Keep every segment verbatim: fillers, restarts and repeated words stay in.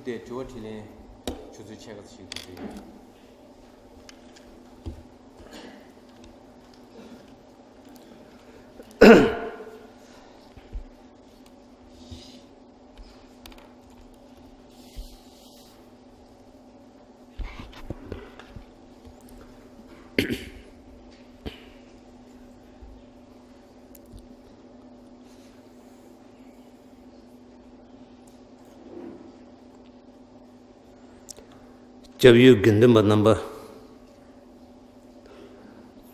དེ་དྲི་བ་དྲིས་ལན་ཆུ་ཚོད་ཕྱེད་ཀ་ཙམ་ཞིག་ཞུ་རྒྱུ་ཡིན། སྐྱབས་ཡུལ་དགེ་འདུན་པ་རྣམ་པ།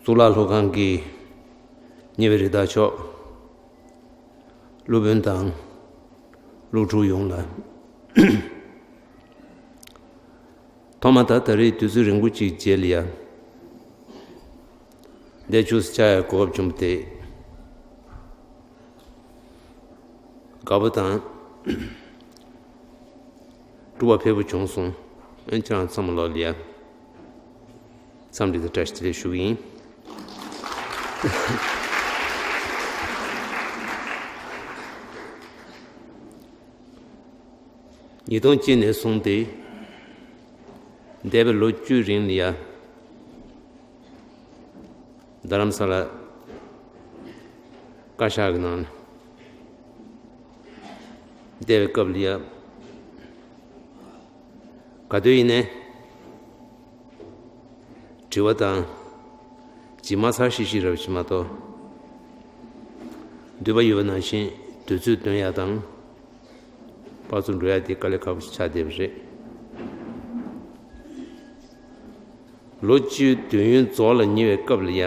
གཙུག་ལག་སློབ་ཁང་གི་ཉེ་བའི་རི་དྭགས་མཆོག་སློབ་དཔོན་དང་སློབ་ཕྲུག་ཡོངས་ལ། ཐོག་མ་ད་ད་རེས་དུས་ཚོད་རིང་པོ་གཅིག་རྗེས་ལ་ཡང་འདིར་བཞུགས་སུ་བཅར་ཡའི་གོ་སྐབས་བྱུང་བ་དེ་དགའ་པོ་དང་སྤྲོ་བ་འཕེལ་པོ་བྱུང་སོང་། ཨ་ནི་ཁྱེད་རང་ཚང་མ་ལོག་ལ་ཡང་འཚམས་འདྲི་དང་བཀྲ་ཤིས་བདེ་ལེགས་ཞུ་གི་ཡིན། ཉིས་སྟོང་གཅིག་ནས་བཟུང་སྟེ་འདས་པའི་ལོ་བཅུའི་རིང་ལ་ཡ། རྡ་རམ་ས་ལ་བཀའ་ཤག་གི་ནང་ལ་བསྡད་པའི་སྐབས་ལ་ཡ། ག་དུས་ཡིན་ནའི་དྲི་བ་དང་ཇི་མ་ཚར་ཤིག་ཤིག་རབ་ཅིག་མ་གཏོགས། འདོད་པ་ཡོད་པ་ནང་བཞིན་དུས་ཚོད་འདོན་ཡ་དང་། པར་ཚུར་འགྲོ་ཡ་དེ་དཀའ་ལས་ཁག་པོ་ཆགས་བསྡད་པ་རེད། ལོ་བཅུའི་དུས་ཡུན་རྫོགས་ལ་ཉེ་བའི་སྐབས་ལ་ཡ།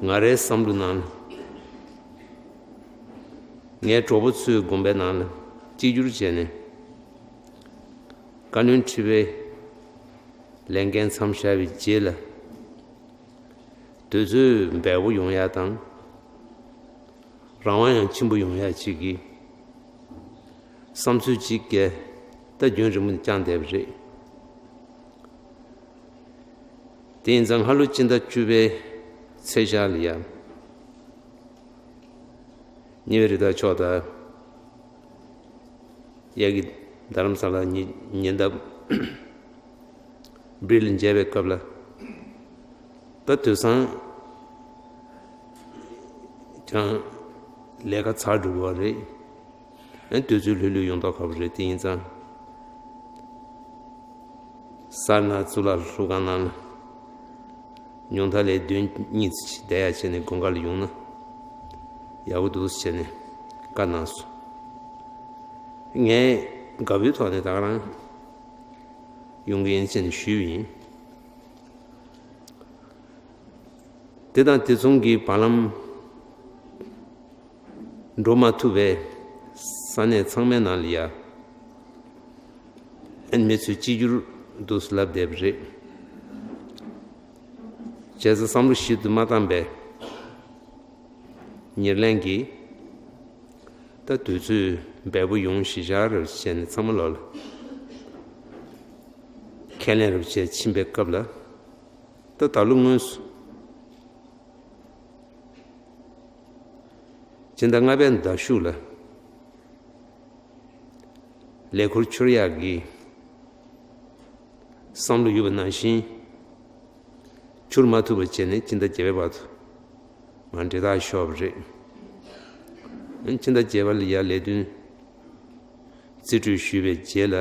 ང་རའི་བསམ་བློ་ནང་ལ། ངའི་གྲོགས་པོ་ཚོའི་དགོངས་པའི་ནང་ལ་གཅིག་གྱུར་བྱས་ནས། བཀའ་བློན་ཁྲི་པའི་ལས་འགན་མཚམས་བཞག་པའི་རྗེས་ལ། དུས་ཚོད་འབེལ་པོ་ཡོང་ཡ་དང་། རང་དབང་ཡང་ཆེན་པོ་ཡོང་ཡ་ཅིག་གི་བསམ་ཚུལ་ཅིག་གིས་ད་རྒྱུན་རིང་པོ་ནས་བསྐྱངས་བསྡད་པ་རེད། དེ་ཡིན་ཙང་སྔ་ལོ་སྤྱི་ཟླ་བཅུ་པའི་ཚེས་ཤར་ལ་ཡ། ཉེ་བའི་རི་དྭགས་མཆོག་དང་། གཡས་ཀྱི་རྡ་རམ་ས་ལ་ཉེ་ཉེ་འདབས་སྦིར་ལ་མཇལ་བའི་སྐབས་ལ། ད་དུས་སང་ཀྱང་ལས་ཀ་ཚར་འགྲོ་གི་རེད། ཨ་ནི་དུས་ཚོད་ལྷོད་ལྷོད་ཡོང་མདོག་ཁ་པོ་རེད། དེ་ཡིན་ཙང་སར་ན་གཙུག་ལག་སློབ་ཁང་ནང་ལ་ཉུང་མཐའ་ལས་བདུན་གཉིས་ཙམ་ཞིག་བསྡད་ཡ་བྱས་ནས་དགོང་ཁ་ལ་ཡོང་ན་ཡག་པོ་འདུག་ཟེར་ནས་བཀའ་གནང་སོང་། ངས་དགའ་པོའི་ཐོག་ནས་ད་ག་རང་ཡོང་གི་ཡིན་ཟེར་ནས་ཞུས་པ་ཡིན། དེ་དང་དེ་མཚུངས་ཀྱི་བར་ལམ་འགྲོ་མ་ཐུབ་པས་ས་གནས་ཚང་མའི་ནང་ལ་ཡ། ཨ་ནི་མི་ཚོས་གཅིག་གྱུར་འདུག་སེ་ལབ་བསྡད་པ་རེད། བྱས་ཙང་བསམ་བློ་ཞིབ་ཏུ་མ་བཏང་པས། ཉེར་ལེན་གྱིས་ད་དུས་ཚོད་འབེལ་པོ་ཡོང་གཞི་བཞག་རབས་བྱས་ནས་ཚང་མ་ལོག་ལ་ཁས་ལེན་རབས་བྱས་ཕྱིན་པའི་སྐབས་ལ། ད་ད་ལོ་དངོས་སུ་སྤྱི་ཟླ་ལྔ་པའི་ཟླ་གཞུག་ལ་ལས་འཁུར་འཁྱོར་ཡག་གི་བསམ་བློ་ཡོད་པ་ནང་བཞིན་འཁྱོར་མ་ཐུབ་པ་བྱས་ནས་སྤྱི་ཟླ་བརྒྱད་པའི་བར་དུ་མར་འབྲེལ་ཐག་ཤོར་བ་རེད། སྤྱི་ཟླ་བརྒྱད་པ་ལ་ཡ་ལས་དོན་རྩིས་སྤྲོད་ཞུས་པའི་རྗེས་ལ།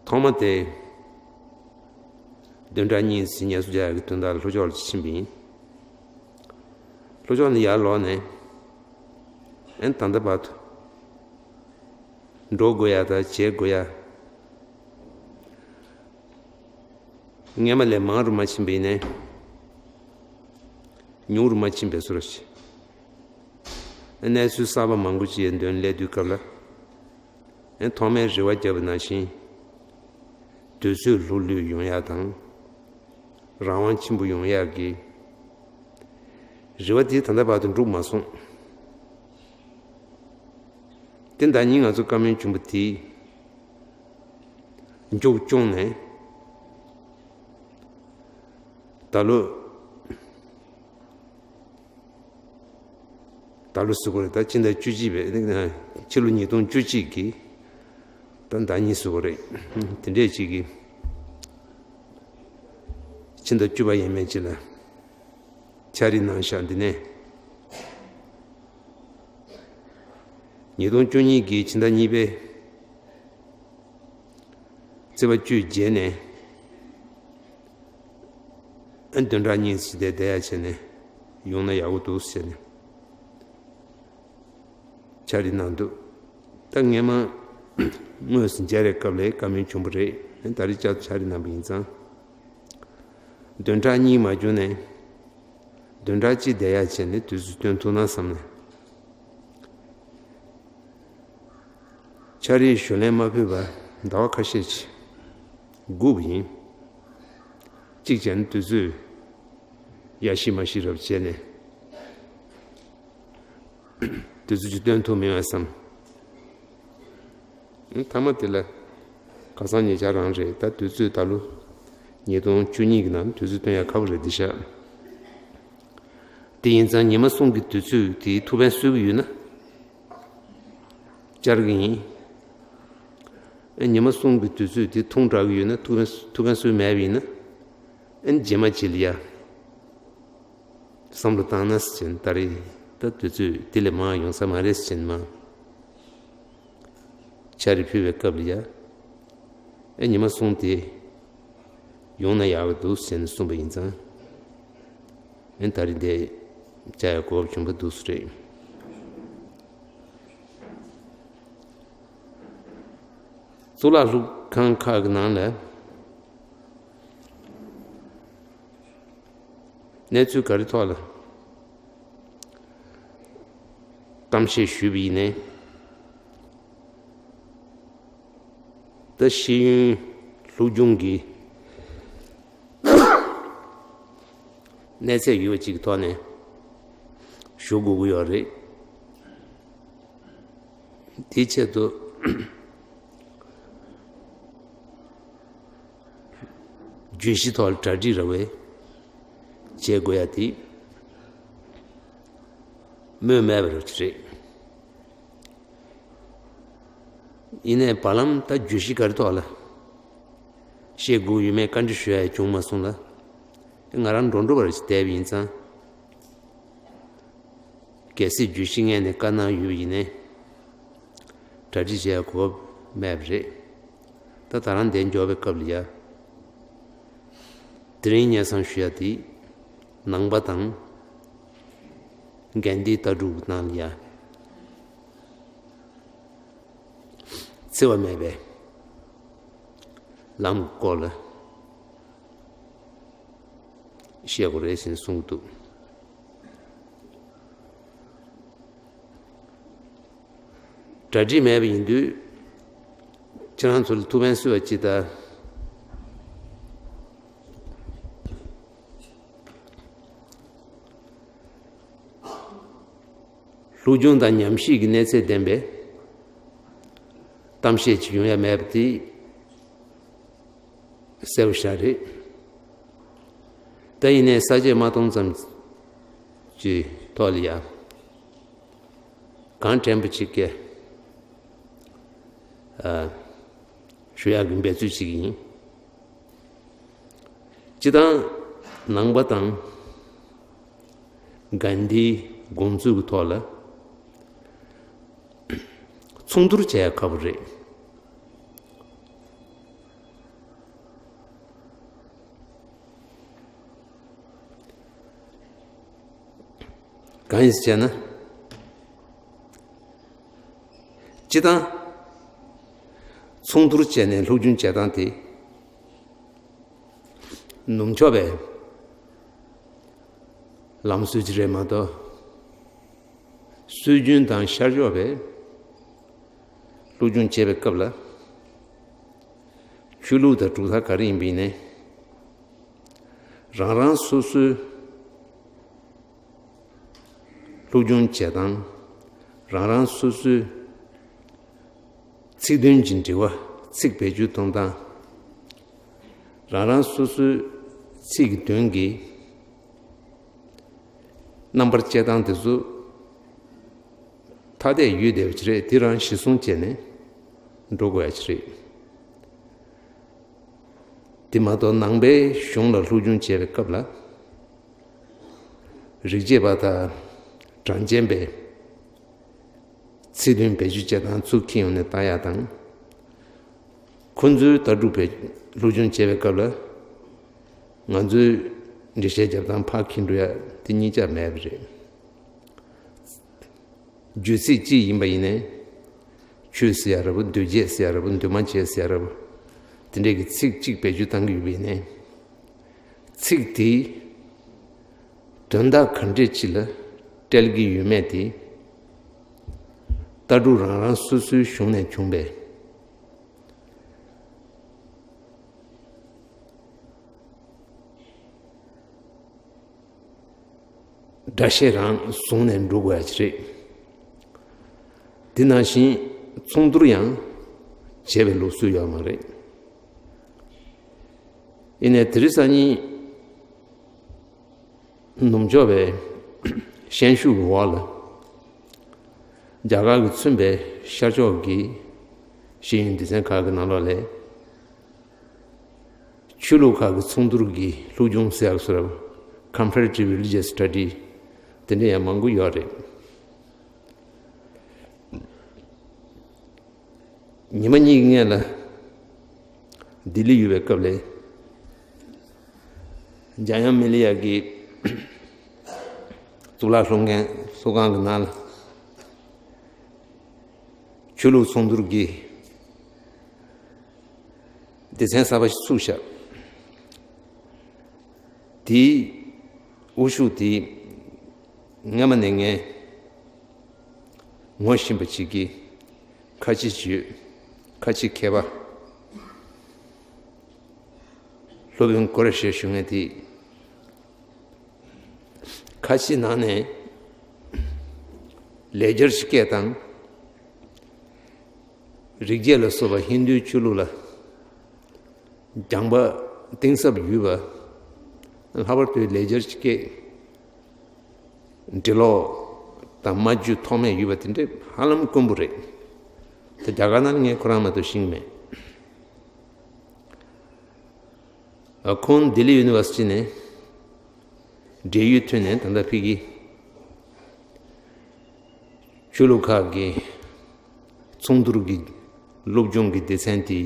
ཐོག་མ་དེ་བདུན་ཕྲག་གཉིས་ཙམ་ངལ་གསོ་རྒྱག་ཡག་གི་དོན་དག་ལ་ལྷོ་ཕྱོགས་ལ་ཕྱིན་པ་ཡིན། ལྷོ་ཕྱོགས་ནས་ཡར་ལོག་ནས་ཨན་ད་ལྟ་བར་དུ་འགྲོ་དགོས་ཡ་དང་བྱེད་དགོས་ཡ། སྔས་མ་ལས་མང་རུ་མ་ཕྱིན་པ་ཡིན་ནའི་ཉུང་རུ་མ་ཕྱིན་པའི་བཟོ་འདྲ་ཞིག་གནས་ཚུལ་གསར་པ་མང་པོ་ཅིག་ཡང་འདོན་སླེབས་དུས་སྐབས་ལ། ཨེ་ཐོག་མའི་རེ་བ་བརྒྱབ་པ་ནང་བཞིན་དུས་ཚོད་ལྷུག་ལྷུག་ཡོང་ཡག་དང་། རང་དབང་ཆེན་པོ་ཡོང་ཡག་གི་རེ་བ་དེ་ད་ལྟ་བར་དུ་འགྲུབ་མ་སོང་། དེ་ཟླ་ཉིན་ང་ཚོ་བཀའ་མོལ་བྱུང་བ་དེ་མཇུག་བསྐྱོང་ནས་ད་ལོ། ད་ལོ་ཟེར་དགོས་རེད། ད་ཕྱི་ཟླ་བཅུ་གཅིག་པའི་ཕྱི་ལོ་ཉིས་སྟོང་བཅུ་གཅིག་གི་ད་ཟླ་གཉིས་ཟེར་དགོས་རེད། དེ་འདྲས་ཅིག་གི་ཕྱི་ཟླ་བཅུ་པ་ཡས་མས་ཅིག་ལ་ཕྱག་བྲིས་གནང་ཤག་འདི་ནས་ཉིས་སྟོང་བཅུ་གཉིས་ཀྱི་ཕྱི་ཟླ་གཉིས་པའི་ཚེས་པ་བཅུའི་རྗེས་ནས་ཨ་བདུན་ཕྲག་གཉིས་ཙམ་དེ་བསྡད་ཡ་བྱས་ནས་ཡོང་ན་ཡག་པོ་འདུག་ཟེར་ནས་ཕྱག་བྲིས་གནང་འདུག་ད་ངས་མ་དངོས་སུ་མཇལ་བའི་སྐབས་ལ་བཀའ་མོལ་བྱུང་བ་རེད། ད་རེས་བསྐྱར་དུ་ཕྱག་བྲིས་གནང་པ་ཡིན་ཙང་། བདུན་ཕྲག་གཉིས་མ་བྱུང་ནས་བདུན་ཕྲག་གཅིག་བསྡད་ཡ་བྱས་ནས་དུས་ཚོད་བཏོན་ཐུབ་ན་བསམ་ནས། ཕྱག་བྲིས་ཞུ་ལན་མ་ཕུལ་བར་ཟླ་བ་ཁ་ཤས་ཤིག་སྒུག་པ་ཡིན། གཅིག་བྱས་ན་དུས་ཚོད་ཡ་ཤི་མ་ཤི་རབ་བྱས་ནས་དུས་ཚོད་ཅིག་བཏོན་ཐུབ་མེད་པ་བསམ། ཐ་མ་དེ་ལ་ཁ་སང་ཉེ་ཆར་རང་རེད། ད་དུས་ཚོད་ད་ལོ་ཉིས་སྟོང་བཅུ་གཉིས་ཀྱི་ནང་དུས་ཚོད་བཏོན་ཡ་ཁག་པོ་རེད་འདི་ཤག་དེ་ཡིན་ཙང་ཉི་མ་གསུམ་གྱི་དུས་ཚོད་དེའི་ཐུགས་ཕན་གསོས་ཀྱི་ཡོད་ན། བཅར་གྱི་ཡིན། ཨ་ཉི་མ་གསུམ་གྱི་དུས་ཚོད་དེ་ཐུང་དྲགས་ཀྱི་ཡོད་ན། ཐུགས་ཕན་ཐུགས་ཕན་གསོས་མེད་པ་ཡིན་ན། ཨ་རྗེས་མ་ཅིག་ལ་ཡ་བསམ་བློ་བཏང་ན་ཟེར་ནས། ད་རེས་ད་དུས་ཚོད་དེ་ལས་མང་ཡོང་ས་མ་རེད་ཟེར་ནས་མ་ཕྱག་བྲིས་ཕུལ་བའི་སྐབས་ལ་ཡ། ཨ་ཉི་མ་གསུམ་དེ་ཡོང་ན་ཡག་གི་འདུག་ཟེར་ནས་གསུངས་པ་ཡིན་ཙང་། ཨ་ད་རེས་འདི་བཅར་ཡ་གོ་སྐབས་བྱུང་བ་འདུག་སེ་རེད། གཙུག་ལག་སློབ་ཁང་ཁག་གི་ནང་ལ་གནས་ཚུལ་ག་རེ་ཐོག་ལ་གཏམ་བཤད་ཞུས་པ་ཡིན་ནའི། ད་ཤེས་ཡོན་སློབ་སྦྱོང་གི་གནས་ཚད་ཡོད་པ་ཅིག་གི་ཐོག་ནས་ཞུ་དགོས་ཀྱི་ཡོད་རེད། དེའི་ཆེད་དུ་བརྗོད་གཞི་ཐོག་ལ་གྲ་སྒྲིག་ར་བས་བྱེད་དགོས་ཡ་དེ་སྨོས་མེད་པ་རེད། ཡིན་ནའི་བར་ལམ་ད་བརྗོད་གཞི་ག་རེ་ཐོག་ལ་བཤད་དགོས་ཡོད་མེད་བཀའ་འདྲི་ཞུ་ཡ་བྱུང་མ་སོང་ལ། ང་རང་འགྲོ་འགྲོ་བར་བསྡད་པ་ཡིན་ཙང་། གལ་སྲིད་བརྗོད་གཞི་སྔོན་ནས་བཀའ་གནང་ཡོད་པ་ཡིན་ནའི། གྲ་སྒྲིག་བྱེད་ཡ་གོ་སྐབས་མེད་པ་རེད། ད་ད་རང་འདིར་འབྱོར་བའི་སྐབས་ལ་ཡ། དེ་རིང་སྙན་སེང་ཞུ་ཡ་དེ་ནང་པ་དང་གན་དྷིའི་ལྟ་གྲུབ་ནང་ལ་ཡ་འཚེ་བ་མེད་པའི་ལམ་སྐོར་ལ་བཤད་དགོས་རེད་ཟེར་ནས་གསུངས་འདུག་གྲ་སྒྲིག་མེད་པ་ཡིན་དུས། ཁྱེད་རང་ཚོ་ལ་ཐུགས་ཕན་གསོས་པ་ཅིག་དང་། སློབ་སྦྱོང་དང་ཉམས་ཞིབ་ཀྱི་གནས་ཚད་ལྡན་པའི་གཏམ་བཤད་ཅིག་ཡོང་ཡ་མེད་པ་དེ་གསལ་པོ་ཞིག་རེད། ད་ཡིན་ནའི་ས་བཅད་མ་སྟོང་ཙམ་གྱི་ཐོག་ལ་ཡ། གང་དྲན་པ་ཅིག་གི་ཨ། ཞུ་ཡག་གི་འབད་རྩོལ་ཅིག་ཡིན། སྤྱིར་བཏང་ནང་པ་དང་གན་དྷིའི་དགོངས་ཚུལ་གྱི་ཐོག་ལ་མཚུངས་བསྡུར་བྱེད་ཡག་ཁག་པོ་རེད། གང་ཡིན་ཟེར་ན། སྤྱིར་བཏང་མཚུངས་བསྡུར་བྱས་ནས་སློབ་སྦྱོང་བྱེད་སྟངས་དེ་ནུབ་ཕྱོགས་པའི་ལམ་སྲོལ་ཅིག་རེད་མ་གཏོགས། སྲོལ་རྒྱུན་དང་ཤར་ཕྱོགས་པའི་སློབ་སྦྱོང་བྱེད་པའི་སྐབས་ལ། ཆོས་ལུགས་དང་གྲུབ་མཐའ་ག་རེ་ཡིན་པ་ཡིན་ནའི། རང་རང་སོ་སོའི་སློབ་སྦྱོང་བྱེད་སྟངས། རང་རང་སོ་སོའི་ཚིག་དོན་གྱི་འབྲེལ་བ། ཚིག་བེད་སྤྱོད་གཏོང་སྟངས། རང་རང་སོ་སོའི་ཚིག་གི་དོན་གྱི་རྣམ་པར་དཔྱད་སྟངས་དེ་ཚོ་ ཐ་དད་ཡོད་བསྡད་པ་ཅིག་རེད། དེ་རང་གཞི་བཟུང་བྱས་ནས་འགྲོ་དགོས་ཡ་ཅིག་རེད། དེ་མ་གཏོགས་ནང་པའི་གཞུང་ལ་སློབ་སྦྱོང་བྱེད་པའི་སྐབས་ལ། རིག་བྱེད་པ་དང་གྲངས་ཅན་པའི་ཚིག་དོན་བེད་སྤྱོད་བྱེད་སྟངས་ཚུར་འཁྱེར་ཡོང་ནས་ལྟ་ཡག་དང་། ཁོང་ཚོའི་ལྟ་གྲུབ་པའི་སློབ་སྦྱོང་བྱེད་པའི་སྐབས་ལ། ང་ཚོའི་འགྲེལ་བཤད་རྒྱབ་སྟངས་ཕར་འཁྱེར་འགྲོ་ཡ་དེ་གཉིས་ཆ་མེད་པ་རེད། རྒྱུད་ཚིག་གཅིག་ཡིན་པ་ཡིན་ནའི། ཆོས་ཟེར་ཡ་རེད་པ། འདུས་བྱས་ཟེར་ཡ་རེད་པ། འདུས་མ་བྱས་ཟེར་ཡ་རེད་པ། དེ་འདྲས་ཀྱི་ཚིག་གཅིག་བེད་སྤྱོད་བཏང་གི་ཡོད་པ་ཡིན་ནའི། ཚིག་དེ་དོན་དག་ག་འདྲས་ཅིག་ལ་སྤྲད་ཀྱི་ཡོད་མེད་དེ། ལྟ་གྲུབ་རང་རང་སོ་སོའི་གཞུང་ནས་བྱུང་བའི་སྒྲ་བཤད་རང་བཟུང་ནས་འགྲོ་དགོས་ཡ་ཅིག་རེད། དེ་ནང་བཞིན་མཚུངས་བསྡུར་ཡང་བྱེད་པའི་ལུགས་སྲོལ་ཡོད་མ་རེད། ཡིན་ནའི་དེ་རིང་སང་ཉིན་ནུབ་ཕྱོགས་པའི་ཤན་ཤུགས་ཀྱི་འོག་ལ། རྒྱ་གར་གྱིས་མཚོན་པའི་ཤར་ཕྱོགས་ཀྱི་ཤེས་ཡོན་སྡེ་ཚན་ཁག་གི་ནང་ལོགས་ལ། ཆོས་ལུགས་ཁག་གི་མཚུངས་བསྡུར་གྱི་སློབ་སྦྱོང་ཟེར་ཡག་སོགས། Comparative Religious Study དེ་འདྲ་ཡང་མང་པོ་ཡོད་རེད། ཉི་མ་གཉིས་ཀྱི་སྔོན་ལ་ལྡི་ལི་ཡོད་པའི་སྐབས་ལ། འཇམ་དབྱངས་མི་ལ་ཡ་གི་གཙུག་ལག་སློབ་མཁན་ཚོགས་ཁང་གི་ནང་ལ་ཆོས་ལུགས་མཚུངས་བསྡུར་གྱི་སྡེ་ཚན་གསར་པ་ཞིག་བཙུགས་ཤག་དེའི་དབུ་བཞུགས་དེ་སྔ་མ་ནས་ངས་ངོ་ཤེས་པ་ཅིག་གིས། ཁ་ཆེ་ཅིག་ཡོད། ཁ་ཆེ་མཁས་པ། སློབ་དཔོན་ཀོ་ར་ཤ་ཞུ་མཁན་དེ། ཁ་ཆེའི་ནང་ནས་ལེགས་སྦྱར་ཞིག་སྐད་བཏང་། རིག་བྱེད་ལ་སོགས་པ་ཧིན་རྡུའི་ཆོས་ལུགས་ལ་སྦྱངས་པ་གཏིང་ཟབ་ཡོད་པ། ལྷག་པར་དུ་ལེགས་སྦྱར་གྱི་སྐད་འབྲི་ཀློག་དང་སྨྲ་བརྗོད་ཐོགས་མེད་ཡོད་པ་དེ་འདྲ་ཧ་ལམ་དཀོན་པོ་རེད། ད་རྒྱ་གར་ནང་ལ་ངས་ཁོ་རང་མ་གཏོགས་ཤེས་ཀྱི་མེད། ཁོང་ལྡི་ལི་ཡུ་ནི་ཝར་སི་ཊི་ནས་འབྲེལ་ཡོད་ཐོན་ནས་ད་ལྟ་ཕ་གི་ཆོས་ལུགས་ཁག་གི་མཚུངས་བསྡུར་གྱི་སློབ་སྦྱོང་གི་སྡེ་ཚན་དེ་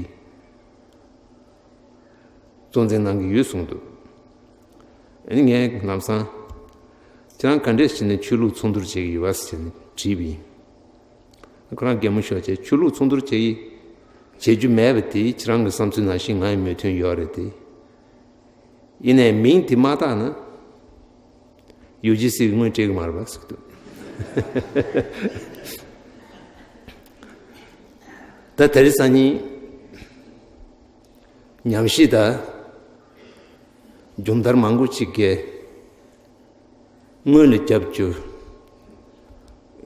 གཙོ་འཛིན་གནང་གི་ཡོད་གསུངས་འདུག་ཨ་ནི་ངས་ལམ་སང་། ཁྱེད་རང་ག་འདྲས་བྱས་ནས་ཆོས་ལུགས་མཚུངས་བསྡུར་བྱེད་ཀྱི་ཡོད་པ་ཟེར་ནས་དྲིས་པ་ཡིན། ཁོ་རང་གད་མོ་ཤོར་བྱས། ཆོས་ལུགས་མཚུངས་བསྡུར་བྱེད་ཀྱི་བྱེད་རྒྱུ་མེད་པ་དེ་ཁྱེད་རང་གི་བསམ་ཚུལ་ནང་བཞིན་ང་ཡི་མོས་མཐུན་ཡོད་རེད་དེ། ཡིན་ནའི་མིང་དེ་མ་བཏགས་ན། ཡུ་ཇི་སི་གིས་དངུལ་སྤྲད་ཀྱི་མ་རེད་པ་ཟེར་གྱི་འདུག་ད་དེ་རིང་སང་ཉིན་ཉམས་ཞིབ་དང་སྦྱོང་བརྡར་མང་པོ་ཅིག་གིས་དངུལ་ལ་རྒྱབ་བཅུག་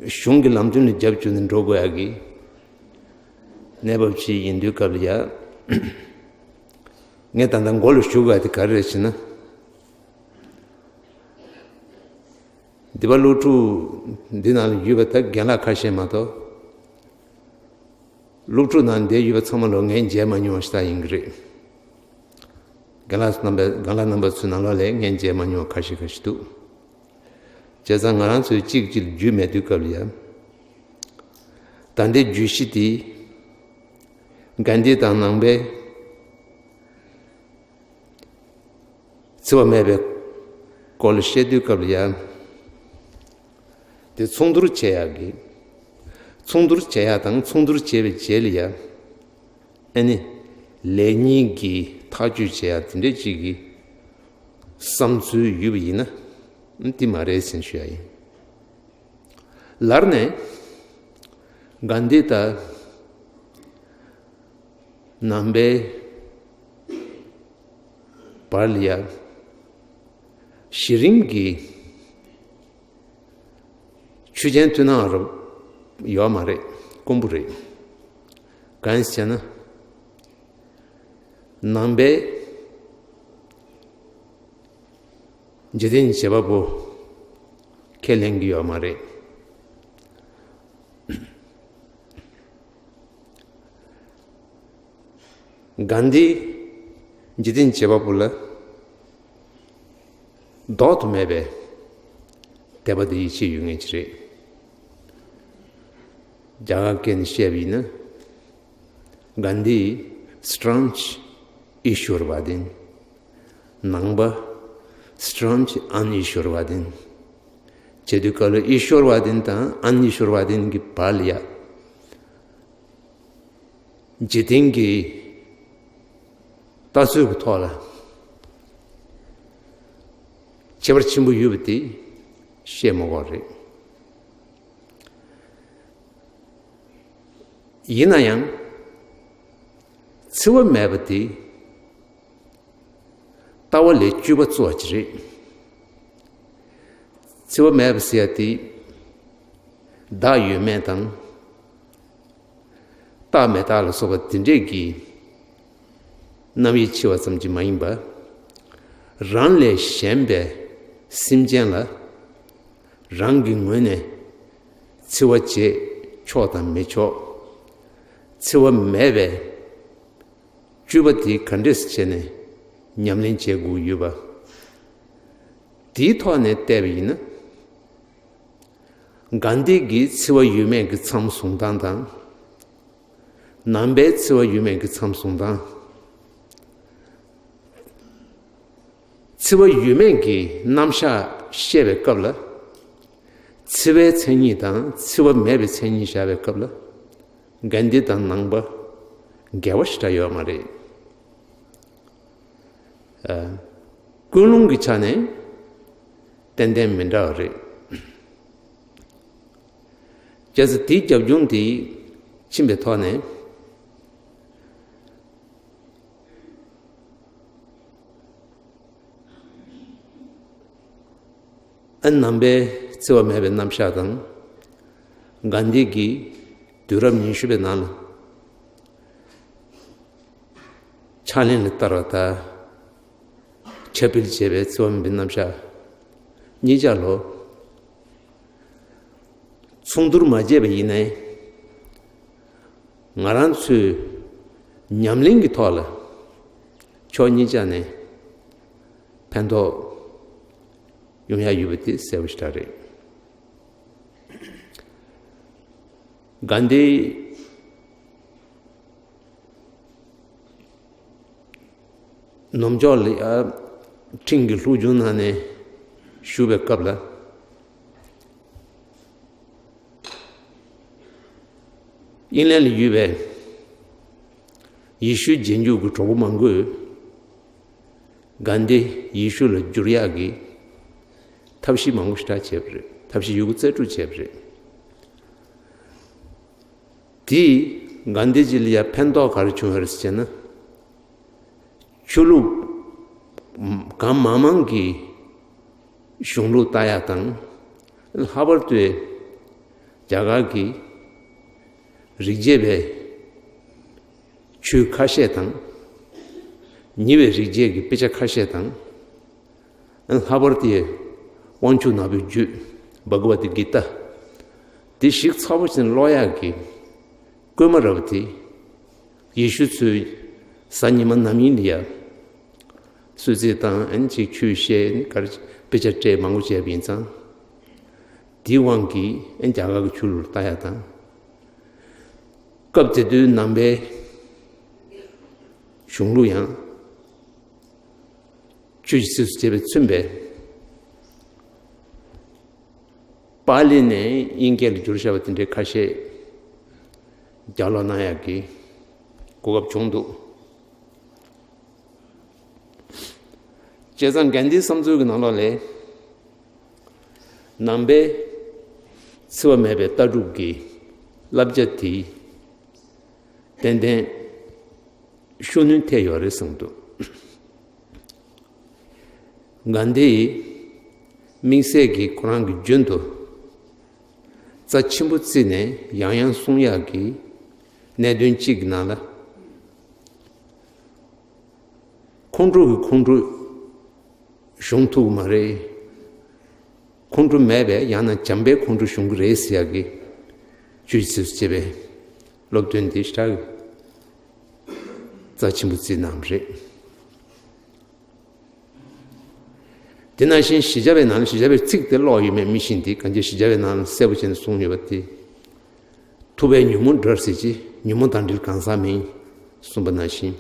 གཞུང་གི་ལམ་སྟོན་ལ་རྒྱབ་བཅུག་ནས་འགྲོ་དགོས་ཡག་གི་གནས་བབ་ཅིག་ཡིན་དུས་སྐབས་ལ་ཡ། ངས་ད་ལྟ་མགོ་ལ་ཞུ་དགོས་ཡག་དེ་ག་རེ་རེད་ཟེར་ན། འདི་པ་སློབ་ཕྲུག་འདི་ནང་ལ་ཡོད་པ་ད་རྒན་ལགས་ཁ་ཤས་མ་གཏོགས། སློབ་ཕྲུག་ནང་འདིར་ཡོད་པ་ཚང་མ་ལོ་ངས་མཇལ་མ་མྱོང་བ་ཞིག་ད་ཡིན་གྱི་རེད། རྒན་ལགས་རྣམ་པ། རྒན་ལགས་རྣམ་པ་ཚོའི་ནང་ལོགས་ལ་ངས་མཇལ་མ་མྱོང་བ་ཁ་ཤས་ཁ་ཤས་འདུག་བྱས་ཙང་ང་རང་ཚོའི་གཅིག་གཅིག་ལ་རྒྱུས་མེད་དུས་སྐབས་ལ་ཡ། ད་ལྟའི་བརྗོད་གཞི་དེ་གྷན་དྷི་དང་ནང་པའི་འཚེ་བ་མེད་པའི་སྐོར་ལ་བཤད་དུས་སྐབས་ལ་ཡ། དེ་མཚུངས་བསྡུར་བྱེད་ཡག་གི། མཚུངས་བསྡུར་བྱེད་ཡག་དང་མཚུངས་བསྡུར་བྱས་པའི་རྗེས་ལ་ཡ། ཨ་ནི། ལེགས་ཉེས་ཀྱི་ཐག་གཅོད་བྱེད་ཡག་དེ་འདྲས་ཅིག་གི་བསམ་ཚུལ་ཡོད་པ་ཡིན་ན། དེ་མ་རེད་ཟེར་ཞུ་ཡག་ཡིན། ལར་ནས་གྷན་དྷི་དང་ནང་པའི་བར་ལ་ཡ་གཞི་རིམ་གྱི་ཆོས་ཅན་མཐུན་སྣང་རབ་ཡོད་མ་རེད། དཀོན་པོ་རེད། གང་ཡིན་ཟེར་ན། ནང་པའི་འཇིག་རྟེན་བྱེད་པ་པོ་ཁས་ལེན་གྱི་ཡོད་མ་རེད། གྷན་དྷི་འཇིག་རྟེན་བྱེད་པ་པོ་ལ་ལྡོག་ཏུ་མེད་པའི་དད་པ་དང་ཡིད་ཆེས་ཡོད་མཁན་ཅིག་རེད། རྒྱ་གར་སྐད་ནས་བཤད་པ་ཡིན་ན། གྷན་དྷི་staunch Ishwarvadin། ནང་པ་staunch Anishwarvadin། བྱེད་དུས་སྐབས་ལ་Ishwarvadin་དང་Anishwarvadin་གྱི་བར་ལ་ཡ། འཇིག་རྟེན་གྱི་ལྟ་ཚུལ་གྱི་ཐོག་ལ་ཁྱད་པར་ཆེན་པོ་ཡོད་པ་དེ་བཤད་མ་དགོས་རེད། ཡིན་ན་ཡང་འཚེ་བ་མེད་པ་དེ་ལྟ་བ་ལས་བཅུ་པ་གཙོ་བ་ཅིག་རེད། འཚེ་བ་མེད་པ་ཟེར་ཡ་དེ་བདག་ཡོད་མེད་དང་། རྟག་མེད་རྟག་ལ་སོགས་པ་དེ་འདྲས་ཀྱི་རྣམ་དབྱེ་ཕྱེ་བ་ཙམ་གྱིས་མ་ཡིན་པར། རང་ལས་གཞན་པའི་སེམས་ཅན་ལ་རང་གི་ངོས་ནས་འཚེ་བ་བྱེད་ཆོག་དང་མི་ཆོག་འཚེ་བ་མེད་པའི་སྤྱོད་པ་དེ་ག་འདྲས་བྱས་ནས་ཉམས་ལེན་བྱེད་དགོས་ཡོད་པ། དེའི་ཐོག་ནས་བལྟས་པ་ཡིན་ན། གྷན་དྷི་གི་འཚེ་བ་ཡོད་མེད་ཀྱི་མཚམས་བཟུང་སྟངས་དང་། ནང་པའི་འཚེ་བ་ཡོད་མེད་ཀྱི་མཚམས་བཟུང་སྟངས། འཚེ་བ་ཡོད་མེད་ཀྱི་རྣམ་གཞག་བཤད་པའི་སྐབས་ལ། འཚེ་བའི་མཚན་ཉིད་དང་འཚེ་བ་མེད་པའི་མཚན་ཉིད་བཞག་པའི་སྐབས་ལ། གྷན་དྷི་དང་ནང་པ་འགལ་བ་ཞེ་དྲག་ཡོད་མ་རེད། ཨ། ཀུན་སློང་གི་ཆ་ནས་ཏན་ཏན་མི་འདྲ་བ་རེད། བྱས་ཙང་དེའི་རྒྱབ་ལྗོངས་དེ་ཕྱིན་པའི་ཐོག་ནས། ཨ། ནང་པའི་འཚེ་བ་མེད་པའི་རྣམ་གཞག་དང་། གྷན་དྷི་གིས་དུས་རབས་ཉི་ཤུ་པའི་ནང་ལ་ཕྱག་ལེན་ལ་བསྟར་བ་དང་། ཁྱབ་སྤེལ་བྱས་པའི་འཚེ་བ་མེད་པའི་རྣམ་གཞག་གཉིས་ཆ་ལ་མཚུངས་བསྡུར་མ་བྱས་པ་ཡིན་ནའི། ང་རང་ཚོའི་ཉམས་ལེན་གྱི་ཐོག་ལ་ཕྱོགས་གཉིས་ཆ་ནས་ཕན་ཐོགས་ཡོང་ཡ་ཡོད་པ་དེ་གསལ་པོ་ཞེ་དྲག་རེད། གྷན་དྷི་ནུབ་ཕྱོགས་ལ་ཡ་ཁྲིམས་ཀྱི་སློབ་སྦྱོང་གནང་ནས་བཞུགས་པའི་སྐབས་ལ། དབྱིན་ལན་ལ་ཡོད་པའི་ཡེ་ཤུའི་རྗེས་འཇུག་གི་གྲོགས་པོ་མང་པོས་གྷན་དྷི་ཡེ་ཤུ་ལ་བསྒྱུར་ཡག་གི་ཐབས་ཤེས་མང་པོ་ཞེ་དྲག་བྱས་པ་རེད། ཐབས་ཤེས་ཡོད་རྒུ་རྩལ་སྤྲུགས་བྱས་པ་རེད། དེས་གྷན་དྷི་ཇི་ལ་ཡ་ཕན་ཐོགས་ག་རེ་བྱུང་ཡོད་རེད་ཟེར་ན། ཆོས་ལུགས་གང་མང་མང་གི་གཞུང་ལུགས་ལྟ་ཡག་དང་། ལྷག་པར་དུ་རྒྱ་གར་གྱི་རིག་བྱེད་པའི་ཆོས་ཁ་ཤས་དང་། ཉེ་བའི་རིག་བྱེད་ཀྱི་དཔེ་ཆ་ཁ་ཤས་དང་། ལྷག་པར་དུ་དབང་ཕྱུག་ནག་པོའི་རྒྱུད་བྷ་ག་ཝད་གི་ཏཱ་དེ་ཞིབ་ཚགས་པོ་བྱས་ནས་ཀློག་ཡག་གི་སྐུལ་མ་རབ་དེ། ཡེ་ཤུ་ཚོས་གཟའ་ཉི་མ་ནམ་ཡིན་ལ་ཡ་གསོལ་ཚིགས་དང་། ཨ་ནི་ཅིག་ཆོས་བཤད། ག་རེ་དཔེ་ཆ་སྤྲད་མང་པོ་བྱས་པ་ཡིན་ཙང་། དེའི་དབང་གིས་ཨ་ནི་རྒྱ་གར་གྱི་ཆོས་ལུགས་ལ་ལྟ་ཡག་དང་། སྐབས་དེ་དུས་ནང་པའི་གཞུང་ལུགས་ཡང་ཆོས་ཀྱི་སྲིད་ཟུར་བྱས་པས་མཚོན་པའི་པཱ་ལི་ནས་དབྱིན་སྐད་ལ་བསྒྱུར་བཞག་པ་དེ་འདྲའི་ཁ་ཤས་ལྗགས་ཀློག་གནང་ཡག་གི་གོ་སྐབས་བྱུང་འདུག། བྱས་ཙང་གྷན་དྷིའི་བསམ་ཚུལ་གྱི་ནང་ལོགས་ལ། ནང་པའི་འཚེ་བ་མེད་པའི་ལྟ་གྲུབ་ཀྱི་བསླབ་བྱ་དེ་ཏན་ཏན་ཤུགས་སྣོན་ཐེབས་ཡོད་རེད་བསམ་འདུག། གྷན་དྷིས་དམིགས་བསལ་གྱིས་ཁོ་རང་གི་རྒྱུན་དུ་རྩ་ཆེན་པོ་བརྩིས་ནས་ཡང་ཡང་གསུང་ཡག་གི་གནད་དོན་གཅིག་གི་ནང་ལ། ཁོང་ཁྲོ་གི་ཁོང་ཁྲོ་གཞོམ་ཐུབ་ཀྱི་མ་རེད། ཁོང་ཁྲོ་མེད་པའི་ཡང་ན་བྱམས་པའི་ཁོང་ཁྲོ་གཞོམ་གྱི་རེད་ཟེར་ཡག་གི་ཆོས་ཀྱི་སྲིད་ཟུར་བྱས་པའི་སློབ་སྟོན་དེ་ཞེ་དྲག་ རྩ་ཆེན་པོ་བརྩིས་གནང་བ་རེད། དེ་ནང་བཞིན་བཞི་བརྒྱ་པའི་ནང་ལ་བཞི་བརྒྱ་པའི་ཚིག་དེ་ཀློག་ཡོད་མེད་མི་ཤེས་ཏེ། གང་ཅི་བཞི་བརྒྱ་པའི་ནང་ལ་གསལ་པོ་བྱས་ནས་གསུངས་ཡོད་པ་དེ། ཐུབ་པས་ཉོན་མོངས་སྒྲོལ་ཟེར་གྱི། ཉོན་མོངས་དང་འབྲེལ་གང་ཟག་མིན་གསུངས་པ་ནང་བཞིན།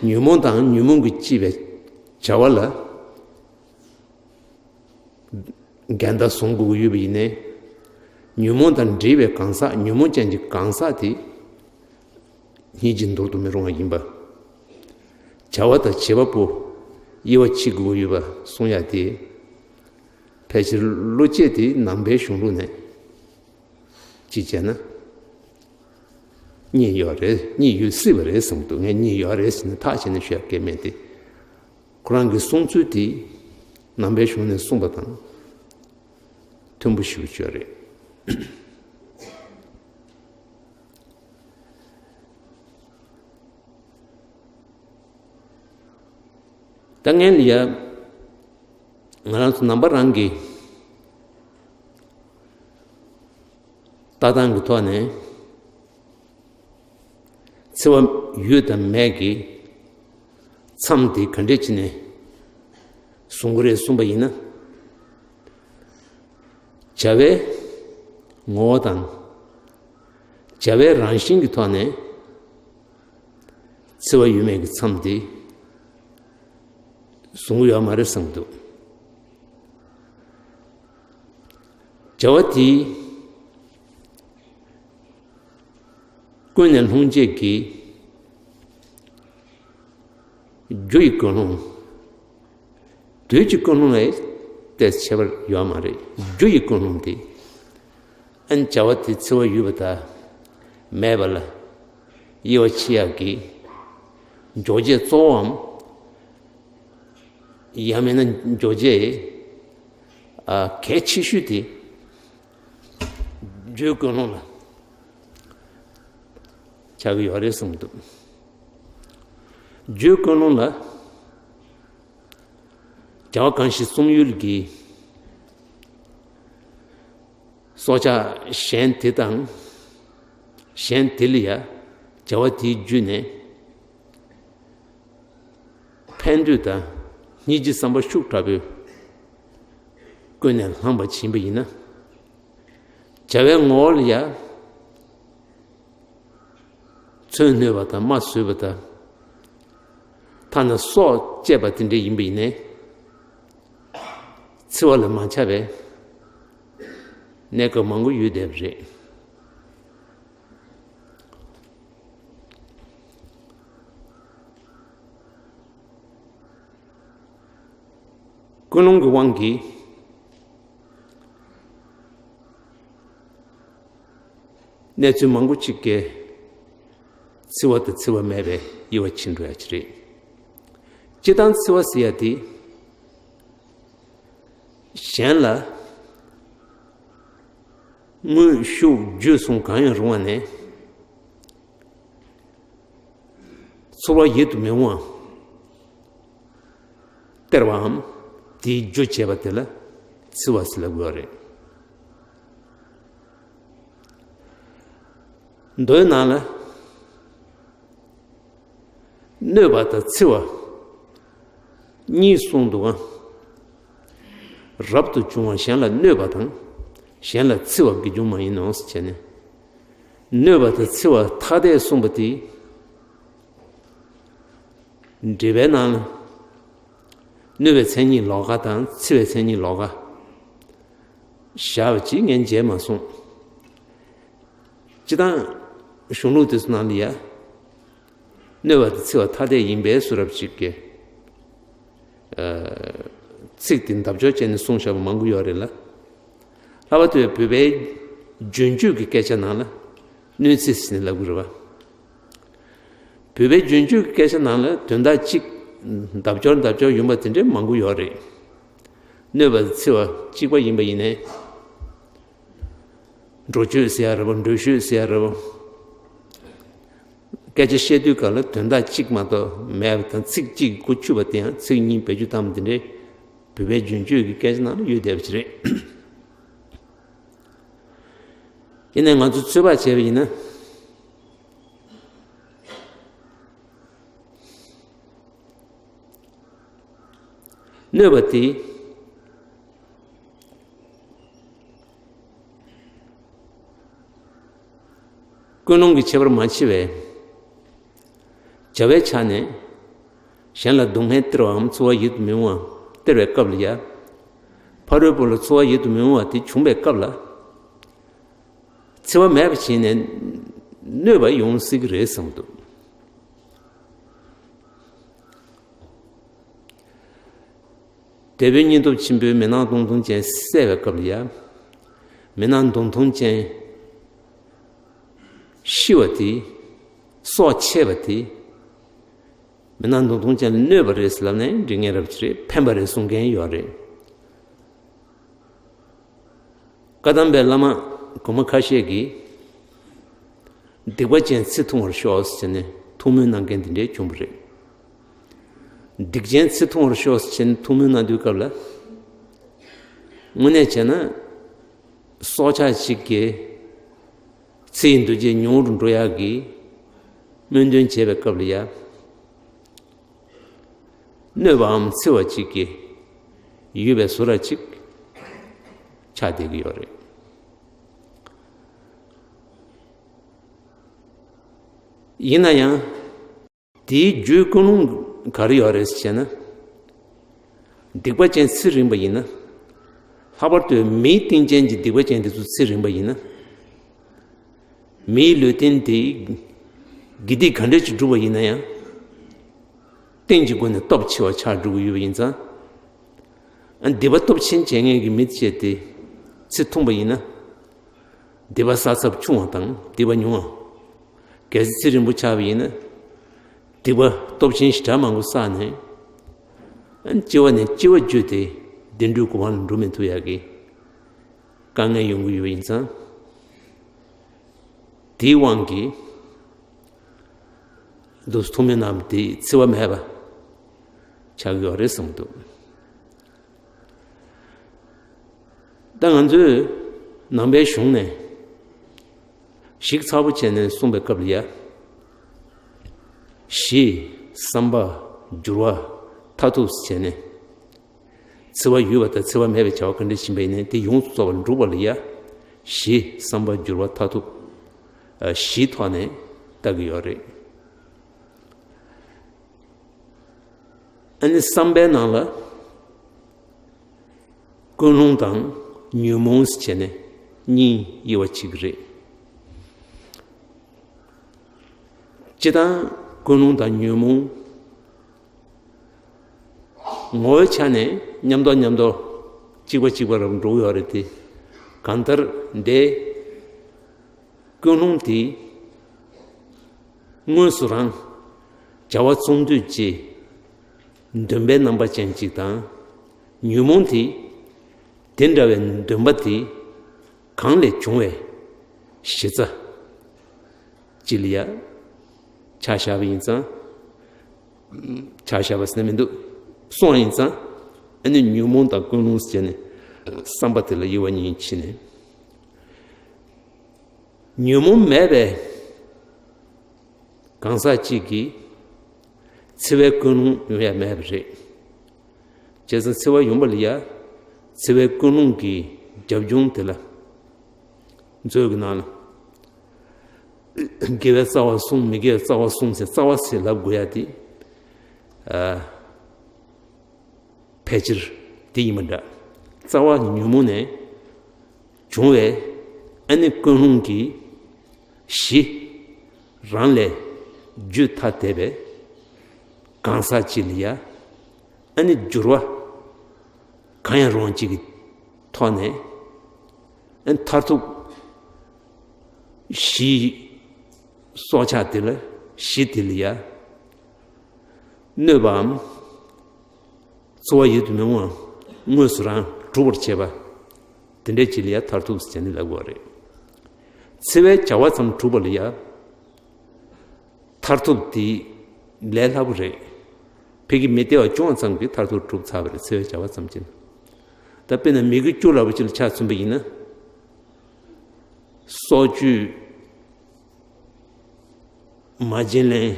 ཉོན་མོངས་དང་ཉོན་མོངས་ཀྱིས་བསྐྱེད་པའི་བྱ་བ་ལ། འགལ་ཟླ་བཟུང་དགོས་ཀྱི་ཡོད་པ་ཡིན་ནའི། ཉོན་མོངས་དང་འབྲེལ་བའི་གང་ཟག་ཉོན་མོངས་ཅན་གྱི་གང་ཟག་དེ། སྙིང་རྗེ་འདོར་དུ་མི་རུང་བ་ཡིན་པ། བྱ་བ་དང་བྱེད་པ་པོ་དབྱེ་བ་ཕྱེ་དགོས་ཀྱི་ཡོད་པ་གསུང་ཡ་དེ། ཕལ་ཆེར་བློ་སྐྱེད་དེ་ནང་པའི་གཞུང་ལུགས་ནས་ཅིག་བྱས་ན། གཉིས་ཡོད་རེད། གཉིས་ཡོད་སྲིད་པ་རེད་བསམ་འདུག་ངས་གཉིས་ཡོད་རེད་ཟེར་ནས་ཐག་བཅད་ནས་ཤོད་ཡ་གལ་མེད་དེ། ཁོ་རང་གི་གསུང་ཚུལ་དེ་ནང་པའི་གཞུང་ནས་གསུངས་པ་དང་མཐུན་པོ་ཞེ་པོ་ཅིག་ཡོད་རེད། ད་ངས་ལ་ཡ། ང་རང་ཚོ་ནང་པ་རང་གི་ལྟ་སྟངས་ཀྱི་ཐོག་ནས། འཚེ་བ་ཡོད་དམ་མེད་ཀྱི་མཚམས་དེ་ག་འདྲས་བྱས་ནས་བཟུང་གི་རེད་གསུངས་པ་ཡིན་ན། བྱ་བའི་ངོ་བོ་དང་། བྱ་བའི་རང་བཞིན་གྱི་ཐོག་ནས་འཚེ་བ་ཡོད་མེད་ཀྱི་མཚམས་དེ་བཟུང་གི་ཡོད་མ་རེད་བསམ་འདུག་བྱ་བ་དེ་ཀུན་ནས་སློང་བྱེད་ཀྱི་རྒྱུ་ཡི་ཀུན་སློང་། དུས་ཀྱི་ཀུན་སློང་ལ་ཏོག་ཙམ་ཁྱད་པར་ཡོད་མ་རེད། རྒྱུ་ཡི་ཀུན་སློང་དེ། ཨ་ནི་བྱ་བ་དེ་འཚེ་བ་ཡོད་པ་དང་མེད་པ་ལ་དབྱེ་བ་ཕྱེ་ཡག་གི་འཇོག་བྱེད་གཙོ་བོའམ། ཡང་མིན་ན་འཇོག་བྱེད་ཨ་གལ་ཆེ་ཤོས་དེ་རྒྱུའི་ཀུན་སློང་ལ་ཆགས་ཀྱི་ཡོད་རེད་གསུངས་འདུག་རྒྱུའི་ཀུན་སློང་ལ་བྱ་བ་གང་ཞིག་བསྲུང་ཡུལ་གྱི་སྲོག་ཆགས་གཞན་དེ་དང་། གཞན་དེ་ལ་ཡང་བྱ་བ་དེའི་བརྒྱུད་ནས་ཕན་འདོད་དང་སྙིང་རྗེའི་བསམ་པ་ཤུགས་དྲག་པོས་ཀུན་ནས་བསླངས་པ་ཕྱིན་པ་ཡིན་ན། བྱ་བའི་ངོ་བོ་ལ་ཡང་མཚོན་གནོད་པ་དང་རྨ་བཟོས་པ་དང་། ཐ་ན་སྲོག་བཅད་པ་དེ་འདྲ་ཡིན་པ་ཡིན་ནའི། འཚེ་བ་ལ་མ་ཆགས་པའི་གནས་སྐབས་མང་པོ་ཡོད་བསྡད་པ་རེད། ཀུན་སློང་གི་དབང་གིས་གནས་ཚུལ་མང་པོ་ཅིག་གིས་འཚེ་བ་དང་འཚེ་བ་མེད་པའི་དབྱེ་བ་ཕྱེ་འགྲོ་ཡ་ཅིག་རེད། སྤྱིར་བཏང་འཚེ་བ་ཟེར་ཡ་དེ། གཞན་ལ་དངོས་ཤུགས་བརྒྱུད་གསུམ་གང་ཡང་རུང་བ་ནས་ཚོར་བ་ཡིད་དུ་མི་འོང་བ་སྟེར་བའམ། དེའི་རྒྱུ་བྱས་པ་དེ་ལ་འཚེ་བ་ཟེར་ལབ་དགོས་པ་རེད། མདོའི་ནང་ལ། གནོད་པ་དང་འཚེ་བ་གཉིས་གསུངས་འདུག་ག་རབ་ཏུ་བྱུང་བ་གཞན་ལ་གནོད་པ་དང་། གཞན་ལ་འཚེ་བ་དགེ་སྦྱོང་མ་ཡིན་ནོ་ཟེར་བྱས་ནས། གནོད་པ་དང་འཚེ་བ་ཐ་དད་གསུངས་པ་དེ། འགྲེལ་པའི་ནང་ལ། གནོད་པའི་མཚན་ཉིད་ལོགས་ཀ་དང་འཚེ་བའི་མཚན་ཉིད་ལོགས་ཀ་བཞག་པ་ཅིག་ངས་མཇལ་མ་སོང་། སྤྱིར་བཏང་གཞུང་ལུགས་དེ་ཚོ་ནང་ལ་ཡ། གནོད་པ་དང་འཚེ་བ་ཐ་དད་ཡིན་པའི་བཟོ་འདྲ་ཅིག་གི་ཚིག་དེ་འདབ་སྦྱོར་བྱས་ནས་གསུངས་བཞག་པ་མང་པོ་ཡོད་རེད་ལ། ལྷག་པར་དུ་བོད་པའི་རྒྱུན་སྤྱོད་ཀྱི་སྐད་ཆ་ནང་ལ་གནོད་འཚེ་ཟེར་ནས་ལབ་ཀྱི་རེད་པ། བོད་པའི་རྒྱུན་སྤྱོད་ཀྱི་སྐད་ཆ་ནང་ལ་དོན་དག་གཅིག་འདབ་སྦྱོར་འདབ་སྦྱོར་ཡོང་པ་དེ་འདྲའི་མང་པོ་ཡོད་རེད། གནོད་པ་དང་འཚེ་བ་གཅིག་པ་ཡིན་པ་ཡིན་ནའི། འགྲོ་སྤྱོད་ཟེར་ཡ་རེད་པ། འགྲུལ་བཞུད་ཟེར་ཡ་རེད་པ། སྐད་ཆ་བཤད་དུས་སྐབས་ལ་དོན་དག་གཅིག་མ་གཏོགས་མེད་པ་དང་། ཚིག་གཅིག་གི་མགོ་ཚུད་པ་དེ་ཡང་ཚིག་གཉིས་བེད་སྤྱོད་བཏང་བ་དེ་འདྲའི་བོད་པའི་རྒྱུན་སྤྱོད་ཀྱི་སྐད་ཆ་ནང་ལ་ཡོད་བསྡད་པ་ཅིག་རེད། ཡིན་ནའི་ང་ཚོ་ཚོད་དཔག་བྱས་པ་ཡིན་ན། གནོད་པ་དེ། ཀུན་སློང་གི་ཁྱད་པར་མ་ཕྱེ་བས། བྱ་བའི་ཆ་ནས། གཞན་ལ་སྡུག་བསྔལ་སྟེར་བའམ་འཚེ་བ་ཡིད་དུ་མི་འོང་བ་སྟེར་བའི་སྐབས་ལ་ཡ། ཕ་རོལ་པོ་ལ་འཚེ་བ་ཡིད་དུ་མི་འོང་བ་དེ་བྱུང་བའི་སྐབས་ལ། འཚེ་བ་མེད་པ་བྱས་ནས་གནོད་པ་ཡོང་སྲིད་ཀྱི་རེད་བསམ་གྱི་འདུག་འདས་པའི་སྙིང་སྟོབས་ཆེན་པོའི་མི་སྣང་སྟོང་ཐུན་ཅན་བསལ་བའི་སྐབས་ལ་ཡ། མི་སྣང་སྟོང་ཐུན་ཅན་ཤི་བ་དེ། སྲོག་ཆད་པ་དེ། མི་སྣང་སྟོང་ཐུན་ཅན་ལ་གནོད་པ་རེད་ཟེར་ལབ་ནས་འགྲིག་མཁན་རབ་ཅིག་རེད། ཕན་པ་རེད་གསུང་མཁན་ཡོད་རེད། བཀའ་གདམས་པའི་བླ་མ་གོང་མ་ཁ་ཤས་ཀྱིས། སྡིག་པ་ཅན་ཚེ་ཐུང་བར་ཤོག་ཟེར་ནས་ཐུགས་སྨོན་གནང་མཁན་དེ་འདྲས་བྱུང་བ་རེད། སྡིག་ཅན་ཚེ་ཐུང་བར་ཤོག་ཟེར་ནས་ཐུགས་སྨོན་གནང་དུས་སྐབས་ལ། དངོས་གནས་བྱས་ན། སྲོག་ཆགས་ཤིག་གི་ཚེ་ཡི་འདུ་བྱེད་ཉུང་རུ་འགྲོ་ཡག་གི་སྨོན་འདུན་བྱེད་པའི་སྐབས་ལ་ཡ། གནོད་པའམ་འཚེ་བ་ཅིག་གི་ཡོད་པའི་བཟོ་འདྲ་ཅིག་ཆགས་བསྡད་ཀྱི་ཡོད་རེད། ཡིན་ན་ཡང་། དེའི་རྒྱུའི་ཀུན་སློང་ག་རེ་ཡོད་རེད་ཟེར་ན། སྡིག་པ་ཅན་ཚེ་རིང་པ་ཡིན་ན། ལྷག་པར་དུ་མིའི་རྟེན་ཅན་གྱི་སྡིག་པ་ཅན་དེ་ཚོ་ཚེ་རིང་པ་ཡིན་ན། མིའི་ལུས་རྟེན་དེ་དགེ་སྡིག་ག་འདྲ་ཅིག་བསྒྲུབས་པ་ཡིན་ན་ཡང་། རྟེན་གྱི་སྒོ་ནས་སྟོབས་ཆེ་བ་ཆགས་འགྲོ་གི་ཡོད་པ་ཡིན་ཙང་། ཨ། སྡིག་པ་སྟོབས་ཆེན་བྱེད་མཁན་གྱི་མི་བྱས་ཏེ་ཚེ་ཐུང་པ་ཡིན་ན། སྡིག་པ་བསགས་ཚབས་ཆུང་བ་དང་སྡིག་པ་ཉུང་བ། གལ་སྲིད་ཚེ་རིང་པོ་ཆགས་པ་ཡིན་ན། སྡིག་པ་སྟོབས་ཆེན་ཞེ་དྲག་མང་པོ་བསགས་ནས། ཨ། སྐྱེ་བ་ནས་སྐྱེ་བ་བརྒྱུད་དེ་བདེ་འགྲོའི་གོ་འཕང་ལ་འགྲོ་མི་ཐུབ་ཡག་གི་དཀའ་ངལ་ཡོང་གི་ཡོད་པ་ཡིན་ཙང་། དེའི་དབང་གིས་འདུག་ཐུགས་སྨོན་གནང་བ་དེ་འཚེ་བ་མེད་པ་ཆགས་ཀྱི་ཡོད་རེད་བསམ་གྱི་འདུག་ད་ང་ཚོས་ནང་པའི་གཞུང་ནས་ཞིབ་ཚགས་པོ་བྱས་ནས་གསུངས་པའི་སྐབས་ལ་ཡ། གཞི། བསམ་པ། འགྱུར་བ། མཐར་ཐུག་བྱས་ནས། འཚེ་བ་ཡོད་པ་དང་འཚེ་བ་མེད་པའི་བྱ་བ་ག་འདྲ་ཕྱིན་པ་ཡིན་ནའི་དེ་ཡོངས་སུ་རྫོགས་པར་འགྲུབ་པ་ལ་ཡ། གཞི། བསམ་པ། འགྱུར་བ། མཐར་ཐུག་ཨ། བཞིའི་ཐོག་ནས་བལྟ་གི་ཡོད་རེད། ཨ་ནི་བསམ་པའི་ནང་ལ་ཀུན་སློང་དང་ཉོན་མོངས་བྱས་ནས་གཉིས་དབྱེ་བ་ཕྱེ་གི་རེད། སྤྱིར་བཏང་ཀུན་སློང་དང་ཉོན་མོངས། ངོ་བོའི་ཆ་ནས་མཉམ་དུ་མཉམ་དུ་གཅིག་པ་གཅིག་པ་རུ་འགྲོ་གི་ཡོད་རེད་དེ། གང་ལྟར་འདི་ཀུན་སློང་དེ་དངོས་སུ་རང་བྱ་བ་ཚོགས་འདུས་ཀྱི་འདུན་པའི་རྣམ་པ་ཅན་གཅིག་དང་། ཉོན་མོངས་དེ་དེ་འདྲ་བའི་འདུན་པ་དེ་གང་ལས་བྱུང་བའི་གཞི་རྩ་གཅིག་ལ་ཡ་ཆ་བཞག་པ་ཡིན་ཙང་། ཆ་བཞག་པ་ཟེར་ན་མི་འདུག་སོང་ཡིན་ཙང་། ཨ་ནི་ཉོན་མོངས་དང་ཀུན་སློང་ཟེར་ནས་བསམ་པ་དེ་ལ་དབྱེ་བ་གཉིས་ཕྱེ་ནས། ཉོན་མོངས་མེད་པའི་གང་ཟག་གཅིག་གིས་འཚེ་བའི་ཀུན་སློང་ཡོང་ཡ་མེད་པ་རེད། བྱས་ཙང་འཚེ་བ་ཡོང་པ་ལ་ཡ། འཚེ་བའི་ཀུན་སློང་གི་རྒྱབ་ལྗོངས་དེ་ལ་མཛོད་ཀྱི་ནང་ལ། དགེ་བའི་རྩ་བ་བསྲུང་། མི་དགེ་བའི་རྩ་བ་བསྲུང་ཟེར། རྩ་བ་ཟེར་ལབ་དགོས་ཡ་དེ། ཨ། ཕལ་ཆེར་དེ་ཡིན་པ་འདྲ། རྩ་བ་ཉོན་མོངས་ནས་བྱུང་བའི་ཨ་ནི་ཀུན་སློང་གི་གཞི་རང་ལས་བརྒྱུད་ཐ་དད་པའི་གང་ཟག་གཅིག་ལ་ཡ། ཨ་ནི་འགྱུར་བ་གང་ཡང་རུང་གཅིག་གི་ཐོག་ནས། ཨ་ནི་མཐར་ཐུག་གཞི་སྲོག་ཆགས་དེ་ལ། གཞི་དེ་ལ་ཡ། གནོད་པའམ་འཚེ་བ་ཡིད་དུ་མི་འོང་བ་དངོས་སུ་རང་གྲུབ་པར་བྱེད་པ། དེ་འདྲའི་ཅིག་ལ་ཡ་མཐར་ཐུག་ཟེར་ནས་ལབ་དགོས་རེད། འཚེ་བའི་བྱ་བ་ཙམ་གྲུབ་པ་ལ་ཡ་མཐར་ཐུག་དེ་ལས་སླ་པོ་རེད། ཕ་གི་མི་བདེ་བ་བྱུང་བ་ཙམ་གྱིས་མཐར་ཐུག་གྲུབ་ཚར་བ་རེད། འཚེ་བའི་བྱ་བ་ཙམ་གྱིས། ད་དཔེར་ན་མི་དགེ་བཅུ་ལབ་པ་ཅིག་ལ་ཆ་མཚོན་པ་ཡིན་ན། སྲོག་གཅོད། མ་བྱིན་ལེན།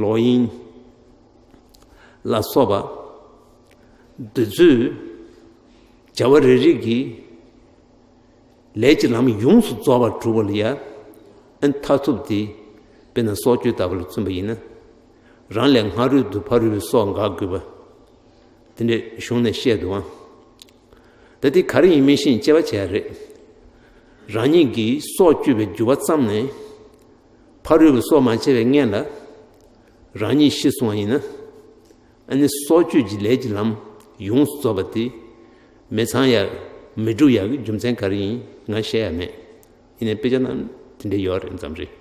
ལོག་གཡེམ་ལ་སོགས་པ། འདི་ཚོས་བྱ་བ་རེ་རེ་གིས་ལས་ཀྱི་ལམ་ཡོངས་སུ་རྫོགས་པར་གྲུབ་པ་ལ་ཡང་ཨ་ནི་མཐར་ཐུག་དེ་དཔེར་ན་སྲོག་གཅོད་ལྟ་བུ་ལ་མཚོན་པ་ཡིན་ན། རང་ལས་སྔ་རོལ་དུ་ཕ་རོལ་པོའི་སྲོག་འགག་དགོས་པ་དེ་འདྲའི་གཞུང་ནས་བཤད་འདུག་ཨང་། ད་དེ་ག་རེ་ཡིན་མིན་ཤེས་དཔྱད་པ་བྱས་རེད། རང་ཉིད་ཀྱིས་སྲོག་གཅོད་པའི་རྒྱུ་བ་བརྩམས་ནས་ཕ་རོལ་པོའི་སྲོག་མ་བཅད་པའི་སྔོན་ལ་རང་ཉིད་ཤི་སོང་བ་ཡིན་ན། ཨ་ནི་སྲོག་གཅོད་ཀྱི་ལས་ཀྱི་ལམ་ཡོངས་སུ་རྫོགས་པ་དེ་མི་ཚང་ཡ་མི་འགྲུབ་ཡག་གི་རྒྱུ་མཚན་ག་རེ་ཡིན་ང་ཤེས་ཡ་མེད། ཡིན་ནའི་དཔེ་ཆ་ནང་དེ་འདྲ་ཡོད་རེད་ཙམ་རེད།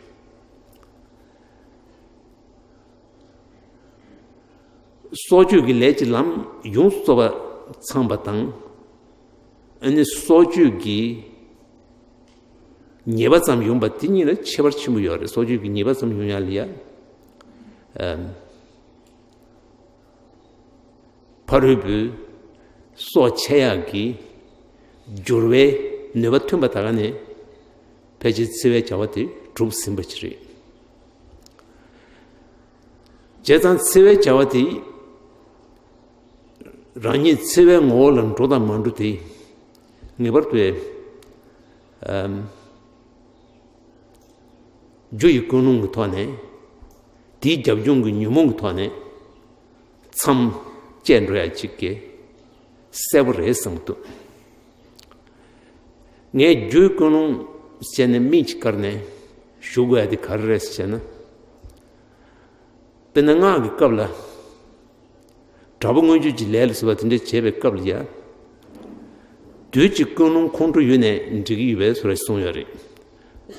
སྲོག་གཅོད་ཀྱི་ལས་ཀྱི་ལམ་ཡོངས་སུ་རྫོགས་པ་ཚང་པ་དང་། ཨ་ནི་སྲོག་གཅོད་ཀྱི་ཉེས་པ་ཙམ་ཡོང་པ་དེ་གཉིས་ལ་ཁྱད་པར་ཆེན་པོ་ཡོད་རེད། སྲོག་གཅོད་ཀྱི་ཉེས་པ་ཙམ་ཡོང་ཡ་ལ་ཡ། ཨམ། ཕ་རོལ་པོའི་སྲོག་ཆད་ཡག་གི་སྦྱོར་བའི་ནུས་པ་ཐོན་པ་ད་ག་ནས་ཕལ་ཆེར་འཚེ་བའི་བྱ་བ་དེ་གྲུབ་ཟིན་པ་ཅིག་རེད། བྱས་ཙང་འཚེ་བའི་བྱ་བ་དེ་རང་ཉིད་འཚེ་བའི་ངོ་བོ་ལ་འགྲོ་དང་མ་འགྲོ་དེ་ངེས་པར་དུ་ཨམ། རྒྱུ་ཡི་ཀུན་སློང་གི་ཐོག་ནས། དེའི་རྒྱབ་ལྗོངས་ཀྱི་ཉོན་མོངས་ཀྱི་ཐོག་ནས་མཚམས་བཅད་འགྲོ་ཡ་གཅིག་གི་གསལ་པོ་རེད་བསམ་གྱི་འདུག་ངས་རྒྱུའི་ཀུན་སློང་བྱས་ནས་མིག་ཅིག་བཀར་ནས་ཞུ་དགོས་ཡ་དེ་ག་རེ་རེད་ཟེར་ན། དཔེར་ན་སྔགས་ཀྱི་སྐབས་ལ། དྲག་པོ་མངོན་སྤྱོད་ཀྱི་ལས་ལ་ཟེར་བ་དེ་འདྲ་བྱེད་པའི་སྐབས་ལ་ཡ། དུས་ཀྱི་ཀུན་སློང་ཁོང་ཁྲོ་ཡོད་ནས་འགྲིག་གི་ཡོད་པའི་བཟོ་འདྲ་གསུངས་ཡོད་རེད།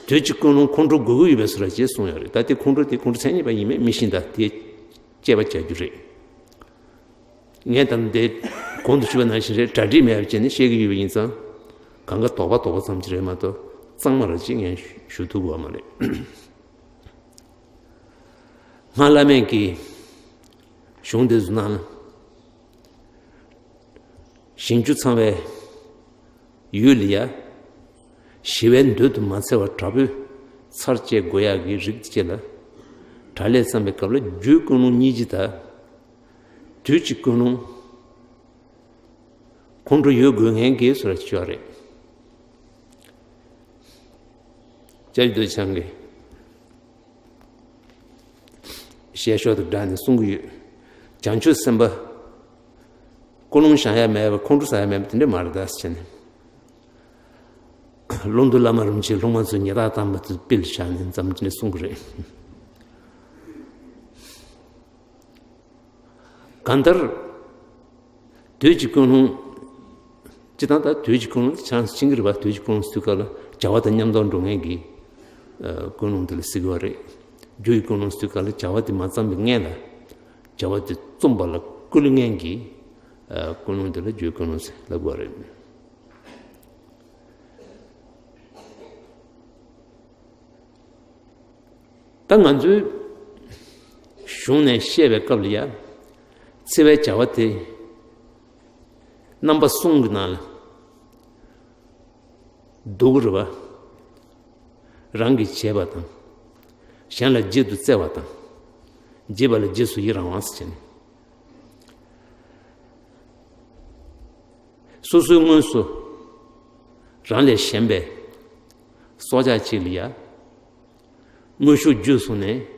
དུས་ཀྱི་ཀུན་སློང་ཁོང་ཁྲོ་དགོས་ཀྱི་ཡོད་པའི་བཟོ་འདྲ་ཅེས་གསུངས་ཡོད་རེད། ད་དེ་ཁོང་ཁྲོ་དེ་ཁོང་ཁྲོ་མཚན་ཉིད་པ་ཡིན་མིན་མི་ཤེས། ད་དེ་དཔྱད་པ་བྱ་རྒྱུ་རེད། ངས་ད་ལྟ་དེ་གོང་དུ་ཞུས་པ་ནང་བཞིན་རེད། གྲ་སྒྲིག་མེད་པ་བྱས་ནས་བཤད་ཀྱི་ཡོད་པ་ཡིན་ཙང་། གང་ག་དོགས་པ་དོགས་པ་ཙམ་ཅིག་རེད་མ་གཏོགས་གཙང་མ་ར་ཅིག་ངས་ཞུ་ཐུབ་ཀྱི་ཡོད་མ་རེད། སྔགས་བླ་མེད་ཀྱི་གཞུང་དེ་ཚོ་ནང་ལ། ཞིང་བཅུ་ཚང་བའི་ཡུལ་ལ་ཡ། ཞི་བའི་འདོད་དུ་མ་འཚེ་བར་དྲག་པོས་ཚར་བཅད་དགོས་ཡག་གི་རིགས་དེ་ལ། དྲག་ལས་བརྩམས་པའི་སྐབས་ལ་རྒྱུའི་ཀུན་སློང་སྙིང་རྗེ་དང་། དུས་ཀྱི་ཀུན་སློང་ཁོང་ཁྲོ་ཡོད་དགོས་ངེས་ཀྱི་བཟོ་འདྲ་ཅིག་ཡོད་རེད། ཅ་ལག་འདོད་ཆགས་ཀྱི། ཞལ་ཤོག་དང་སྦྲགས་ནས་གསུང་གི་ཡོད། བྱང་ཆུབ་སེམས་དཔའ། ཀུན་སློང་བཞག་ཡ་མེད་པ་ཁོང་ཁྲོ་ཟ་ཡ་མེད་པ་དེ་འདྲ་མ་རེད་ད་ཟེར་ནས། ཀློང་རྡོལ་བླ་མ་རིན་པོ་ཆེའི་སློབ་མ་ཚོས་ཉེས་རྡུང་བཏང་བ་དེ་དཔེ་ལ་བཞག་ནས་མཚམས་དེ་འདྲ་གསུང་གི་རེད། གང་ལྟར། དུས་ཀྱི་ཀུན་སློང་། སྤྱིར་བཏང་ད་དུས་ཀྱི་ཀུན་སློང་དེ་ཆ་ཚང་ཕྱིན་གྱི་རེད་པ། དུས་ཀྱི་ཀུན་སློང་ཟེར་དུས་སྐབས་ལ་བྱ་བ་དང་མཉམ་དུ་འགྲོ་མཁན་གྱི་ཀུན་སློང་དེ་ལ་ཟེར་གྱི་ཡོད་རེད། རྒྱུ་ཡི་ཀུན་སློང་ཟེར་དུས་སྐབས་ལ་བྱ་བ་དེ་མ་བརྩམས་པའི་སྔོན་ལ་བྱ་བ་དེ་རྩོམ་པ་ལ་བསྐུལ་མཁན་གྱི་ཀུན་སློང་དེ་ལ་རྒྱུ་ཡི་ཀུན་སློང་ཟེར་ལབ་དགོས་རེད། ད་ང་ཚོའི་གཞུང་ནས་བཤད་པའི་སྐབས་ལ་ཡ། འཚེ་བའི་བྱ་བ་དེ་རྣམ་པ་གསུམ་གྱི་ནང་ལ་འདུ་གི་རེད་པ། རང་གིས་བྱས་པ་དང་། གཞན་ལ་བརྗེད་དུ་སྩལ་བ་དང་། བརྗེད་པ་ལ་རྗེས་སུ་ཡི་རང་བ་ཟེར་བྱས་ནས། སོ་སོའི་དངོས་སུ་རང་ལས་གཞན་པའི་སྲོག་ཆགས་གཅིག་ལ་ཡ། དངོས་ཤུགས་བརྒྱུད་སོང་ནས་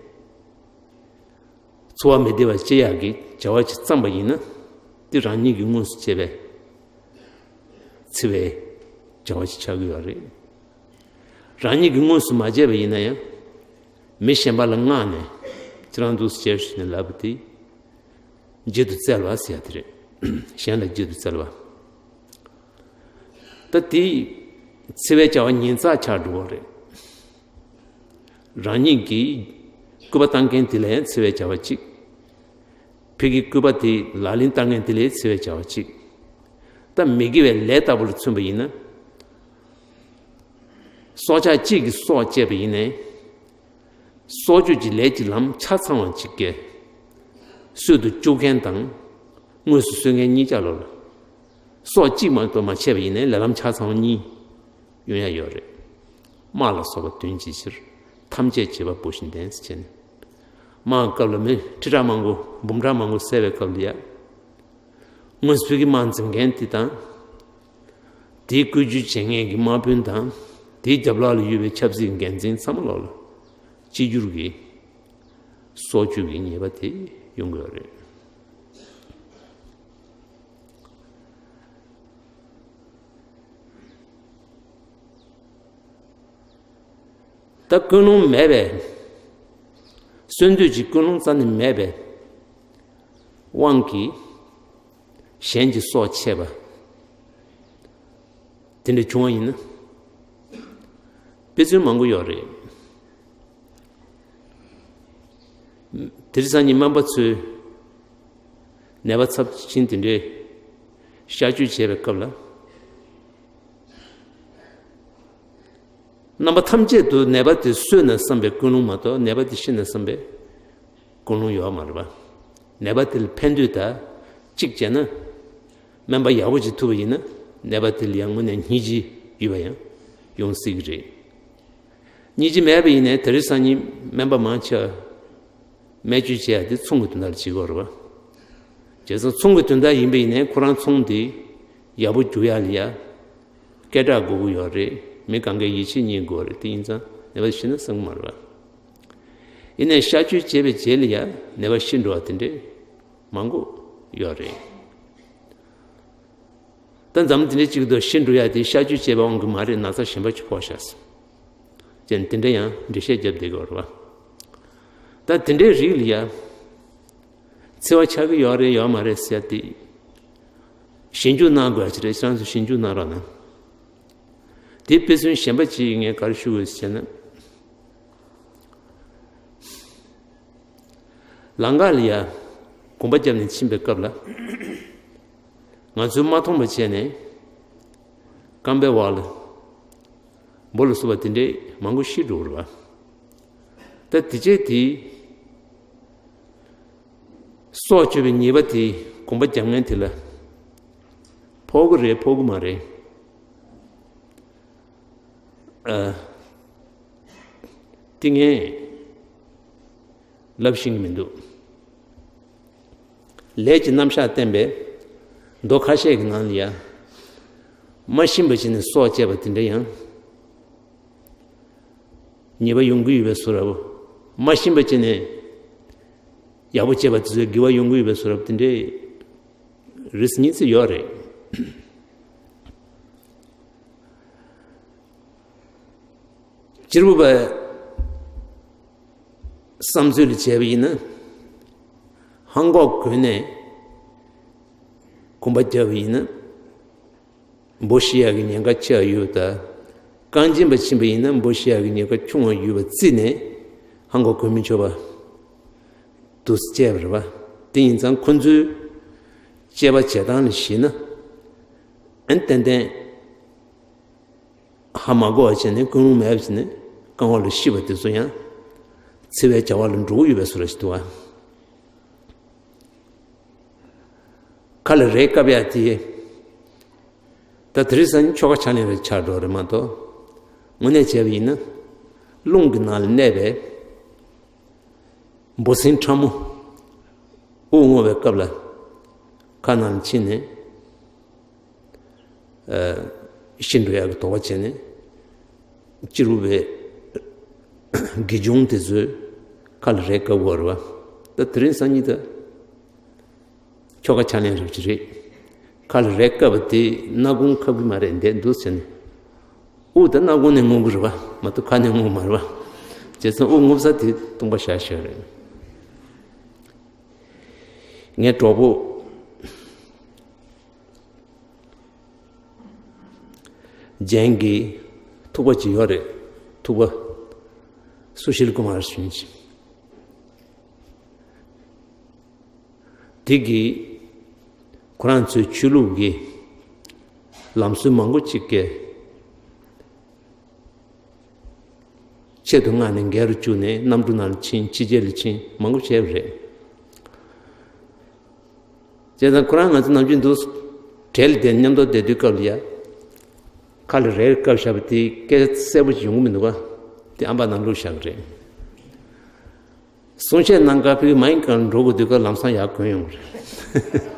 འཚོ་བ་མི་བདེ་བ་སྐྱེ་ཡག་གི་བྱ་བ་ཅིག་བརྩམས་པ་ཡིན་ན། དེ་རང་ཉིད་ཀྱིས་དངོས་སུ་བྱས་པའི་འཚེ་བའི་བྱ་བ་ཅིག་ཆགས་ཀྱི་ཡོད་རེད། རང་ཉིད་ཀྱིས་དངོས་སུ་མ་བྱས་པ་ཡིན་ན་ཡང་། མི་གཞན་པ་ལ་མངགས་ནས་ཁྱེད་རང་འདུག་སེ་བྱས་ཟེར་ནས་ལབ་པ་དེ། བརྗེད་དུ་སྩལ་བ་ཟེར་ཡ་དེ་རེད། གཞན་ལ་བརྗེད་དུ་སྩལ་བ། ད་དེ་འཚེ་བའི་བྱ་བ་ཉིན་བསགས་ཆགས་འགྲོ་བ་རེད། རང་ཉིད་ཀྱིས་སྐུར་པ་བཏང་མཁན་དེ་ལ་ཡང་འཚེ་བའི་བྱ་བ་གཅིག་ཕ་གིའི་སྐུར་པ་དེ་ལག་ལེན་བསྟར་མཁན་དེ་ལ་ཡང་འཚེ་བའི་བྱ་བ་གཅིག་ད་མི་དགེ་བའི་ལས་ལྟ་བུ་ལ་མཚོན་པ་ཡིན་ན། སྲོག་ཆགས་གཅིག་གི་སྲོག་བཅད་པ་ཡིན་ནའི། སྲོག་གཅོད་ཀྱི་ལས་ཀྱི་ལམ་ཆ་ཚང་བ་གཅིག་གི་སྲོལ་དུ་བཅུག་མཁན་དང་། དངོས་སུ་གསོད་མཁན་གཉིས་ཀ་ལོ་ལ། སྲོག་གཅིག་མ་གཏོགས་མ་བཅད་པ་ཡིན་ནའི་ལས་ལམ་ཆ་ཚང་བ་གཉིས་ཡོང་ཡ་ཡོད་རེད། དམག་ལ་སོགས་པ་དོན་གྱི་ཕྱིར། ཐམས་ཅད་བྱེད་པ་བུ་བཞིན་ལྡན་ཟེར་བྱས་ནས། དམག་གི་སྐབས་ལ་མི་ཁྲི་ཕྲག་མང་པོ་འབུམ་ཕྲག་མང་པོ་བསད་པའི་སྐབས་ལ་ཡ། དངོས་སུ་བོད་ཀྱི་དམག་འཛིང་མཁན་དེ་དང་། དེའི་བཀོད་ཇུས་བྱེད་མཁན་གྱི་དམག་དཔོན་དང་། དེའི་རྒྱབ་ལོགས་ལ་ཡོད་པའི་ཆབ་སྲིད་འགན་འཛིན་ཚང་མ་ལོག་ལ་གཅིག་གྱུར་གྱིས་སྲོག་གཅོད་ཀྱི་ཉེས་པ་དེ་ཡོང་གི་ཡོད་རེད། ད་ཀུན་སློང་མེད་པས། གསོན་དུས་ཀྱི་ཀུན་སློང་རྩ་ནས་མེད་པའི་དབང་གིས་གཞན་གྱི་སྲོག་བཅད་པ་དེ་འདྲ་བྱུང་བ་ཡིན་ན། དཔེ་མཚོན་མང་པོ་ཡོད་རེད། དེ་རིང་སང་ཉིན་སྨན་པ་ཚོས་ནད་པ་ཚབས་ཆེན་དེ་འདྲའི་གཤག་བཅོས་བྱས་པའི་སྐབས་ལ། རྣམ་པ་ཐམས་ཅད་དུ་ནད་པ་དེ་གསོས་ན་བསམ་པའི་ཀུན་སློང་མ་གཏོགས། ནད་པ་དེ་ཤི་ན་བསམ་པའི་ཀུན་སློང་ཡོད་མ་རེད་པ། ནད་པ་དེ་ལ་ཕན་འདོད་དང་། གཅིག་བྱས་ན། སྨན་པ་ཡག་པོ་ཅིག་ཐུབ་པ་ཡིན་ན། ནད་པ་དེ་ལ་ཡང་དངོས་གནས་སྙིང་རྗེ་ཡོད་པ་ཡང་ཡོང་སྲིད་ཀྱི་རེད། སྙིང་རྗེ་མེད་པ་ཡིན་ནའི་དེ་རིང་སང་ཉིན་སྨན་པ་མང་ཆེ་བ་སྨན་བཅོས་བྱེད་ཡ་དེ་ཚོང་གི་དོན་དག་ལ་བྱེད་ཀྱི་ཡོད་རེད་པ། བྱས་ཙང་ཚོང་གི་དོན་དག་ཡིན་པ་ཡིན་ནའི་ཁོ་རང་ཚོང་དེ་ཡག་པོ་རྒྱུག་ཡ་ལ་ཡ་སྐད་གྲགས་དགོས་ཀྱི་ཡོད་རེད། མི་གང་གའི་ཡིད་ཆེས་རྙེད་དགོས་རེད། དེ་ཡིན་ཙང་ནད་པ་ཤི་ན་བསམ་གྱི་མ་རེད་པ། ཡིན་ནའི་གཤག་བཅོས་བྱས་པའི་རྗེས་ལ་ཡ་ནད་པ་ཤི་འགྲོ་བ་དེ་འདྲས་མང་པོ་ཡོད་རེད། ད་འཛམ་གླིང་འདི་འདྲའི་གཅིག་ཏུ་ཤི་འགྲོ་ཡ་དེ་གཤག་བཅོས་བྱས་པའི་དབང་གིས་མ་རེད། ན་ཚ་གཞན་པ་ཅིག་ཕོག་ཤག་ཟེར། ཅན་དེ་འདྲ་ཡང་འགྲེལ་བཤད་བརྒྱབ་བསྡད་ཀྱི་ཡོད་རེད་པ། ད་དེ་འདྲའི་རིགས་ལ་ཡ་འཚེ་བ་ཆགས་ཀྱི་ཡོད་རེད་ཡོད་མ་རེད་ཟེར་ཡ་དེ་ཞིབ་འཇུག་གནང་དགོས་ཡ་ཅིག་རེད། ཁྱེད་རང་ཚོ་ཞིབ་འཇུག་གནང་རོགས་གནང་། དེ་དཔེ་མཚོན་གཞན་པ་ཅིག་ངས་ག་རེ་ཞུ་དགོས་ཟེར་ན། ལང་ཀ་ལ་ཡ་གོམ་པ་བརྒྱབ་ནས་ཕྱིན་པའི་སྐབས་ལ། ང་ཚོས་མ་མཐོང་བ་བྱས་ནས་རྐང་པའི་འོག་ལ་འབུ་ལ་སོགས་པ་དེ་འདྲས་མང་པོ་ཤི་འགྲོ་བ་རེད་པ། ད་དེ་རྗེས་དེའི་སྲོག་གཅོད་པའི་ཉེས་པ་དེ་གོམ་པ་རྒྱག་མཁན་དེ་ལ་ཕོག་གི་རེད་ཕོག་གི་མ་རེད། ཨ། དེ་ངས་ལབ་ཤེས་ཀྱི་མི་འདུག་ལས་ཀྱི་རྣམ་གཞག་བསྟན་པའི་མདོ་ཁ་ཤས་ཀྱི་ནང་ལ་ཡ། མ་ཤེས་པ་བྱས་ནས་སྲོག་བཅད་པ་དེ་འདྲ་ཡང་ཉེས་པ་ཡོང་གི་ཡོད་པའི་བཟོ་འདྲ་པོ། མ་ཤེས་པ་བྱས་ནས་ཡག་པོ་བྱས་པ་དེ་ཚོའི་དགེ་བ་ཡོང་གི་ཡོད་པའི་བཟོ་འདྲ་པོ་དེ་འདྲའི་རིགས་གཉིས་ཙམ་ཡོད་རེད། སྤྱིར་བུ་པ་བསམ་ཚུལ་ལ་བྱས་པ་ཡིན་ན། ཧང་གོག་གོན་ནས་གོམ་པ་རྒྱབ་པ་ཡིན་ན། འབུ་ཤི་ཡག་གི་ཉེན་ཁ་ཆེ་བ་ཡོད་ད། རྐང་རྗེན་པ་ཕྱིན་པ་ཡིན་ན་འབུ་ཤི་ཡག་གི་ཉེན་ཁ་ཆུང་བ་ཡོད་པ་བརྩིས་ནས་ཧང་གོག་གོན་མི་ཆོག་པ་འདུག་བྱས་པ་རེད་པ། དེ་ཡིན་ཙང་ཁོ་ཚོའི་དཔྱད་པ་བྱེད་སྟངས་ལ་གཞིགས་ན། ཨན་ཏན་ཏན། ཧ་མ་གོ་བ་བྱས་ནས་ཀུན་སློང་མེད་པ་བྱས་ནས་རྐང་བ་ལ་ཤི་བ་དེ་ཚོ་ཡང་འཚེ་བའི་བྱ་བ་ལ་འགྲོ་གི་ཡོད་པའི་བཟོ་འདྲ་ཞིག་འདུག་ཨ། ཁ་ལ་རས་བཀབ་ཡ་དེ། ད་དེ་རིང་སང་ཉིན་ཆོ་ག་ཕྱག་ལེན་རེ་ཆགས་འགྲོ་རེད་མ་གཏོགས། དངོས་གནས་བྱས་པ་ཡིན་ན། རླུང་གི་ནང་ལ་གནས་པའི་འབུ་སྲིན་ཕྲ་མོ། དབུགས་རྔུབ་པའི་སྐབས་ལ་ཁ་ནང་ལ་ཕྱིན་ནས། ཨ། ཤི་འགྲོ་ཡག་གི་དོགས་པ་བྱས་ནས། སྤྱིར་བུ་པའི་དགེ་སྦྱོང་དེ་ཚོས་ཁ་ལ་རས་བཀབ་དགོས་རེད་པ། ད་དེ་རིང་སང་ཉིན་ད་ཆོ་ག་ཕྱག་ལེན་རེ་ཅིག་རེད། ཁ་ལ་རས་བཀབ་པ་དེ་སྣ་ཁུང་ཁབ་ཀྱི་མ་རེད་འདས་འདུག་ཟེར་ནས། དབུགས་ད་སྣ་ཁུང་ནས་རྔུབ་ཀྱི་རེད་པ། མ་གཏོགས་ཁ་ནས་རྔུབ་མ་རེད་པ། བྱས་ཙང་དབུགས་རྔུབ་ས་དེ་སྟོང་པ་བཞག་བཞག་རེད། ངའི་གྲོགས་པོ་རྒན་གྱི་ཐུག་པ་ཅིག་ཡོད་རེད། ཐུག་པ། སུ་ཤིལ་ཀུ་མར་ཞུ་མཁན་ཅིག་དེ་གིས་ཁོ་རང་ཚོའི་ཆོས་ལུགས་ཀྱི་ལམ་སྲོལ་མང་པོ་ཅིག་གི་ཆེད་དུ་མངགས་ནས་འགལ་རུ་བཅུག་ནས་གནམ་གྲུ་ནང་ལ་ཕྱིན། ཕྱི་རྒྱལ་ལ་ཕྱིན། མང་པོ་བྱས་པ་རེད། བྱས་ཙང་ཁོ་རང་ང་ཚོ་ནམ་རྒྱུན་འདུག་གྲལ་ལ་བསྡད་མཉམ་དུ་བསྡད་དུས་སྐབས་ལ་ཡ། ཁ་ལ་རས་བཀབ་བཞག་པ་དེ་སྐད་ཆ་གསལ་པོ་ཞིག་ཡོང་གི་མི་འདུག་ག་དེ་ཨམ་པ་ནང་བླུགས་བཞག་གི་རེད། གསུང་བཤད་གནང་སྐབས་ཕ་གི་མ་ཡིན་གང་འགྲོ་དགོས་དུས་སྐབས་ལམ་སང་ཡར་གོན་ཡོང་གི་རེད།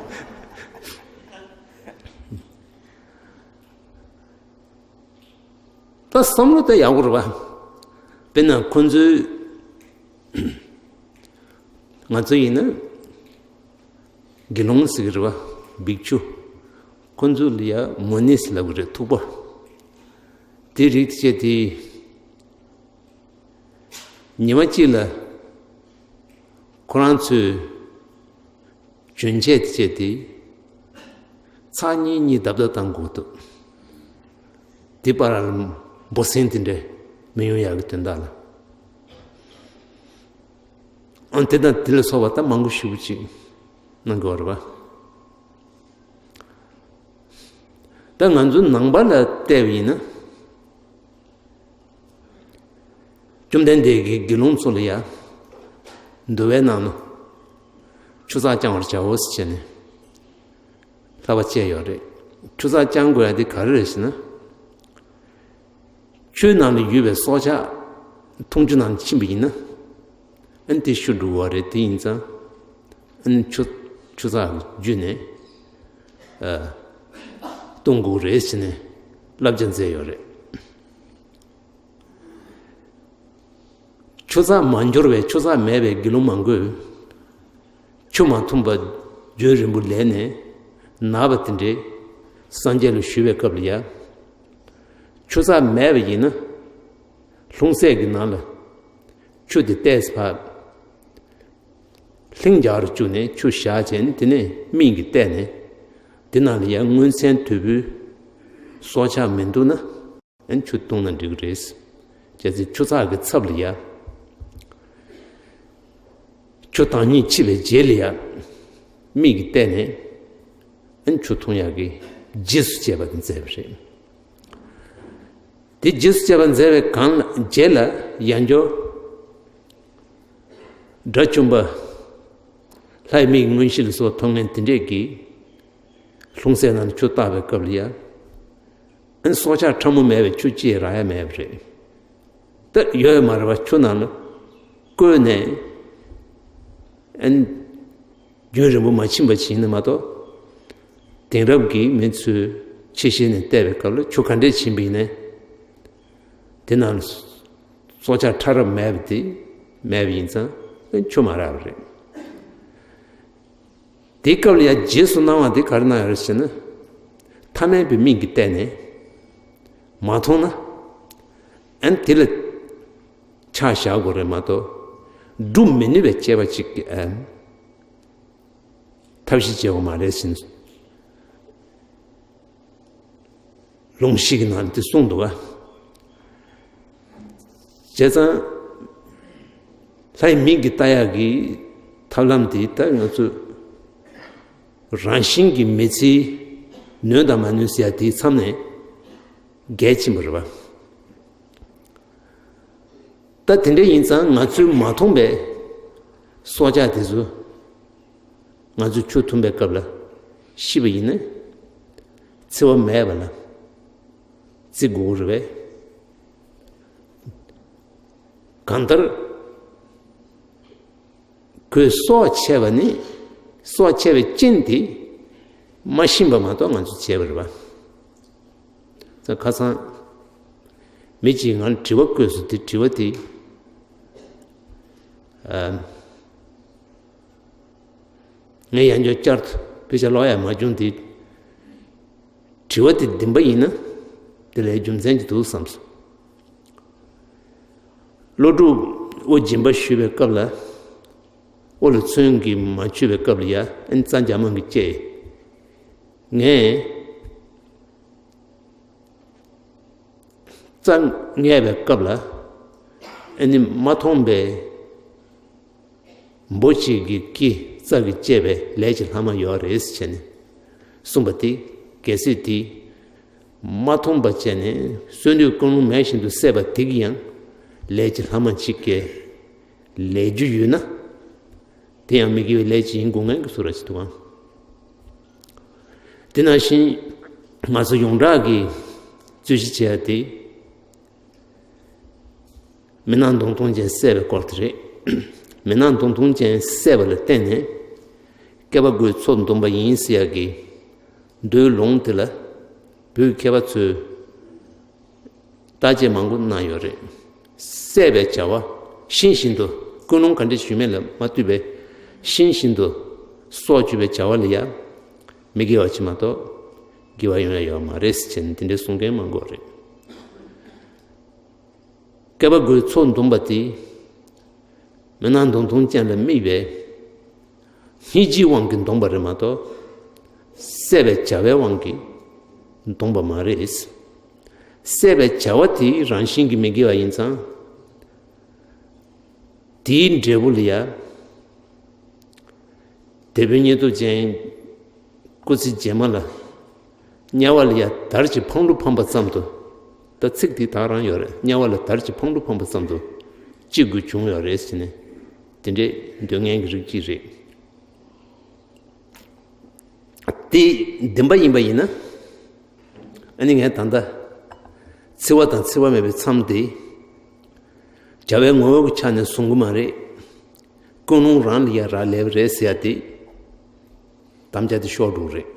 བསམ་བློ་དེ་ཡག་པོ་རེད་བ། དཔེར་ན་ཁོ་ཚོའི་ང་ཚོ་ཡིན་ན་དགེ་སློང་ཟེར་གི་རེད་བ། བིག་ཆུ། ཁོ་ཚོ་ལ་ཡ་མོ་ནིས་ལབ་གི་རེད། ཐུག་པ། དེ་རིགས་བཅས་དེ། ཉི་མ་གཅིག་ལ་ཁོ་རང་ཚོས་གྱོན་ཆས་དེ་བཅས་དེ་ཚར་གཉིས་གཉིས་བརྡབ་བརྡབ་བཏང་དགོས་འདུག་དེ་བར་ལ་འབོ་སེང་དེ་འདྲས་མི་ཡོང་ཡག་གི་དོན་དག་ལ། ཨང་། དེ་དང་དེ་ལ་སོགས་པ་ད་མང་པོ་ཞེ་པོ་ཅིག་གནང་དགོས་རེད་བ། ད་ང་ཚོ་ནང་པ་ལ་བལྟས་པ་ཡིན་ན། བཅོམ་ལྡན་འདས་ཀྱིས་དགེ་སློང་ཚོ་ལ་ཡ། འདུལ་བའི་ནང་ལ། ཆུ་ཚགས་བཅང་བར་བྱའོ་ཟེར་བྱས་ནས། ལྷག་པ་བཅས་ཡོད་རེད། ཆུ་ཚགས་བཅང་དགོས་ཡ་དེ་ག་རེ་རེད་ཟེར་ན། ཆུའི་ནང་ལ་ཡོད་པའི་སྲོག་ཆགས་འཐུང་ཆུ་ནང་ཕྱིན་པ་ཡིན་ན། ཨན་དེ་ཤི་འགྲོ་གི་རེད། དེ་ཡིན་ཙང་། ཨན་ཆུ་ཆུ་ཚགས་བརྒྱུད་ནས་ཨ་བཏུང་དགོས་རེད་ཟེར་ནས་བསླབ་བྱ་མཛད་ཡོད་རེད། ཆུ་ཚགས་མ་འབྱོར་བའི་ཆུ་ཚགས་མེད་པའི་དགེ་སློང་མང་པོས་ཆུ་མ་འཐུང་པར་རྒྱུན་རིང་པོ་ལས་ནས་ན་བ་དེ་འདྲས་སངས་རྒྱས་ལ་ཞུས་པའི་སྐབས་ལ་ཡ། ཆུ་ཚགས་མེད་པ་ཡིན་ན། ལྷུང་བཟེད་ཀྱི་ནང་ལ་ཆུ་དེ་བལྟས་ཕར། ལྷིང་འཇགས་རུ་བཅུག་ནས་ཆུ་བཞག་བྱས་ནས་དེ་ནས་མིག་གིས་བལྟས་ནས། དེ་ནང་ལ་ཡང་མངོན་ཚན་དོད་པོའི་སྲོག་ཆགས་མི་འདུག་ན། ཨན་ཆུ་བཏུང་ན་འགྲིག་གི་རེད། བྱས་ཙང་ཆུ་ཚགས་ཀྱི་ཚབ་ལ་ཡ། ཆུ་དྭངས་སྙིགས་ཕྱིས་པའི་རྗེས་ལ་ཡ། མིག་གིས་བལྟས་ནས། ཨན་ཆུ་འཐུང་ཡག་གི་རྗེས་སུ་བཅད་པ་དེ་མཛད་པ་རེད། དེ་རྗེས་སུ་བཅད་པ་མཛད་པའི་གང་ལ་རྗེས་ལ་ཡང་སྐྱར། དགྲ་བཅོམ་པ། ལྷའི་མིག་མངོན་ཤེས་ལ་སོགས་མཐོང་མཁན་དེ་འདྲས་ཀྱིས། ལྷུང་བཟེད་ནང་ལ་ཆུ་བཏང་བའི་སྐབས་ལ་ཡ། ཨན་སྲོག་ཆགས་ཕྲ་མོ་མེད་པའི་ཆུ་ཅིག་རག་ཡ་མེད་པ་རེད། ད་ཡོད་མ་རེད་བ། ཆུ་ནང་ལ་བསྐོལ་ནས། ཨན་རྒྱུན་རིང་པོ་མ་ཕྱིན་པ་ཞིག་ཡིན་ན་མ་གཏོགས། དེང་རབས་ཀྱི་མི་ཚོས་ཕྱི་བཤེར་ནས་བལྟས་པའི་སྐབས་ལ་ཆུ་ག་འདྲས་ཕྱིན་པ་ཡིན་ནའི། དེ་ནང་ལ་སྲོག་ཆགས་ཕྲ་རབ་མེད་པ་དེ་མེད་པ་ཡིན་ཙང་ཆུ་མ་རག་པ་རེད། དེའི་སྐབས་ལ་ཡང་རྗེས་སུ་གནང་བ་དེ་ག་རེ་གནང་ཡོད་རེད་ཟེར་ན། ཐ་མལ་པའི་མིག་གིས་བལྟས་ནས་མ་མཐོང་ན། ཨན་དེ་ལ་ཆ་བཞག་དགོས་རེད་མ་གཏོགས། སྒྲུབ་མི་ནུས་པའི་དཔྱད་པ་ཅིག་ཨན་ཐབས་ཤེས་བྱེད་དགོས་མ་རེད་ཟེར། ལུང་ཞིག་གི་ནང་དེ་གསུངས་འདུག་ག། བྱས་ཙང་། ལྷའི་མིག་གིས་ལྟ་ཡག་གི་ཐབས་ལམ་དེ་ད་ང་ཚོ་རང་བཞིན་གྱི་མི་ཚེའི་ནུས་དང་མ་ནུས་ཟེར་ཡ་དེའི་མཚམས་ནས་བརྒལ་ཕྱིན་པ་རེད་བ། ད་དེ་འདྲ་ཡིན་ཙང་ང་ཚོའི་མ་མཐོང་པའི་སྲོག་ཆགས་དེ་ཚོ། ང་ཚོས་ཆུ་འཐུང་པའི་སྐབས་ལ་ཤི་བ་ཡིན་ན། འཚེ་བ་མེད་པ་ལ་བརྩི་དགོས་རེད་པས། གང་ལྟར། ཁོས་སྲོག་བཅད་པ་ནི། སྲོག་བཅད་པའི་རྐྱེན་དེ་མ་ཤེས་པ་མ་གཏོགས་ང་ཚོས་བྱས་པ་རེད་པ། ཁ་སང་མི་གཅིག་ང་ལ་དྲི་བ་བཀོད་སོང་། དེ་དྲི་བ་དེ། ཨ། ངས་ཡང་བསྐྱར་བསྐྱར་དུ་དཔེ་ཆ་ཀློག་ཡ་མ་བྱུང་སྟེ། དྲི་བ་དེ་བདེན་པ་ཡིན་ན་དེ་ལས་རྒྱུ་མཚན་ཅིག་འདུག་བསམས་སོང་། ཀླུ་སྒྲུབ་དབུ་འབྱིན་པ་ཞུས་པའི་སྐབས་ལ། དབུ་ལ་ཚོན་གྱིས་མ་ཆུད་པའི་སྐབས་ལ་ཡ་ཨན་རྩྭ་འཇམ་མང་གིས་བཅད། ངས་རྩྭ་བརྔས་པའི་སྐབས་ལ་ཨ་ནི་མ་མཐོང་པའི་འབུ་གཅིག་གི་སྐེ་རྩྭ་གིས་བཅད་པའི་ལས་ཀྱི་ལྷག་མ་ཡོད་རེད་ཟེར་ནས་གསུངས་པ་དེ། གལ་སྲིད་དེ་མ་མཐོང་པ་བྱས་ནས་གསོན་དུས་ཀུན་སློང་མེད་བཞིན་དུ་བསད་པ་དེ་གིས་ཡང་ལས་ཀྱི་ལྷག་མ་གཅིག་གི་ལས་རྒྱུ་ཡོད་ན། དེ་ཡང་མི་དགེ་བའི་ལས་ཅིག་ཡིན་དགོས་ངེས་ཀྱི་བཟོ་འདྲ་ཅིག་འདུག་ཨང་། དེ་ནང་བཞིན་ང་ཚོ་ཡོངས་གྲགས་ཀྱི་རྩོད་གཞི་བྱས་ཏེ། མི་སྣང་མདུང་ཐུང་ཅན་བསད་པའི་སྐོར་དེ་རེད། མི་སྣང་མདུང་ཐུང་ཅན་བསད་པ་ལ་བརྟེན་ནས་བསྐལ་པ་དགུའི་ཚོགས་འདོམས་པ་ཡིན་ཟེར་ཡག་གི་མདོའི་ལུང་དེ་ལ་བོད་མཁས་པ་ཚོས་ བརྟག་དཔྱད་མང་པོ་གནང་ཡོད་རེད། བསད་པའི་བྱ་བ་ཤིང་བཞིན་དུ་ཀུན་སློང་ག་འདྲ་ཞུས་མེད་ལ་མ་ལྟོས་པའི་ཤིང་བཞིན་དུ་སྲོག་གཅོད་པའི་བྱ་བ་ལ་ཡང་མི་དགེ་བ་ཅིག་མ་གཏོགས་དགེ་བ་ཡོང་ཡ་ཡོད་མ་རེད་ཟེར་ནས་དེ་འདྲའི་གསུང་མཁན་མང་པོ་རེད། བསྐལ་པ་དགུའི་ཚོགས་འདོམས་པ་དེ། མི་སྣང་མདུང་ཐུང་ཅན་ལ་དམིགས་པའི་སྙིང་རྗེའི་དབང་གིས་འདོམས་པ་རེད་མ་གཏོགས། བསད་པའི་བྱ་བའི་དབང་གིས་འདོམས་པ་མ་རེད། བསད་པའི་བྱ་བ་དེ་རང་བཞིན་གྱིས་མི་དགེ་བ་ཡིན་ཙང་། དེའི་འབྲས་བུ་ལ་ཡ། དེད་དཔོན་ཉེན་རྟོག་ཅན་སྐུ་ཚེ་རྗེས་མ་ལ། དམྱལ་བ་ལ་ཡ་དར་གྱི་འཕང་ལུ་འཕངས་པ་ཙམ་དུ། ད་ཚིག་དེ་དག་རང་ཡོད་རེད། དམྱལ་བ་ལ་དར་གྱི་འཕང་ལུ་འཕངས་པ་ཙམ་དུ་ཅི་དགོས་བྱུང་ཡོད་རེད་ཟེར་ནས་དེ་འདྲའི་འདོད་མཁན་གྱི་རིགས་གཅིག་རེད། དེ་བདེན་པ་ཡིན་པ་ཡིན་ན། ཨ་ནི་ངས་ད་ལྟ་འཚེ་བ་དང་འཚེ་བ་མེད་པའི་མཚམས་དེ། བྱ་བའི་ངོ་བོ་གི་ཆ་ནས་བཟུང་གི་མ་རེད། ཀུན་སློང་རང་ལ་ཡ་རག་ལས་པ་རེད་ཟེར་ཡ་དེ། དམ་བཅའ་དེ་ཤོར་འགྲོ་གི་རེད།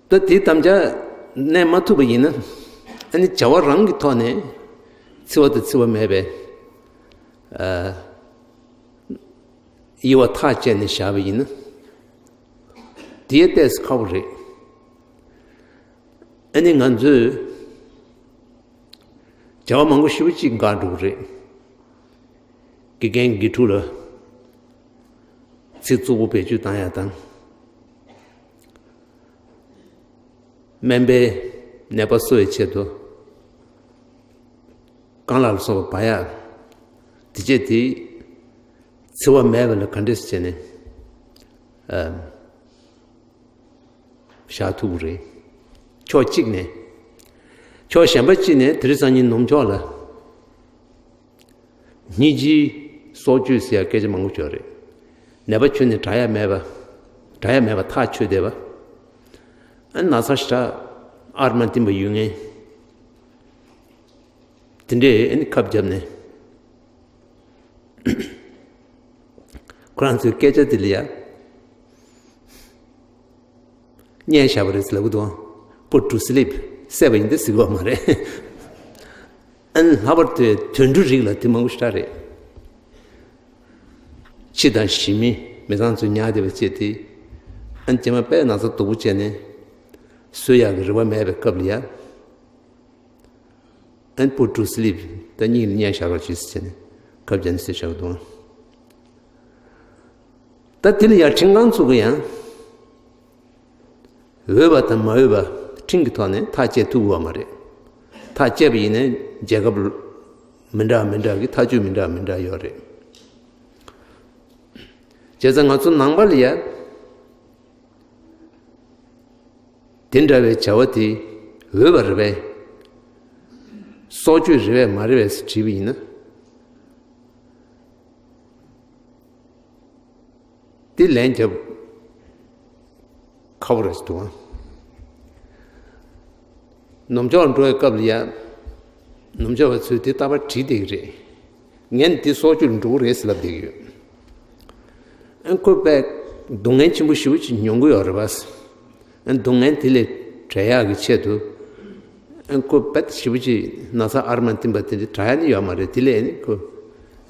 ད་དེའི་དམ་བཅའ་གནས་མ་ཐུབ་པ་ཡིན་ན། ཨ་ནི་བྱ་བ་རང་གི་ཐོག་ནས་འཚེ་བ་དང་འཚེ་བ་མེད་པའི་ཨ། དབྱེ་བ་ཐག་བཅད་ནས་བཞག་པ་ཡིན་ན། དེའི་ལྟས་སུ་ཁག་པོ་རེད། ཨ་ནི་ང་ཚོས་བྱ་བ་མང་པོ་ཞེ་པོ་ཅིག་འགག་འགྲོ་གི་རེད། དགེ་རྒན་དགེ་ཕྲུག་ལ་ཚིག་རྩུབ་པོ་བེད་སྤྱོད་བཏང་ཡ་དང་། སྨན་པའི་ནད་པ་གསོ་བའི་ཆེད་དུ་རྐང་ལག་ལ་སོགས་པ་འབག་ཡ། དེ་བྱས་དེ་འཚེ་བ་མེད་པ་ལ་ག་འདྲས་བྱས་ནས་ཨ། བཞག་ཐུབ་ཀྱི་རེད། ཕྱོགས་གཅིག་ནས། ཕྱོགས་གཞན་པ་གཅིག་ནས་དེ་རིང་སང་ཉིན་ནུབ་ཕྱོགས་ལ། སྙིང་རྗེའི་སྲོག་གཅོད་ཟེར་ཡ་སྐད་ཆ་མང་པོ་བརྗོད་རེད། ནད་པ་ཁྱོན་ནས་དྲག་ཡ་མེད་པ། དྲག་ཡ་མེད་པ་ཐག་ཆོད་བསྡད་པ། ཨ་ན་ཚ་ཞེ་དྲག་ཨར་མ་བསྟིམ་པ་ཡོད་མཁན། དེ་འདྲས་ཨ་ནི་ཁབ་བརྒྱབ་ནས། ཁོ་རང་ཚོའི་སྐད་ཆ་དེ་ལ་ཡ། བརྙས་བཞག་པ་རེད་ཟེར་ལབ་གི་འདུག Put to sleep. བསད་པ་ཡིན་ཏེ་ཟེར་གི་ཡོད་མ་རེད། ཨ་ནི་ལྷག་པར་དུ་དུད་འགྲོའི་རིགས་ལ་དེ་མང་པོ་ཞེ་དྲག་རེད། ཁྱི་དང་ཞི་མི་མི་ཚང་ཚོས་ཉར་བསྡད་པ་བྱས་ཏེ། ཨ་ནི་རྗེས་མ་དཔེ་ན་ཚ་སྡུག་པོ་བྱས་ནས་གསོད་ཡག་གི་རེ་བ་མེད་པའི་སྐབས་ལ་ཡ། And put to sleep. ད་སྙིང་ལ་བརྙས་བཞག་རོགས་བྱེད་ཟེར་བྱས་ནས་ཁབ་བརྒྱབ་ནས་བསད་བཞག་འདུག་ད་དེ་ལ་ཡང་ཁྲིམས་ཁང་ཚོ་གི་ཡང་འོས་པ་དང་མ་འོས་པ་ཁྲིམས་ཀྱི་ཐོག་ནས་ཐག་བཅད་ཐུབ་ཀྱི་ཡོད་མ་རེད། ཐག་བཅད་པ་ཡིན་ན་རྒྱལ་ཁབ་མི་འདྲ་མི་འདྲ་གི་ཐག་གཅོད་མི་འདྲ་མི་འདྲ་ཡོད་རེད། བྱས་ཙང་ང་ཚོ་ནང་པ་ལ་ཡ། དེ་འདྲ་བའི་བྱ་བ་དེ་འོས་པ་རེད་པས། སྲོག་གཅོད་རེད་པས་མ་རེད་པས་ཟེར་དྲིས་པ་ཡིན་ན། དེ་ལན་རྒྱབ་ཁག་པོ་རེད་འདུག་ཨང་། ནུབ་ཕྱོགས་འགྲོ་བའི་སྐབས་ལ་ཡ། ནུབ་ཕྱོགས་པ་ཚོས་དེ་རྟག་པར་དྲིས་བསྡད་ཀྱི་རེད། ངས་ནི་དེ་སྲོག་གཅོད་ལ་འགྲོ་གི་རེད་ཟེར་ལབ་བསྡད་ཀྱི་ཡོད། ཨན་ཁོ་པས་སྡུག་བསྔལ་ཆེན་པོ་ཞེ་པོ་ཅིག་མྱོང་གི་ཡོད་རེད་པ། ཨན་སྡུག་བསྔལ་དེ་ལས་བྲལ་ཡག་གི་ཆེད་དུ། ཨན་ཁོ་པས་ཞེ་པོ་ཅིག་ན་ཚ་ཨར་མ་བསྟིམ་པ་དེ་འདྲ་དྲག་ཡ་ནི་ཡོད་མ་རེད། དེ་ལས་ནི་ཁོ་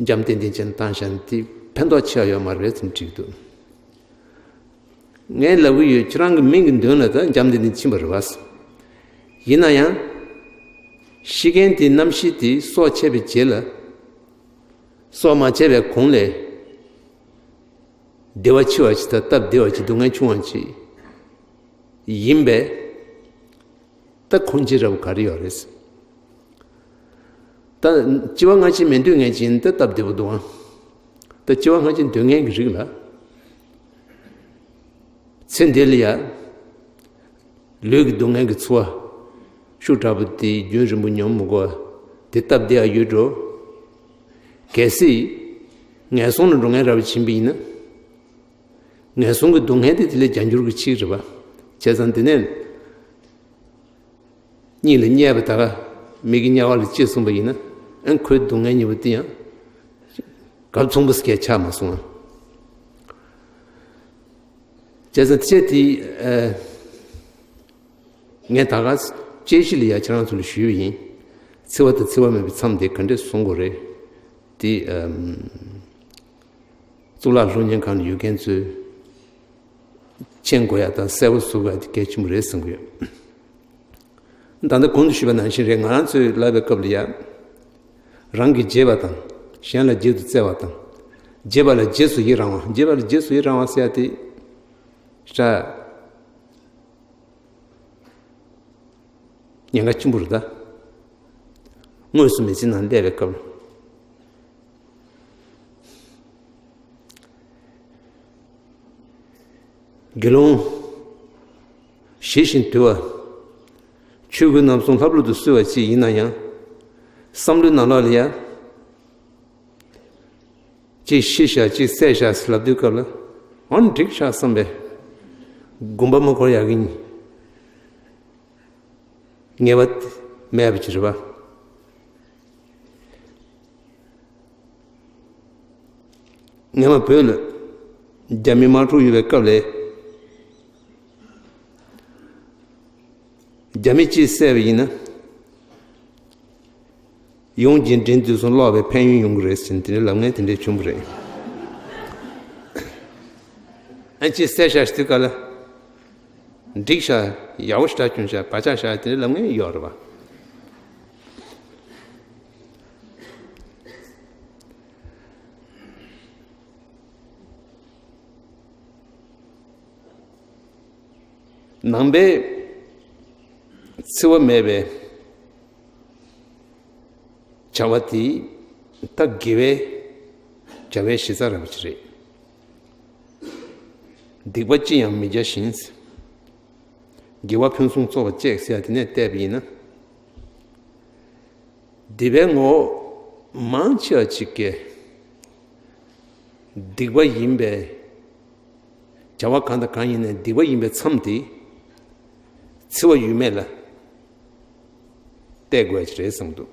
འཇམ་ཏན་ཏན་བྱས་ནས་བཏང་བཞག་ན་དེ་ཕན་ཐོགས་ཆེ་བ་ཡོད་མ་རེད་ཟེར་ནས་དྲིས་འདུག་ངས་ལབ་གི་ཡོད། ཁྱེད་རང་གི་མིང་གི་མདུན་ལ་ད་འཇམ་ཏན་ཏན་ཕྱིན་པ་རེད་པ། ཡིན་ན་ཡང་། ཤི་མཁན་དེའི་རྣམ་ཤེས་དེ་སྲོག་བཅད་པའི་རྗེས་ལ། སྲོག་མ་བཅད་པའི་གོང་ལས། བདེ་བ་ཆེ་བ་ཅིག་དང་སྟབས་བདེ་བ་ཅིག་སྡུག་བསྔལ་ཆུང་བ་ཅིག་ཡིན་པས། ད་ཁུངས་སྐྱེལ་འདྲ་པོ་ག་རེ་ཡོད་རེད། ད་སྐྱེ་བ་སྔ་ཕྱི་མི་འདོད་མཁན་ཅིག་ཡིན་ད་སྟབས་བདེ་པོ་འདུག་ཨང་། ད་སྐྱེ་བ་སྔ་ཕྱི་འདོད་མཁན་གྱི་རིགས་ལ། ཚེ་འདི་ལ་ཡ། ལུས་ཀྱི་སྡུག་བསྔལ་གྱི་ཚོར་བ་ཤུགས་དྲག་པོ་དེ་རྒྱུན་རིང་པོ་མྱོང་མི་དགོས་པ་དེ་སྟབས་བདེ་ཡ་ཡོད་འགྲོ། གལ་སྲིད་ངན་སོང་ལ་འགྲོ་མཁན་འདྲ་པོ་ཕྱིན་པ་ཡིན་ན། ངན་སོང་གི་སྡུག་བསྔལ་དེ་དེ་ལས་བརྒྱ་འགྱུར་གྱིས་ཆེ་གི་རེད་པ། བྱས་ཙང་དེ་ནས་གཉིད་ལ་བརྙས་པ་ད་ག་མིག་གི་དམྱལ་བ་ལ་སྐྱེས་སོང་པ་ཡིན་ན། ཨན་ཁོའི་སྡུག་བསྔལ་གཉིས་པོ་དེ་ཡང་གབ་མཚུངས་པོ་སྐད་ཆགས་མ་སོང་ང་། བྱས་ཙང་དེ་ཆེད་དེ། ཨ། ངས་ད་ག་དཔྱད་གཞི་ལ་ཡ་ཁྱེད་རང་ཚོ་ལ་ཞུས་པ་ཡིན། འཚེ་བ་དང་འཚེ་བ་མེད་པའི་མཚམས་དེ་ག་འདྲས་བཟུང་དགོས་རེད། དེ་ཨམ། གཙུག་ལག་སློབ་གཉེར་ཁང་ལ་ཡོད་མཁན་ཚོས་མཁྱེན་དགོས་ཡ་དང་གསལ་པོ་བཟོ་དགོས་ཡ་དེ་གལ་ཆེན་པོ་རེད་བསམ་གྱི་ཡོད། ད་ལྟ་གོང་དུ་ཞུས་པ་ནང་བཞིན་རེད། ང་རང་ཚོས་ལབ་པའི་སྐབས་ལ་ཡ། རང་གིས་བརྗེད་པ་དང་། གཞན་ལ་བརྗེད་དུ་བཙལ་བ་དང་། བརྗེད་པ་ལ་རྗེས་སུ་ཡི་རང་བ། བརྗེད་པ་ལ་རྗེས་སུ་ཡི་རང་བ་ཟེར་ཡ་དེ། ཤ། ཉེན་ཁ་ཆེན་པོ་རེད་ད། དངོས་སུ་མི་ཚེ་ནང་སླེབས་པའི་སྐབས། དགེ་སློང་། ཞི་ཞིང་དུལ་བ། ཆོས་གོས་རྣམ་གསུམ་ལྷབ་ལྷུབ་ཏུ་གསོལ་བ་ཅིག་ཡིན་ན་ཡང་། བསམ་བློའི་ནང་ལོགས་ལ་ཡ། གཅིག་ཤི་བཞག་གཅིག་བསད་བཞག་ཟེར་ལབ་དུས་སྐབས་ལ། ཨང་འགྲིག་ཤག་བསམ་པས། དགོངས་པ་མ་འཁོར་ཡག་གི། ངེས་པ་མེད་པ་ཅིག་རེད་པ། སྔོན་མ་བོད་ལ་རྒྱ་མི་དམག་འཁྲུག་ཡོད་པའི་སྐབས་ལ། རྒྱ་མི་གཅིག་བསད་པ་ཡིན་ན། ཡོངས་ཀྱི་འབྲེལ་འདུས་སོང་ལོག་པའི་ཕན་ཡོན་ཡོང་གི་རེད་ཟེར་དེ་འདྲའི་ལབ་མཁན་དེ་འདྲའི་བྱུང་བ་རེད། ཨ་ཅེ་བསད་བཞག་དུས་ག་ལ། འགྲིག་ཤག་ཡག་པོ་ཞེ་དྲག་བྱུང་ཤག་བག་ཆགས་བཞག་དེ་འདྲའི་ལབ་མཁན་ཡོད་རེད་པ། ནང་པའི་འཚེ་བ་མེད་པའི་བྱ་བ་དེ་ད་དགེ་བའི་བྱ་བའི་གཞི་རྩ་ར་བ་ཅིག་རེད། སྡིག་པ་ཅི་ཡང་མི་བྱ་ཞིང་། དགེ་བ་ཕུན་སུམ་ཚོགས་པ་སྤྱད་ཟེར་ཡ་དེ་ནས་བལྟས་པ་ཡིན་ན། སྡིག་པའི་ངོ་བོ་མང་ཆེ་བ་ཅིག་གིས་སྡིག་པ་ཡིན་པའི་བྱ་བ་གང་དང་གང་ཡིན་ནའི་སྡིག་པ་ཡིན་པའི་མཚམས་དེ་འཚེ་བ་ཡོད་མེད་ལ་བལྟ་དགོས་ཀྱི་རེད་བསམ་འདུག་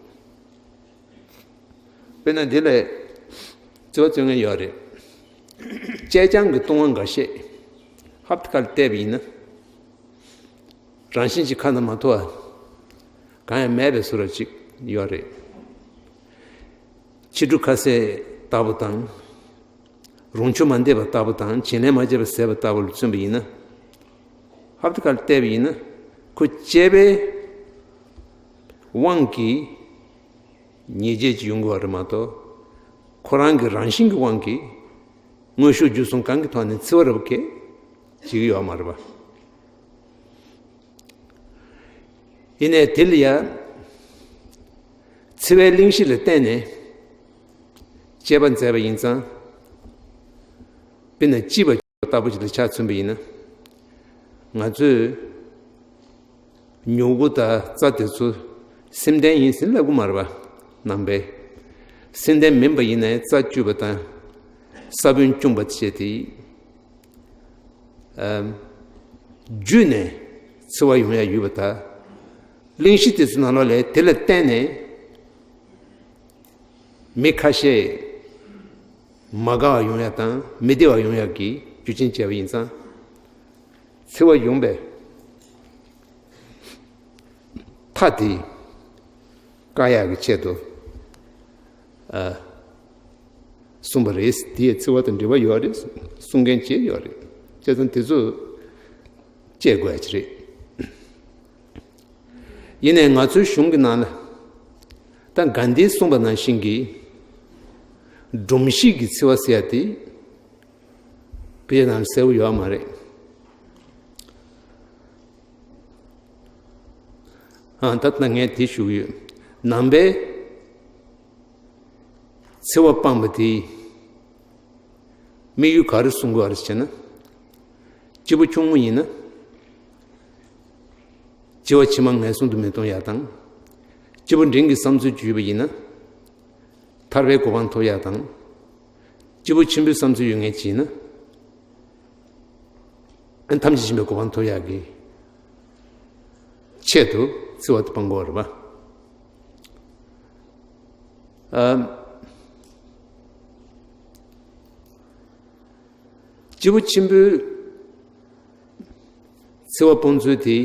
དཔེར་ན་འདི་ལ་རྩོད་པ་རྩོད་མཁན་ཡོད་རེད། ཅེ་ཅང་གི་ལྟུང་བ་འགའ་ཤས་ཧབ་ཏེ་ཁ་ལ་བལྟས་པ་ཡིན་ན། རང་བཞིན་གྱིས་ཁ་ན་མ་ཐོ་བ། གང་ཡང་མེད་པའི་བཟོ་འདྲ་ཅིག་ཡོད་རེད། ཕྱི་དྲོ་ཁ་ཟས་ལྟ་བུ་དང་། རུང་ཆུ་མ་འདེབས་པ་ལྟ་བུ་དང་བྱིན་ལེན་མ་བྱས་པ་ཟས་པ་ལྟ་བུ་ལ་བརྩོན་པ་ཡིན་ན། ཧབ་ཏེ་ཁ་ལ་བལྟས་པ་ཡིན་ན། ཁོ་སྤྱད་པའི་དབང་གིས་ཉེས་བྱས་ཅིག་ཡོང་གི་ཡོད་རེད་མ་གཏོགས། ཁོ་རང་གི་རང་བཞིན་གྱི་དབང་གིས་དངོས་ཤུགས་བརྒྱུད་གསུམ་གང་གི་ཐོག་ནས་འཚེ་བ་རབ་ཀྱི་བྱེད་ཀྱི་ཡོད་མ་རེད་པ། ཡིན་ནའི་དེ་ལ་ཡང་འཚེ་བའི་གླེང་གཞི་ལ་བརྟེན་ནས་དཔྱད་པ་མཛད་པ་ཡིན་ཙང་། དཔེར་ན་ལྕི་བ་ལྟ་བུ་ཞིག་ལ་ཆ་མཚོན་པ་ཡིན་ན། ང་ཚོས་མྱུ་གུ་དང་རྩྭ་དེ་ཚོ་སེམས་ལྡན་ཡིན་ཟེར་ལབ་གི་མ་རེད་པ། ནང་པས་སེམས་ལྡན་མིན་པ་ཡིན་ནའི་རྩྭ་བཅུད་པ་དང་ས་བོན་བཅུང་བ་བཅས་དེ། ཨམ། བརྒྱུད་ནས་འཚེ་བ་ཡོང་ཡ་ཡོད་པ་དང་། གླེང་གཞི་དེ་ཚོ་ནང་ལོགས་ལ་དེ་ལ་བརྟེན་ནས་མི་ཁ་ཤས་མ་དགའ་བ་ཡོང་ཡ་དང་མི་བདེ་བ་ཡོང་ཡ་གི་རྒྱུ་རྐྱེན་བྱས་པ་ཡིན་ཙང་། འཚེ་བ་ཡོང་པའི་མཐའ་དེ་བཀག་ཡག་གི་ཆེད་དུ། ཨ། གསུངས་པ་རེད། དེ་ཡི་འཚེ་བ་དང་འབྲེལ་བ་ཡོད་རེད་གསུང་མཁན་བྱས་ཡོད་རེད། བྱས་ཙང་དེ་ཚོ་དཔྱད་དགོས་ཡ་ཅིག་རེད། ཡིན་ནའི་ང་ཚོའི་གཞུང་གི་ནང་ལ་ད་གྷན་དྷིས་གསུངས་པ་ནང་བཞིན་གྱི་སྒྲོམ་གཞི་གི་འཚེ་བ་ཟེར་ཡ་དེ། དཔེ་ནང་གསལ་པོ་ཡོད་མ་རེད། ཨ། ད་ལྟ་ངས་དེ་ཞུ་གི་ཡོད། ནང་པའི་འཚེ་བ་སྤངས་པ་དེ་དམིགས་ཡུལ་ག་རེ་གསུང་དགོས་རེད་ཟེར་ན། སྐྱེས་བུ་ཆུང་ངུ་ཡིན་ན། སྐྱེ་བ་ཕྱི་མ་ངན་སོང་དུ་མི་ལྟུང་ཡ་དང་། སྐྱེས་བུ་འབྲིང་གི་བསམ་ཚུལ་ཅིག་ཡོད་པ་ཡིན་ན། ཐར་པའི་གོ་འཕང་ཐོབ་ཡ་དང་། སྐྱེས་བུ་ཆེན་པོའི་བསམ་ཚུལ་ཡོད་མཁན་ཅིག་ཡིན་ན། ཨ། ཐམས་ཅད་མཁྱེན་པའི་གོ་འཕང་ཐོབ་ཡག་གི་ཆེད་དུ་འཚེ་བ་དེ་སྤང་དགོས་རེད་པ། ཨ། སྐྱེས་བུ་ཆེན་པོའི་འཚེ་བ་སྤོང་ཚུལ་དེ།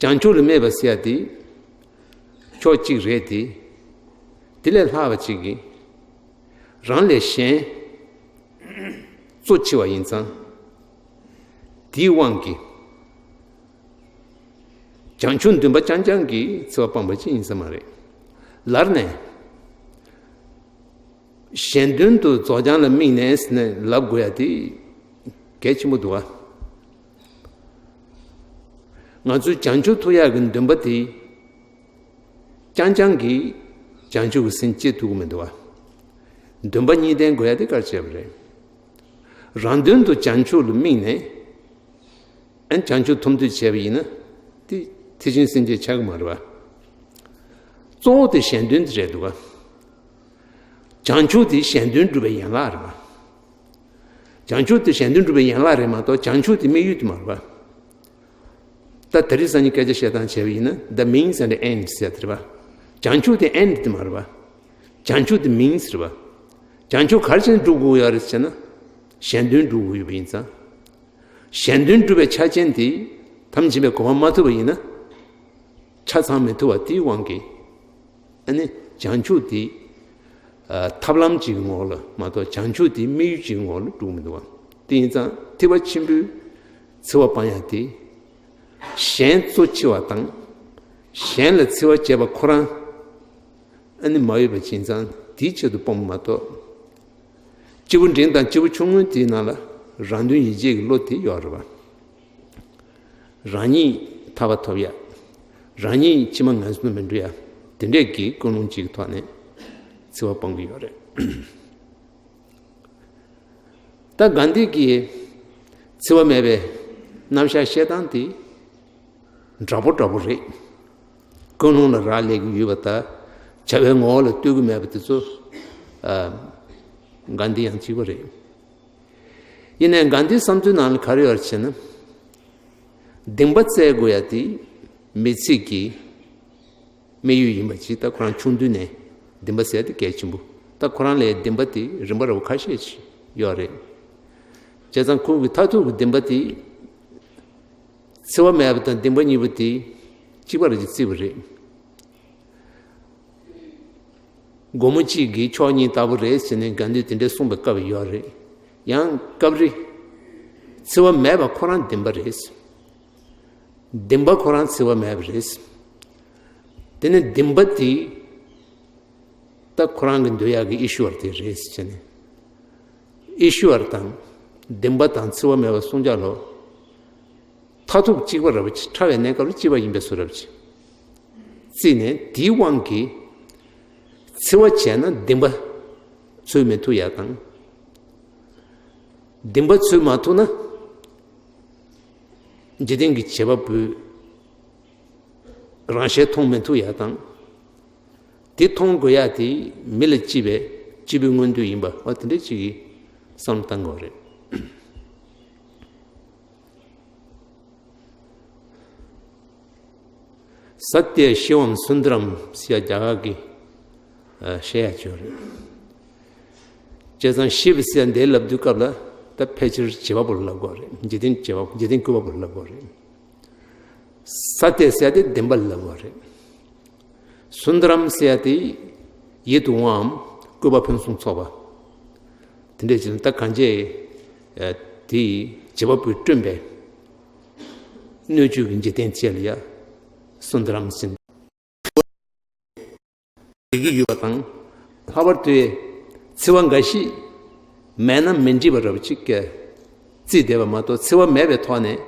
བྱང་ཆུབ་ལ་སྨད་པ་ཟེར་ཡ་དེ་ཕྱོགས་གཅིག་རེད་དེ། དེ་ལས་ལྷག་པ་གཅིག་གིས་རང་ལས་གཞན་གཙོ་ཆེ་བ་ཡིན་ཙང་། དེའི་དབང་གིས་བྱང་ཆུབ་འདུན་པ་རྐྱང་རྐྱང་གིས་འཚེ་བ་སྤངས་པ་ཅིག་ཡིན་ས་མ་རེད། ལར་ནས་གཞན་དོན་དུ་རྫོགས་བྱང་ལ་དམིགས་ནས་ཟེར་ནས་ལབ་དགོས་ཡ་དེ་གལ་ཆེན་པོ་འདུག་བ། ང་ཚོའི་བྱང་ཆུབ་ཐོབ་ཡག་གི་འདུན་པ་དེ་རྐྱང་རྐྱང་གིས་བྱང་ཆུབ་ཀྱི་སེམས་སྐྱེ་ཐུབ་ཀྱི་མི་འདུག་བ། འདུན་པ་གཉིས་ལྡན་དགོས་ཡ་དེ་གལ་ཆེ་བ་རེད། རང་དོན་དུ་བྱང་ཆུབ་ལ་དམིགས་ནས་ཨན་བྱང་ཆུབ་ཐོབ་འདོད་བྱས་པ་ཡིན་ན་དེ་ཐེག་ཆེན་སེམས་བསྐྱེད་ཆགས་ཀྱི་མ་རེད་བ། གཙོ་བོ་དེ་གཞན་དོན་དེ་རེད་འདུག་བ། བྱང་ཆུབ་དེ་གཞན་དོན་སྒྲུབ་པའི་ཡན་ལག་རེད་བ། བྱང་ཆུབ་དེ་གཞན་དོན་སྒྲུབ་པའི་ཡན་ལག་རེད་མ་གཏོགས་བྱང་ཆུབ་དེ་དམིགས་ཡུལ་དེ་མ་རེད་བ། ད་དེ་རིང་སང་ཉིན་སྐད་ཆ་བཤད་སྟངས་བྱས་པ་ཡིན་ན། The means and ends ཟེར་དེ་རེད་བ། བྱང་ཆུབ་དེ་end དེ་མ་རེད་བ། བྱང་ཆུབ་དེ་means རེད་བ། བྱང་ཆུབ་ག་རེ་བྱས་ནས་སྒྲུབ་དགོས་ཡོད་རེད་ཟེར་ན། གཞན་དོན་སྒྲུབ་དགོས་ཡོད་པ་ཡིན་ཙང་། གཞན་དོན་སྒྲུབ་པའི་ཆ་རྐྱེན་དེ་དམ་བཅིངས་པའི་གོ་འཕང་མ་ཐོབ་པ་ཡིན་ན། ཆ་ཚང་མི་ཐུབ་པ་དེའི་དབང་གིས། ཨ་ནི་བྱང་ཆུབ་དེ་ཨ་ཐབས་ལམ་གཅིག་གི་ངོ་ལ་མ་གཏོགས་བྱང་ཆུབ་དེ་དམིགས་ཡུལ་གཅིག་གི་ངོ་ལ་འགྲོ་གི་མི་འདུག་བ། དེ་ཡིན་ཙང་ཐེག་པ་ཆེན་པོའི་འཚེ་བ་སྤང་ཡ་དེ་གཞན་གཙོ་ཆེ་བ་དང་། གཞན་ལ་འཚེ་བ་བྱེད་པ་ཁོ་རང་ཨ་ནི་མ་འོས་པ་ཡིན་ཙང་དེའི་ཆེད་དུ་སྤོང་བ་མ་གཏོགས། སྐྱེས་བུ་འབྲིང་དང་སྐྱེས་བུ་ཆུང་ངུ་དེའི་ནང་ལ་རང་དོན་ཡིད་བྱེད་ཀྱི་བློ་དེ་ཡོད་རེད་བ། རང་ཉིད་ཐར་པ་ཐོབ་ཡ། རང་ཉིད་ཕྱི་མ་ངན་སོང་དུ་མི་འགྲོ་ཡ། དེ་འདྲས་ཀྱི་ཀུན་སློང་གཅིག་གི་ཐོག་ནས་འཚེ་བ་སྤང་གི་ཡོད་རེད། ད་གྷན་དྷི་གིས་འཚེ་བ་མེད་པའི་རྣམ་གཞག་བཤད་སྟངས་དེ་འདྲ་པོ་འདྲ་པོ་རེད། ཀུན་སློང་ལ་རག་ལས་ཀྱི་ཡོད་པ་དང་བྱ་བའི་ངོ་བོ་ལ་ལྟོས་ཀྱི་མེད་པ་དེ་ཚོ་ཨ་གྷན་དྷི་ཡང་གཅིག་པ་རེད། ཡིན་ནའི་གྷན་དྷིའི་བསམ་ཚུལ་ནང་ལ་ག་རེ་ཡོད་རེད་ཟེར་ན། སྡིག་པ་བཙལ་དགོས་ཡ་དེ་མི་ཚེ་གི་དམིགས་ཡུལ་ཡིན་པ་ཅིག་ད་ཁོ་རང་ཆུང་དུས་ནས་སྡིག་པ་བཙལ་དེ་གལ་ཆེན་པོ། ད་ཁོ་རང་ལ་སྡིག་པ་དེ་རིམ་པ་རེ་བ་ཁ་ཤས་ཤིག་ཡོད་རེད། བྱས་ཙང་ཁོ་གི་མཐར་ཐུག་གི་སྡིག་པ་དེ་འཚེ་བ་མེད་པ་དང་སྡིག་པ་གཉིས་པོ་དེ་གཅིག་པ་རེད་ཅེས་བརྩིས་པ་རེད། སྒོར་མོ་གཅིག་གིས་ཕྱོགས་གཉིས་ལྟ་བུ་རེད་ཟེར་ནས་གྷན་དྷིས་དེ་འདྲའི་གསུངས་པའི་སྐབས་ཡོད་རེད། ཡང་སྐབས་རེ་འཚེ་བ་མེད་པ་ཁོ་རང་སྡིག་པ་རེད། སྡིག་པ་ཁོ་རང་འཚེ་བ་མེད་པ་རེད། དེ་ནི་སྡིག་པ་དེ་ད་ཁོ་རང་གི་འདོད་ཡག་གི་ཨི་ཤུ་ཝར་དེ་རེད་ཟེར་ནས། ཨི་ཤུ་ཝར་དང་སྡིག་པ་དང་འཚེ་བ་མེད་པ་གསུམ་ཆ་ལོ། མཐར་ཐུག་གཅིག་པ་རེད་པ། ཕྲ་བའི་གནས་སྐབས་ལ་གཅིག་པ་ཡིན་པའི་བཟོ་འདྲ་ཅིག་བརྩིས་ནས་དེའི་དབང་གིས་འཚེ་བ་བྱས་ན་སྡིག་པ་འཚོལ་མི་ཐུབ་ཡ་དང་། སྡིག་པ་འཚོལ་མ་ཐུབ་ན་འཇིག་རྟེན་གྱི་བྱེད་པ་པོའི་རང་ཞལ་མཐོང་མི་ཐུབ་ཡ་དང་། དེ་མཐོང་དགོས་ཡ་དེ་མི་ལ་ལྕི་བའི་ལྕི་བའི་མངོན་འདོད་ཡིན་པ། འོ་དེ་འདྲ་ཅིག་གི་བསམ་བློ་བཏང་དགོས་རེད། ས་ཏྱ་ཤི་བམ་སུན་དརམ་ཟེར་ཡ་རྒྱ་གར་གྱི་ཨ་བཤད་ཡ་ཅིག་ཡོད་རེད། བྱས་ཙང་ཤི་བ་ཟེར་ཡ་འདི་ལབ་དུས་སྐབས་ལ་ད་ཕལ་ཆེར་བྱེད་པ་པོ་ལ་ལབ་དགོས་རེད། འཇིག་རྟེན་བྱེད་པ་འཇིག་རྟེན་བཀོད་པ་པོ་ལ་ལབ་དགོས་རེད། ས་ཏྱ་ཟེར་ཡ་དེ་བདེན་པ་ལ་ལབ་དགོས་རེད། སུན་དརམ་ཟེར་ཡ་དེ་ཡིད་དུ་འོང་བའམ་བཀོད་པ་ཕུན་སུམ་ཚོགས་པ། དེ་འདྲས་ཅིག་ད་གང་བྱས་ཨ་དེ་བྱེད་པ་པོས་བསྐྲུན་པའི་སྣོད་བཅུད་ཀྱི་འཇིག་རྟེན་བཅས་ལ་ཡ་སུན་དརམ་ཟེར། བྱེད་ཀྱི་ཡོད་པ་དང་། ལྷག་པར་དུ་འཚེ་བ་འགའ་ཞིག་མེད་ན་མི་འགྲིག་པ་འདྲ་པོ་ཅིག་གི་བརྩིས་བསྡད་པ་མ་གཏོགས། འཚེ་བ་མེད་པའི་ཐོག་ནས་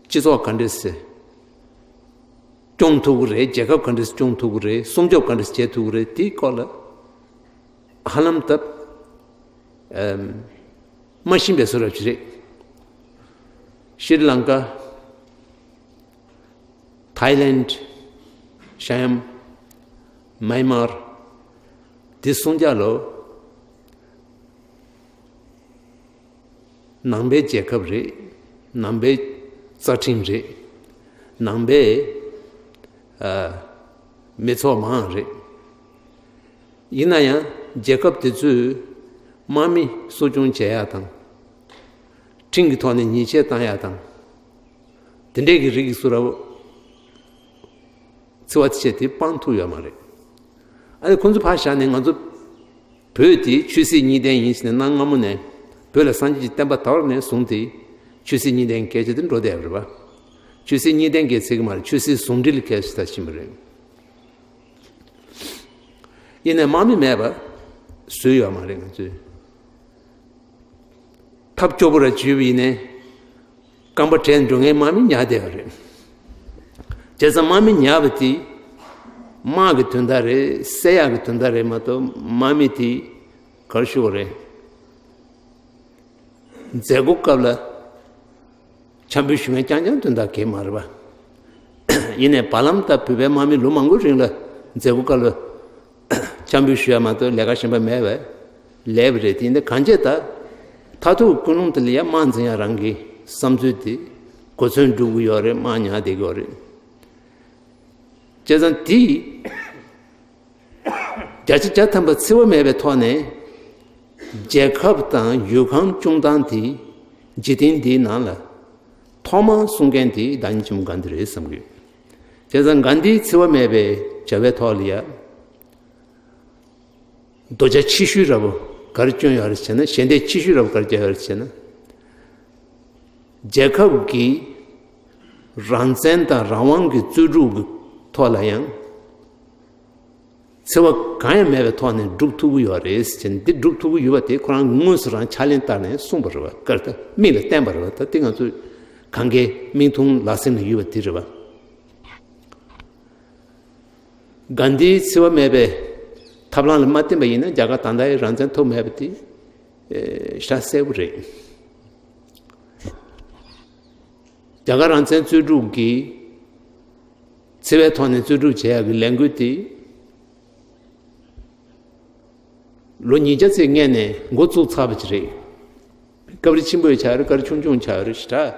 སྤྱི་ཚོགས་ག་འདྲས་སེ་སྐྱོང་ཐུབ་ཀྱི་རེད། རྒྱལ་ཁབ་ག་འདྲས་སེ་སྐྱོང་ཐུབ་ཀྱི་རེད། སྲུང་སྐྱོབ་ག་འདྲས་སེ་བྱེད་ཐུབ་ཀྱི་རེད། དེའི་སྐོར་ལ་ཧ་ལམ་ད་ཨམ་མ་ཤེས་པའི་བཟོ་འདྲ་ཅིག་རེད། ཤྲི་ལང་ཀ། ཐའི་ལེནཌ། ཤམ། མཱན་མར། འདི་གསུམ་ཆ་ལོ། ནང་པའི་རྒྱལ་ཁབ་རེད། ནང་པའི་རྩ་ཁྲིམས་རེད། ནང་པའི་ཨ་མི་ཚོགས་མང་རེད། ཡིན་ན་ཡང་རྒྱལ་ཁབ་དེ་ཚོས་དམག་མི་གསོ་སྐྱོང་བྱེད་ཡག་དང་། ཁྲིམས་ཀྱི་ཐོག་ནས་ཉེས་ཆད་བཏང་ཡག་དང་། དེ་འདྲས་ཀྱི་རིགས་ཀྱི་བཟོ་འདྲ་བོ་ འཚེ་བ་བྱས་དེ་སྤང་ཐུབ་ཡོད་མ་རེད། ཨ་ནི་ཁོང་ཚོ་ཕར་བཞག་ནས་ང་ཚོ་བོད་དེ་ཆོས་སྲིད་གཉིས་ལྡན་ཡིན་ཟེར་ནས་གནའ་སྔ་མོ་ནས་བོད་ལ་སངས་རྒྱས་ཀྱི་བསྟན་པ་དར་བ་ནས་བཟུང་སྟེ་ཆོས་སྲིད་གཉིས་ལྡན་སྐད་ཆ་དེ་འགྲོ་བསྡད་པ་རེད་པ། ཆོས་སྲིད་གཉིས་ལྡན་སྐད་ཟེར་གྱི་མ་རེད། ཆོས་སྲིད་ཟུང་འབྲེལ་སྐད་ཆ་ད་ཕྱིན་པ་རེད། ཡིན་ནའི་དམག་མི་མེད་པ་བཟོས་ཡོད་མ་རེད་ང་ཚོས། ཐབས་སྐྱོ་པོ་ར་བྱུས་པ་ཡིན་ནའི་རྐང་པ་བྲེགས་འགྲོ་མཁན་དམག་མི་ཉར་བསྡད་པ་རེད། བྱས་ཙང་དམག་མི་ཉར་བ་དེ་དམག་གི་དོན་དག་རེད། བསད་ཡག་གི་དོན་དག་རེད་མ་གཏོགས་དམག་མི་དེ་ག་རེ་ཞུ་དགོས་རེད། མཛད་སྒོ་སྐབས་ལ་འཆམ་འབུལ་ཞུ་མཁན་རྐྱང་རྐྱང་དོན་དག་གང་ཡང་མ་རེད་པ། ཡིན་ནའི་བར་ལམ་ད་བོད་པའི་དམག་མི་ལོ་མང་པོའི་རིང་ལ་མཛད་སྒོ་སྐབས་ལ་འཆམ་འབུལ་ཞུ་ཡ་མ་གཏོགས་ལས་ཀ་གཞན་པ་མེད་པས་ལས་པ་རེད། དེ་ཡིན་ན་གང་བྱས་ད་མཐར་ཐུག་ཀུན་སློང་དེ་ལ་ཡ་དམག་འཛིང་ཡ་རང་གི་བསམ་ཚུལ་དེ་གོ་མཚོན་སྒྲུབ་ཀྱི་ཡོད་རེད། དམག་ཉར་བསྡད་ཀྱི་ཡོད་རེད། བྱས་ཙང་དེ་བརྒྱ་ཆ་བརྒྱ་ཐམ་པ་འཚེ་བ་མེད་པའི་ཐོག་ནས་རྒྱལ་ཁབ་དང་ཡུལ་ཁམས་སྐྱོང་སྟངས་དེ་འཇིག་རྟེན་འདིའི་ནང་ལ་ཐོག་མར་གསུང་མཁན་དེ་བདག་ཉིད་ཆེན་མོ་གྷན་དྷི་རེད་བསམ་གྱི་ཡོད། བྱས་ཙང་གྷན་དྷིའི་འཚེ་བ་མེད་པའི་བྱ་བའི་ཐོག་ལ་ཡ། རྡོག་རྩ་ཆེ་ཤོས་འདྲ་པོ་ག་རེ་བསྐྱོན་ཡོད་རེད་ཟེར་ན། ཞལ་འདེབས་ཆེ་ཤོས་འདྲ་པོ་ག་རེ་བརྒྱབ་ཡོད་རེད་ཟེར་ན། རྒྱལ་ཁབ་ཀྱི་རང་བཙན་དང་རང་དབང་གི་རྩོད་སྒྲུབ་ཀྱི་ཐོག་ལ་ཡང་འཚེ་བ་གང་ཡང་མེད་པའི་ཐོག་ནས་སྒྲུབ་ཐུབ་ཀྱི་ཡོད་རེད་ཟེར་ནས། འདི་སྒྲུབ་ཐུབ་ཀྱི་ཡོད་པ་དེ་ཁོ་རང་དངོས་སུ་རང་ཕྱག་ལེན་བསྟར་ནས་གསུངས་པ་རེད་པ། ག་རེ་ད་མིག་ལ་བསྟན་པ་རེད་པ། ད་དེ་ང་ཚོས་གང་གའི་མིག་མཐོང་ལག་ཟིན་ལ་ཡོད་པ་དེ་རེད་པ། གྷན་དྷིའི་འཚེ་བ་མེད་པའི་ཐབས་ལམ་ལ་མ་བརྟེན་པ་ཡིན་ན་རྒྱ་གར་ད་ལྟའི་རང་བཙན་ཐོབ་མེད་པ་དེ་ཨེ་ཞེ་དྲག་གསལ་པོ་རེད། རྒྱ་གར་རང་བཙན་རྩོད་སྒྲུབ་ཀྱི་འཚེ་བའི་ཐོག་ནས་རྩོད་སྒྲུབ་བྱེད་ཡག་གི་ལས་འགུལ་དེ་ལོ་ཉིས་བརྒྱ་ཙམ་སྔོན་ནས་འགོ་བཙུགས་ཚར་བ་ཅིག་རེད། སྐབས་རེ་ཆེན་པོ་ཡང་ཆགས་ཡོད་རེད། སྐབས་རེ་ཆུང་ཆུང་ཆགས་ཡོད་རེད། ཞེ་དྲག་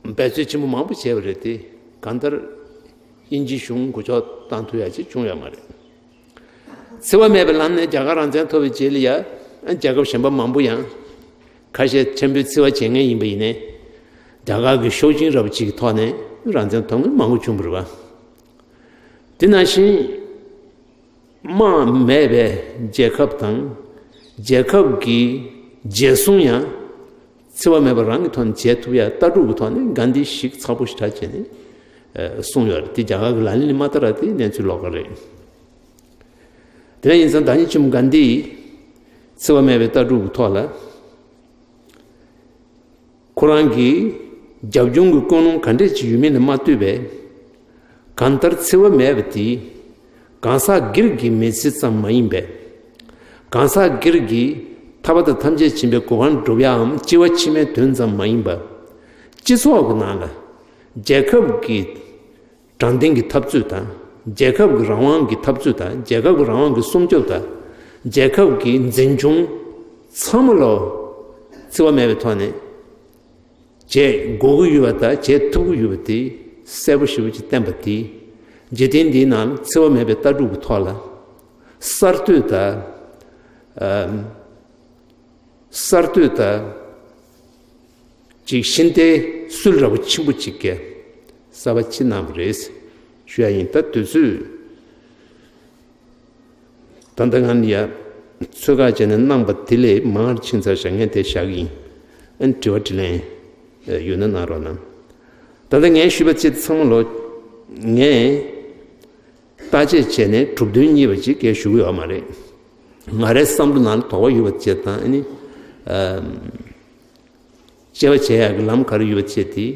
འབད་རྩོལ་ཆེན་པོ་མང་པོ་བྱས་པ་རེད་དེ། གང་ལྟར་དབྱིན་ཇི་གཞུང་མགོ་ལྕོག་བཏང་ཐུབ་ཡ་ཅིག་བྱུང་ཡོད་མ་རེད། འཚེ་བ་མེད་པའི་ལམ་ནས་རྒྱ་གར་རང་བཙན་ཐོབ་པའི་རྗེས་ལ་ཡ། རྒྱལ་ཁབ་གཞན་པ་མང་པོ་ཡང་ཁ་ཤས་འཆམ་འབུལ་འཚེ་བ་བྱེད་མཁན་ཡིན་པ་ཡིན་ནའི། རྒྱ་གར་གྱི་ཤུགས་རྐྱེན་རབ་ཅིག་གི་ཐོག་ནས་རང་བཙན་ཐོབ་མཁན་མང་པོ་བྱུང་བ་རེད་པ། དེ་ནང་བཞིན་དམག་མེད་པའི་རྒྱལ་ཁབ་དང་། རྒྱལ་ཁབ་ཀྱི་རྒྱལ་སྲུང་ཡང་འཚེ་བ་མེད་པ་རང་གི་ཐོག་ནས་བྱེད་ཐུབ་ཡ་ལྟ་གྲུབ་ཀྱི་ཐོག་ནས་གྷན་དྷི་ཞིབ་ཚགས་པོ་ཞེ་དྲག་བྱས་ནས་གསུངས་ཡོད་རེད། དེ་རྒྱ་གར་གྱི་ལག་ལེན་ལ་མ་བསྟར་བ་དེ་གནས་ཚུལ་ལོགས་ཀ་རེད། དེ་འདྲ་ཡིན་ཙང་བདག་ཉིད་ཆེན་མོ་གྷན་དྷིས་འཚེ་བ་མེད་པའི་ལྟ་གྲུབ་ཀྱི་ཐོག་ལ། ཁོ་རང་གིས་རྒྱབ་ལྗོངས་ཀྱི་ཀུན་སློང་ག་འདྲས་ཅིག་ཡོད་མིན་ལ་མ་ལྟོས་པའི། གང་ལྟར་འཚེ་བ་མེད་པ་དེ་གང་ཟག་སྒེར་གྱི་མི་ཚེ་ཙམ་མ་ཡིན་པས། གང་ཟག་སྒེར་གྱི་ཐར་པ་དང་ཐམས་ཅད་མཁྱེན་པའི་གོ་འཕང་སྒྲུབ་ཡའམ་སྐྱེ་བ་ཕྱི་མའི་དོན་ཙམ་མ་ཡིན་པ། སྤྱི་ཚོགས་ཀྱི་ནང་ལ་རྒྱལ་ཁབ་ཀྱི་དྲང་བདེན་གྱི་འཐབ་རྩོད་དང་། རྒྱལ་ཁབ་ཀྱི་རང་དབང་གི་འཐབ་རྩོད་དང་། རྒྱལ་ཁབ་ཀྱི་རང་དབང་གི་སྲུང་སྐྱོབ་དང་། རྒྱལ་ཁབ་ཀྱི་འཛིན་སྐྱོང་ཚང་མ་ལོ་འཚེ་བ་མེད་པའི་ཐོག་ནས་བྱེད་དགོས་ཀྱི་ཡོད་པ་དང་བྱེད་ཐུབ་ཀྱི་ཡོད་པ་དེ་གསལ་པོ་ཞེ་པོ་ཅིག་བསྟན་པ་དེ། འཇིག་རྟེན་འདིའི་ནང་འཚེ་བ་མེད་པའི་ལྟ་གྲུབ་ཀྱི་ཐོག་ལ་གསར་གཏོད་དང་། ཨམ། གསར་གཏོད་དང་ཅིག་ཤིན་ཏུ་སྲོལ་ར་བ་ཆེན་པོ་ཅིག་གིས་གསར་པ་ཕྱེ་གནང་བ་རེད་ཞུ་ཡ་ཡིན། ད་དུས་ཚོད་ད་ལྟ་ང་ཡ་ཚོད་དཀའ་བྱས་ནས་གནང་པ་དེ་ལས་མང་བར་ཕྱིན་ཚར་ཤག་ངས་དེ་བཞག་གི་ཡིན། ཨ་ནི་དྲི་བ་དྲིས་ལན་ཡོད་ན་གནང་རོགས་གནང་། ད་ལྟ་ངས་ཞུས་པ་ཅིག་ཚང་མ་ལོ་ངས་བརྟག་དཔྱད་བྱས་ནས་གྲུབ་དོན་རྙེད་པ་ཅིག་གས་ཞུ་གི་ཡོད་མ་རེད། ང་རའི་བསམ་བློ་ནང་ལ་དོགས་པ་ཡོད་པ་བཅས་དང་། ཨ་ནི་ཨམ། དཔྱད་པ་བྱེད་ཡག་གི་ལམ་ག་རེ་ཡོད་པ་བཅས་དེ་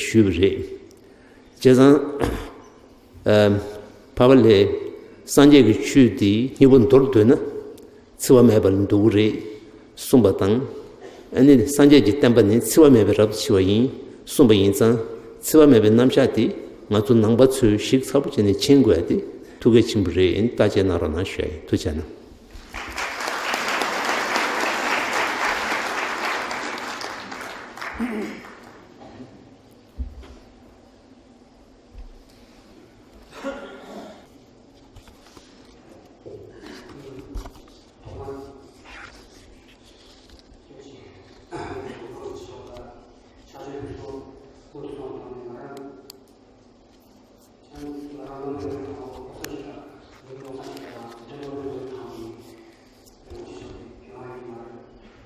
ཞུས་པ་རེད། བྱས་ཙང་ཨམ། འཕགས་པ་ལྷས་སངས་རྒྱས་ཀྱི་ཆོས་འདི་སྙིང་པོ་མདོར་བསྡུས་ན། འཚེ་བ་མེད་པ་ལ་འདུ་གི་རེད་གསུངས་པ་དང་། ཨ་ནི་སངས་རྒྱས་ཀྱི་བསྟན་པ་ནི་འཚེ་བ་མེད་པའི་རབ་ཏུ་ཕྱེ་བ་ཡིན་གསུངས་པ་ཡིན་ཙང་། འཚེ་བ་མེད་པའི་རྣམ་གཞག་དེ་ང་ཚོ་ནང་པ་ཚོས་ཞིབ་ཚགས་པོ་བྱས་ནས་མཁྱེན་དགོས་ཡ་དེ་ཐུགས་གལ་ཆེན་པོ་རེད། བརྟག་དཔྱད་གནང་རོགས་གནང་ཞུ་ཡ་ཡིན། ཐུགས་རྗེ་གནང་། ང་རང་ལུང་པའི་རིན་པོ་ཆེ་དང་འདི་ལོ་ས་ཞིག་དང་འདི་ལོ་རིན་པོ་ཆེ་དང་འདི་ལོ་ཆེ་ཤོས་དེ་ཁྱོད་རང་ཡིན་མ་རེད།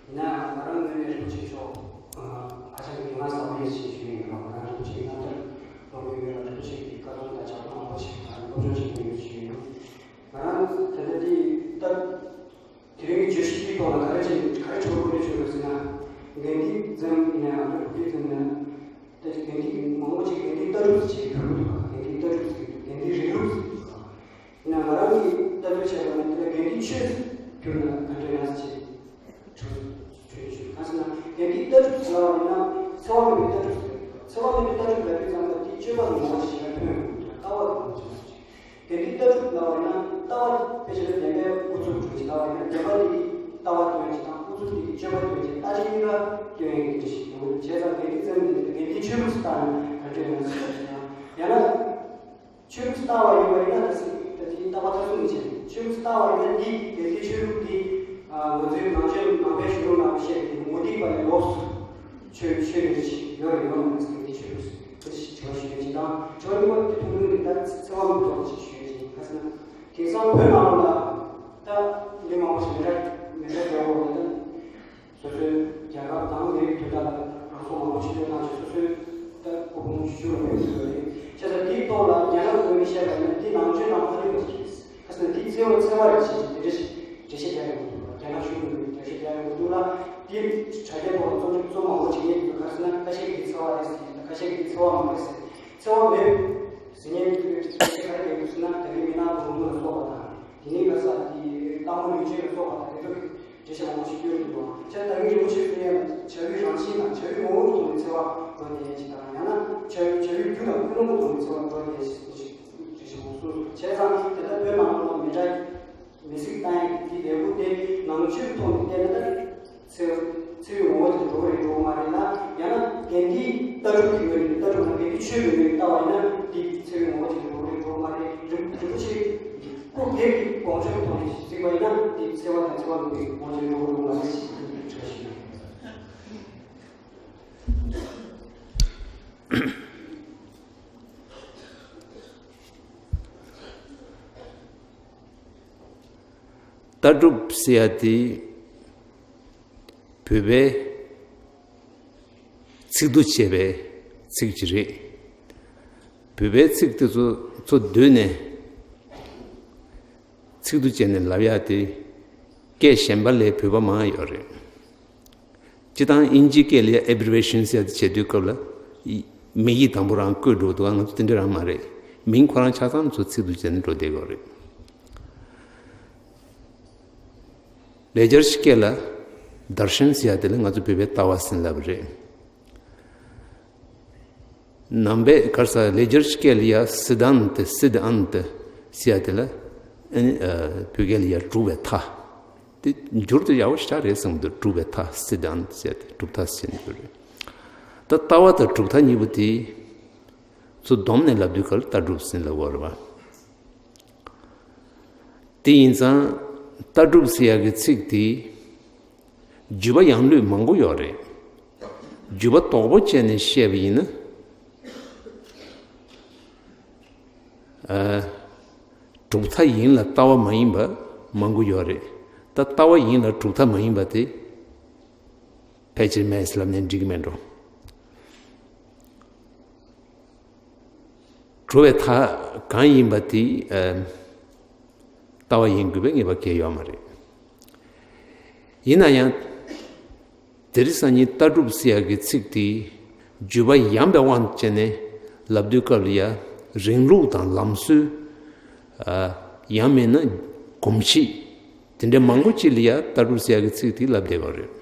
ཡིན་ནའང་ང་རང་ངོས་ནས་རིན་པོ་ཆེ་མཆོག་ཨ་ཅག་གི་ང་ས་བ་ཡེ་ཞེས་ཞུས་ཡིན་རོགས། ང་རང་རིན་པོ་ཆེའི་རྣམ་ཐར་ཀློག་མཁན་ཡོད་ལ་རིན་པོ་ཆེ་གི་བཀའ་དྲིན་དང་ཕྱག་རོགས་མང་པོ་ཞིག་ང་རང་སློབ་སྦྱོང་བྱེད་མཁན་ཡོད་ཞུས་ཡིན། ང་རང་ད་ལྟ་འདི་ལྟ་དེ་རིང་གི་བརྗོད་གཞི་འདིའི་ཐོག་ལ་ག་རེ་བྱས་ག་རེ་བྱེད་དགོས་རེད་བྱུང་ཡོད་ཟེར་ན། དགེ་འདུན་འཛོམས་ཡིན་ནའང་ཨ་ནི་དགེ་འདུན་འཛོམས་ན་ད་དགེ་འདུན་མང་པོ་ཅིག་དགེ་འདུན་ལྟ་གྲུབ་ཟེར་བྱས་གྲུབ་འདུག་ག་དགེ་འདུན་ལྟ་གྲུབ་ཟེར་གྱི་འདུག་དགེ་འདུན་རིང་ལུགས་ཟེར་གྱི་འདུག་ཡིན་ནའང་ང་རང་གིས་ལྟ་ཚུལ་བྱས་པ་ན་དེ་ལ་དགེ་འདུན་ཆོས་ཟེར་གྱུར་ན་ག་འདྲ་ཡོད་ན་ཟེར་བྱས་གྲུབ་གྲུབ་གྲུབ་ག་ཟེར་ན་དགེ་འདུན་ལྟ་གྲུབ་ཟེར་བ་ཡིན་ན་འཚེ་བ་མེད་པའི་ལྟ་གྲུབ་ཟེར་གྱི་འདུག་འཚེ་བ་མེད་པའི་ལྟ་གྲུབ་ལབ་དུས་ཙམ་པ་དེ་སྤྱོད་པ་ལ་ངོ་བོ་ཞིག་ལ་ཐོན་ཡོང་གི་འདུག་ལྟ་བ་ལ་ངོ་བོ་ཞིག་ལ། དགེ་འདུན་ལྟ་གྲུབ་ལབ་པ་ཡིན་ན་ལྟ་བ་དཔེ་ཆ་ལ་བདེན་པའི་ཨུ་ཚུགས་འགྲོ་གི་ལྟ་བ་ཡིན་ན་བདེན་པ་དེ་གི་ལྟ་བ་སྟོན་གྱི་དང་ཨུ་ཚུགས་དེ་གི་སྤྱོད་པ་སྟོན་གྱི་ལྟ་ཅི་གཉིས་ཀ་སྟོན་ཡོང་གི་འདྲ་ཞིག་ཡོང་གི་བྱས་ཙང་དགེ་འདུན་ཙམ་ནས་དགེ་འདུན་ཆོས་ལུགས་སུ་བཏང་ན་ག་འདྲ་ཡོང་ན་ཟེར་བ་ཡིན་ན་ཡང་ན་ཆོས་ལུགས་སུ་བཏང་བ་ཡིན་པ་ཡིན་ན་ད་སྲིད་ད་དེ་ལྟ་བ་ལྟ་ཚུལ་ནི་བྱས་ཆོས་ལུགས་སུ་བཏང་བ་ཡིན་ན་འདི་དགེ་འདུན་ཆོས་ལུགས་འདི་ང་ཚོའི་ནང་ཆོས་ནང་པའི་གཞུང་ལུགས་ནང་བཤད་པའི་མུ་སྟེགས་པ་ལས་ལོགས་སུ། ཆོས་ཆོས་ནི་ཞིག་ཡོད་རེད་ཡོད་མ་རེད་ཟེར་ཏེ་ཆོས་ལུགས་ཟེར་ཏེ་དྲི་བ་ཞུ་ཡ་ཅིག་དང་དྲི་བ་གཉིས་པ་དེ་ཐུང་ཐུང་རེད། ད་འཚེ་བ་མེད་ཐོག་ཅིག་ཞུ་ཡ་ཅིག་ཡིན། ག་ཟེར་ན་དེང་སང་བོད་ནང་ལོགས་ལ་ད་མི་མང་པོ་ཞིག་མི་རབས་མི་རབས་རྒྱ་བོ་རེད། ད་སོ་སོའི་རྒྱལ་ཁབ་དང་མི་རིགས་དོན་དག་ལ་རང་སྲོག་མང་པོ་ཕྱིར་བསྐྱོད་བཏང་ཆེད་སོ་སོའི་ད་སྐུ་ཕུང་ཆུ་ཆུ་ལ་ཕུལ་དགོས་རེད། བྱས་ཙང་དེའི་ཐོག་ལ་རྒྱ་ནག་གི་ངོས་ནས་བཤད་པ་ཡིན་ན་འདི་ནང་ཆོས་དང་མ་མཐུན་པ་ཞིག་རེད། ཁ་སང་འདི་འཚེ་བ་འཚེ་བ་རེད་ཅེས་དེ་འདྲ་ཞིག་འགྲེལ་བཤད་རྒྱག་ཡོང་གི་འདུག་རྒྱ་ནག་གཞུང་གིས་འགྲེལ་བཤད་རྒྱག་ཡོང་གི་འདུག་ལ། འདི་དྲ་རྒྱའི་ཐོག་ལ་རྩོམ་རྩོམ་མང་པོ་བྱེད་མཁན་འདུག་ག་རེ་ཟེར་ན་ཁ་ཤས་ཀྱིས་འཚེ་བ་རེད་ཟེར་གྱི་འདུག་ཁ་ཤས་ཀྱིས་འཚེ་བ་མ་རེད་ཟེར། འཚེ་བ་མེད་ཟེར་མཁན་འདུག་ག་རེ་ཡོད་ཟེར་ན་ད་རིང་མི་ནག་གདོང་ཐུག་ལ་སོགས་པ་དང་དེ་ནས་ག་ས་དེ་སྟག་མོ་ལུས་སྦྱིན་ལ་སོགས་པ་དང་དེ་ཚོ་གི་འགྲེལ་བཤད་མང་པོ་ཞིག་བསྐྱོན་འདུག་ཁྱེད་ད་རིང་རིན་པོ་ཆེ་གསུང་ཡས་ལ་བྱ་བའི་རང་བཞིན་དང་བྱ་བའི་ངོ་བོ་ཐོག་ནས་འཚེ་བ་འགྲོ་བསྡད་ཡས་ཅིག་དང་ཡང་ན་བྱ་བའི་བྱ་བའི་རྒྱུ་དང་ཀུན་སློང་གི་ཐོག་ནས་འཚེ་བ་འགྲོ་བསྡད་ཡས་ཅིག་འགྲེལ་བཤད་མང་པོ་གསུངས་འདུག་བྱས་ཙང་དེ་ལྟར་བོད་ནང་ལོགས་ལ་མི་འདྲ་མི་གཟིགས་བཏང་ཡས་ཀྱི་ལས་འགུལ་དེ་ནང་ཆོས་ཐོག་ནས་བལྟས་ན་ད་འཚེ་འཚེ་བའི་ངོ་བོ་དེ་འགྲོ་གི་རེད་འགྲོ་གི་མ་རེད་ལ་ཡང་ན་དགེ་འདུན་ལྟ་གྲུབ་ཀྱི་ངོས་ནས་ལྟ་གྲུབ་དང་དགེ་འདུན་ཆོས་ཀྱི་ངོས་ནས་ལྟ་བ་ཡིན་ན་འདི་འཚེ་བའི་ངོ་བོ་དེ་འགྲོ་གི་རེད་འགྲོ་གི་མ་རེད། རིན་རིན་པོ་ཆེ་སྐུ་སྒེར་གྱི་དགོངས་ཆོས་ཐོག་ནས་གཟིགས་པ་ཡིན་ན་འདི་འཚེ་བ་དང་འཚེ་བ་མིན་པའི་ངོ་བོ་དེ་འགྲོ་གི་རེད་འགྲོ་གི་མ་རེད་ཞེས་འདི་འདྲ་ཞིག་ཡོད། ལྟ་གྲུབ་ཟེར་ཡ་དེ་བོད་པའི་ཚིག་ཏུ་བྱས་པའི་ཚིག་ཅིག་རེད། བོད་པའི་ཚིག་དེ་ཚོ་ཚོ་བསྡུས་ནས་ཚིག་ཏུ་བྱས་ནས་ལབ་ཡ་དེ་སྐད་གཞན་པ་ལས་བོད་པ་མང་ཡོད་རེད། སྤྱིར་བཏང་དབྱིན་ཇིའི་སྐད་ལ་ཡ་abbreviation ཟེར་ཡ་དེ་བྱེད་དུས་སྐབས་ལ་ཡི་མིང་ཡིག་དང་པོ་རང་བཀོད་འགྲོ་འདུག་ང་ཚོ་དེ་འདྲ་རང་མ་རེད། མིང་ཁོ་རང་ཆ་ཚང་ཚོ་ཚིག་ཏུ་བྱས་ནས་འགྲོ་བསྡད་ཡོད་རེད། ལེགས་སྦྱར་སྐད་ལ་darshan ཟེར་ཡ་དེ་ལ་ང་ཚོ་བོད་པའི་ལྟ་བ་ཟེར་ལབ་རེད། ནང་པའི་ག་རེ་ཟེར་ལེགས་སྦྱར་སྐད་ལ་ཡ་siddhanta siddhanta ཟེར་ཡ་དེ་ལ་ཨ་ནི་ཨ་བོད་སྐད་ལ་ཡ་གྲུབ་པའི་མཐའ། དེ་འགྱུར་དུ་ཡག་པོ་ཞེ་དྲག་རེད་བསམ་གྱི་འདུག་གྲུབ་པའི་མཐའ་siddhanta ཟེར་ཡ་དེ་གྲུབ་མཐའ་ཟེར་ནས་ཡོད་རེད། ད་ལྟ་བ་དང་གྲུབ་མཐའ་གཉིས་པོ་དེ་ཚོ་བསྡོམས་ནས་ལབ་དུས་ག་ལ་ལྟ་གྲུབ་ཟེར་ལབ་དགོས་རེད་པ། དེ་ཡིན་ཙང་ལྟ་གྲུབ་ཟེར་ཡག་གི་ཚིག་དེ་བརྒྱུད་པ་ཡང་ལུས་མང་པོ་ཡོད་རེད། བརྒྱུད་པ་དོག་པོ་བྱས་ནས་བཤད་པ་ཡིན་ན་ཨ་གྲུབ་མཐའ་ཡིན་ལ་ལྟ་བ་མ་ཡིན་པ་མང་པོ་ཡོད་རེད། ད་ལྟ་བ་ཡིན་ལ་གྲུབ་མཐའ་མ་ཡིན་པ་དེ་ཕལ་ཆེར་མེད་ཟེར་ལབ་ནས་འགྲིག་གི་མེད་འགྲོ། གྲུབ་པའི་མཐའ་གང་ཡིན་པ་དེ་ཨ་ལྟ་བ་ཡིན་དགོས་པའི་ངེས་པ་གང་ཡང་ཡོད་མ་རེད། ཡིན་ན་ཡང་དེ་རིང་སང་ཉིན་ལྟ་གྲུབ་ཟེར་ཡག་གི་ཚིག་དེ་བརྒྱུད་པ་ཡངས་པའི་དབང་བྱས་ནས་ལབ་དུས་སྐབས་ལ་ཡ་རིང་ལུགས་དང་ལམ་སྲོལ་ཨ་ཡང་མིན་ན་གོམས་གཤིས་དེ་འདྲའི་མང་པོ་ཅིག་ལ་ཡ་ལྟ་གྲུབ་ཟེར་ཡག་གི་ཚིག་དེ་ལབ་བསྡད་པ་རེད།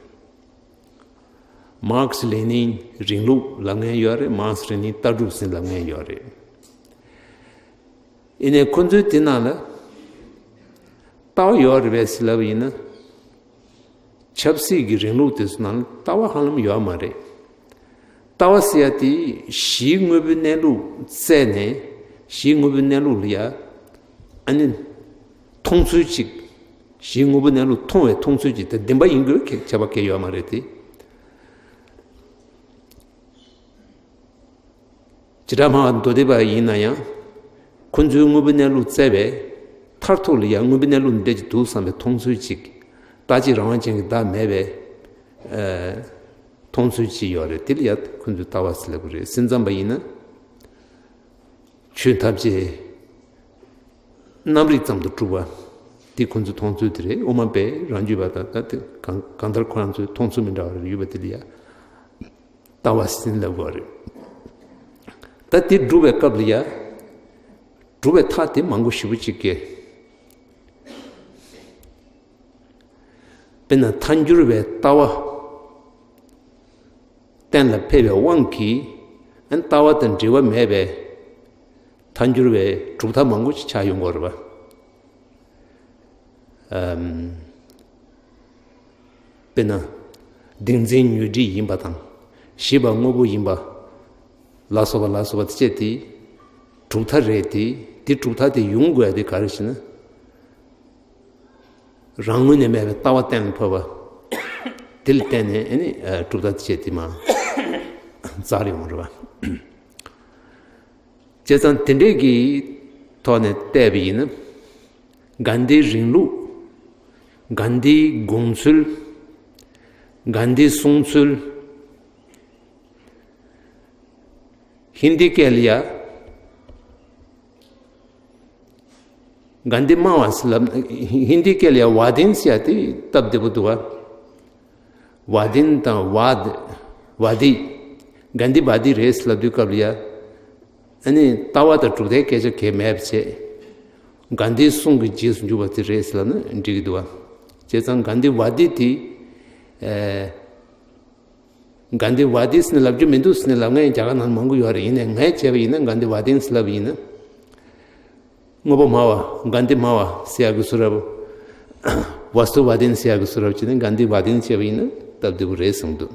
མཱར་ཁེ་སི་ལེ་ནིན་རིང་ལུགས་ལབ་མཁན་ཡོད་རེད། མཱར་ཁེ་སི་ལེ་ནིན་ལྟ་གྲུབ་ཟེར་ལབ་མཁན་ཡོད་རེད། ཡིན་ནའི་ཁོ་ཚོའི་དེ་ནང་ལ་ལྟ་བ་ཡོད་རེད་པས་ཟེར་ལབ་པ་ཡིན་ན། ཆབ་སྲིད་ཀྱི་རིང་ལུགས་དེ་ཚོ་ནང་ལ་ལྟ་བ་ཧ་ལམ་ཡོད་མ་རེད། ལྟ་བ་ཟེར་ཡ་དེ་གཞིའི་དངོས་པོའི་གནས་ལུགས་བཙལ་ནས་གཞིའི་དངོས་པོའི་གནས་ལུགས་ལ་ཡ་ཨ་ནི་མཐོང་ཚུལ་གཅིག་གཞིའི་དངོས་པོའི་གནས་ལུགས་མཐོང་བའི་མཐོང་ཚུལ་གཅིག་དེ་བདེན་པ་ཡིན་དགོས་ཁྱད་པར་གང་ཡང་ཡོད་མ་རེད་དེ། བྱེ་བྲག་སྨྲ་བ་མདོ་སྡེ་པ་ཡིན་ན་ཡང་ ཁོ་ཚོའི་དངོས་པོའི་གནས་ལུགས་བཙལ་བས། མཐར་ཐུག་ལ་ཡང་དངོས་པོའི་གནས་ལུགས་འདི་འདྲ་ཅིག་འདུག་བསམ་པའི་མཐོང་ཚུལ་ཅིག་ལྟ་བྱེད་རང་དབང་ཅན་གྱི་བདག་མེད་པའི་མཐོང་ཚུལ་ཅིག་ཡོད་རེད། དེ་ལ་ཡང་ཁོ་ཚོས་ལྟ་བ་ཟེར་ལབ་ཀྱི་རེད། སེམས་ཙམ་པ་ཡིན་ན། ཆོས་ཐམས་ཅད་རྣམ་རིག་ཙམ་དུ་གྲུབ་པ། འདི་ཁོ་ཚོའི་མཐོང་ཚུལ་དེ་རེད། དབུ་མ་པས་རང་རྒྱུད་པ་དང་། ད་དེ་གང་གང་ལྟར་ཁོ་རང་ཚོའི་མཐོང་ཚུལ་མི་འདྲ་བ་རེ་ཡོད་པ་དེ་ལ་ཡང་ལྟ་བ་ཟེར་ལབ་དགོས་རེད། ད་དེ་སྒྲུབ་པའི་སྐབས་ལ་ཡང་སྒྲུབ་པའི་ཐབས་དེ་མང་པོ་ཞེ་པོ་ཅིག་སྐྱེ། དཔེར་ན་ཐལ་འགྱུར་བའི་ལྟ་བ་གཏན་ལ་འཕེལ་བའི་དབང་གིས། ཨ་ནི་ལྟ་བ་དང་འབྲེལ་བ་མེད་པའི་ཐལ་འགྱུར་བའི་གྲུབ་མཐའ་མང་པོ་ཞིག་ཆགས་ཡོང་གི་ཡོད་རེད་པ། ཨམ། དཔེར་ན། གདེང་འཛིན་ཉོན་སྒྲིབ་ཡིན་པ་དང་། ཞེས་པ་དངོས་པོ་ཡིན་པ། ལ་སོགས་པ་ལ་སོགས་པ་དེ་བཅས་དེ་གྲུབ་མཐའ་རེད་དེ། དེ་གྲུབ་མཐའ་དེ་ཡོང་དགོས་ཡ་དེ་ག་རེ་ཞེ་ན། རང་ངོས་ནས་མེད་པའི་ལྟ་བ་གཏན་ལ་ཕབ་པ། དེ་ལ་བརྟེན་ནས་ཨ་ནི་གྲུབ་མཐའ་དེ་བཅས་དེ་མར་འཛར་ཡོང་རེད་པ། བྱས་ཙང་དེ་འདྲས་ཀྱི་ཐོག་ནས་བལྟས་པ་ཡིན་ན། དགའ་ལྡན་རིང་ལུགས། དགའ་ལྡན་དགོངས་ཚུལ། དགའ་ལྡན་གསུང་ཚུལ། ཧིན་དི་སྐད་ལ་ཡ། དགའ་ལྡན་སྨྲ་བ་ཟེར་ལབ། ཧིན་དི་སྐད་ལ་ཡ་ཝཱ་དཱན་ཟེར་ཡ་དེ་སྟབས་བདེ་པོ་འདུག་པ། ཝཱ་དཱན་དང་ཝཱ་ཝཱ་དི། དགའ་ལྡན་ཝཱ་དི་རེད་ཟེར་ལབ་དུས་སྐབས་ལ་ཡ། ཨ་ནི་ལྟ་བ་དང་གྲུབ་མཐའི་སྐད་ཆ་གང་ཡང་མེད་པ་བྱས། དགའ་ལྡན་གསུང་གི་རྗེས་སུ་འཇུག་པ་དེ་རེད་ཟེར་ལབ་ན་འགྲིག་གི་འདུག་པ། བྱས་ཙང་དགའ་ལྡན་ཝཱ་དི་དེ། ཨེ། དགའ་ལྡན་ཝཱ་དི་ཟེར་ནས་ལབ་རྒྱུ་མི་འདུག་ཟེར་ནས་ལབ་མཁན་རྒྱ་གར་ནང་མང་པོ་ཡོད་རེད། ཡིན་ནའི་ངས་བྱས་པ་ཡིན་ན། དགའ་ལྡན་ཝཱ་དཱན་ཟེར་ལབ་པ་ཡིན་ན། དངོས་པོ་སྨྲ་བ། དགའ་ལྡན་སྨྲ་བ་ཟེར་ཡག་གི་བཟོ་འདྲ་པོ། ཝཱ་སྟུ་ཝཱ་དཱན་ཟེར་ཡག་གི་བཟོ་འདྲ་པོ་བྱས་ནས་དགའ་ལྡན་ཝཱ་དཱན་བྱས་པ་ཡིན་ན་སྟབས་བདེ་པོ་རེད་བསམ་འདུག།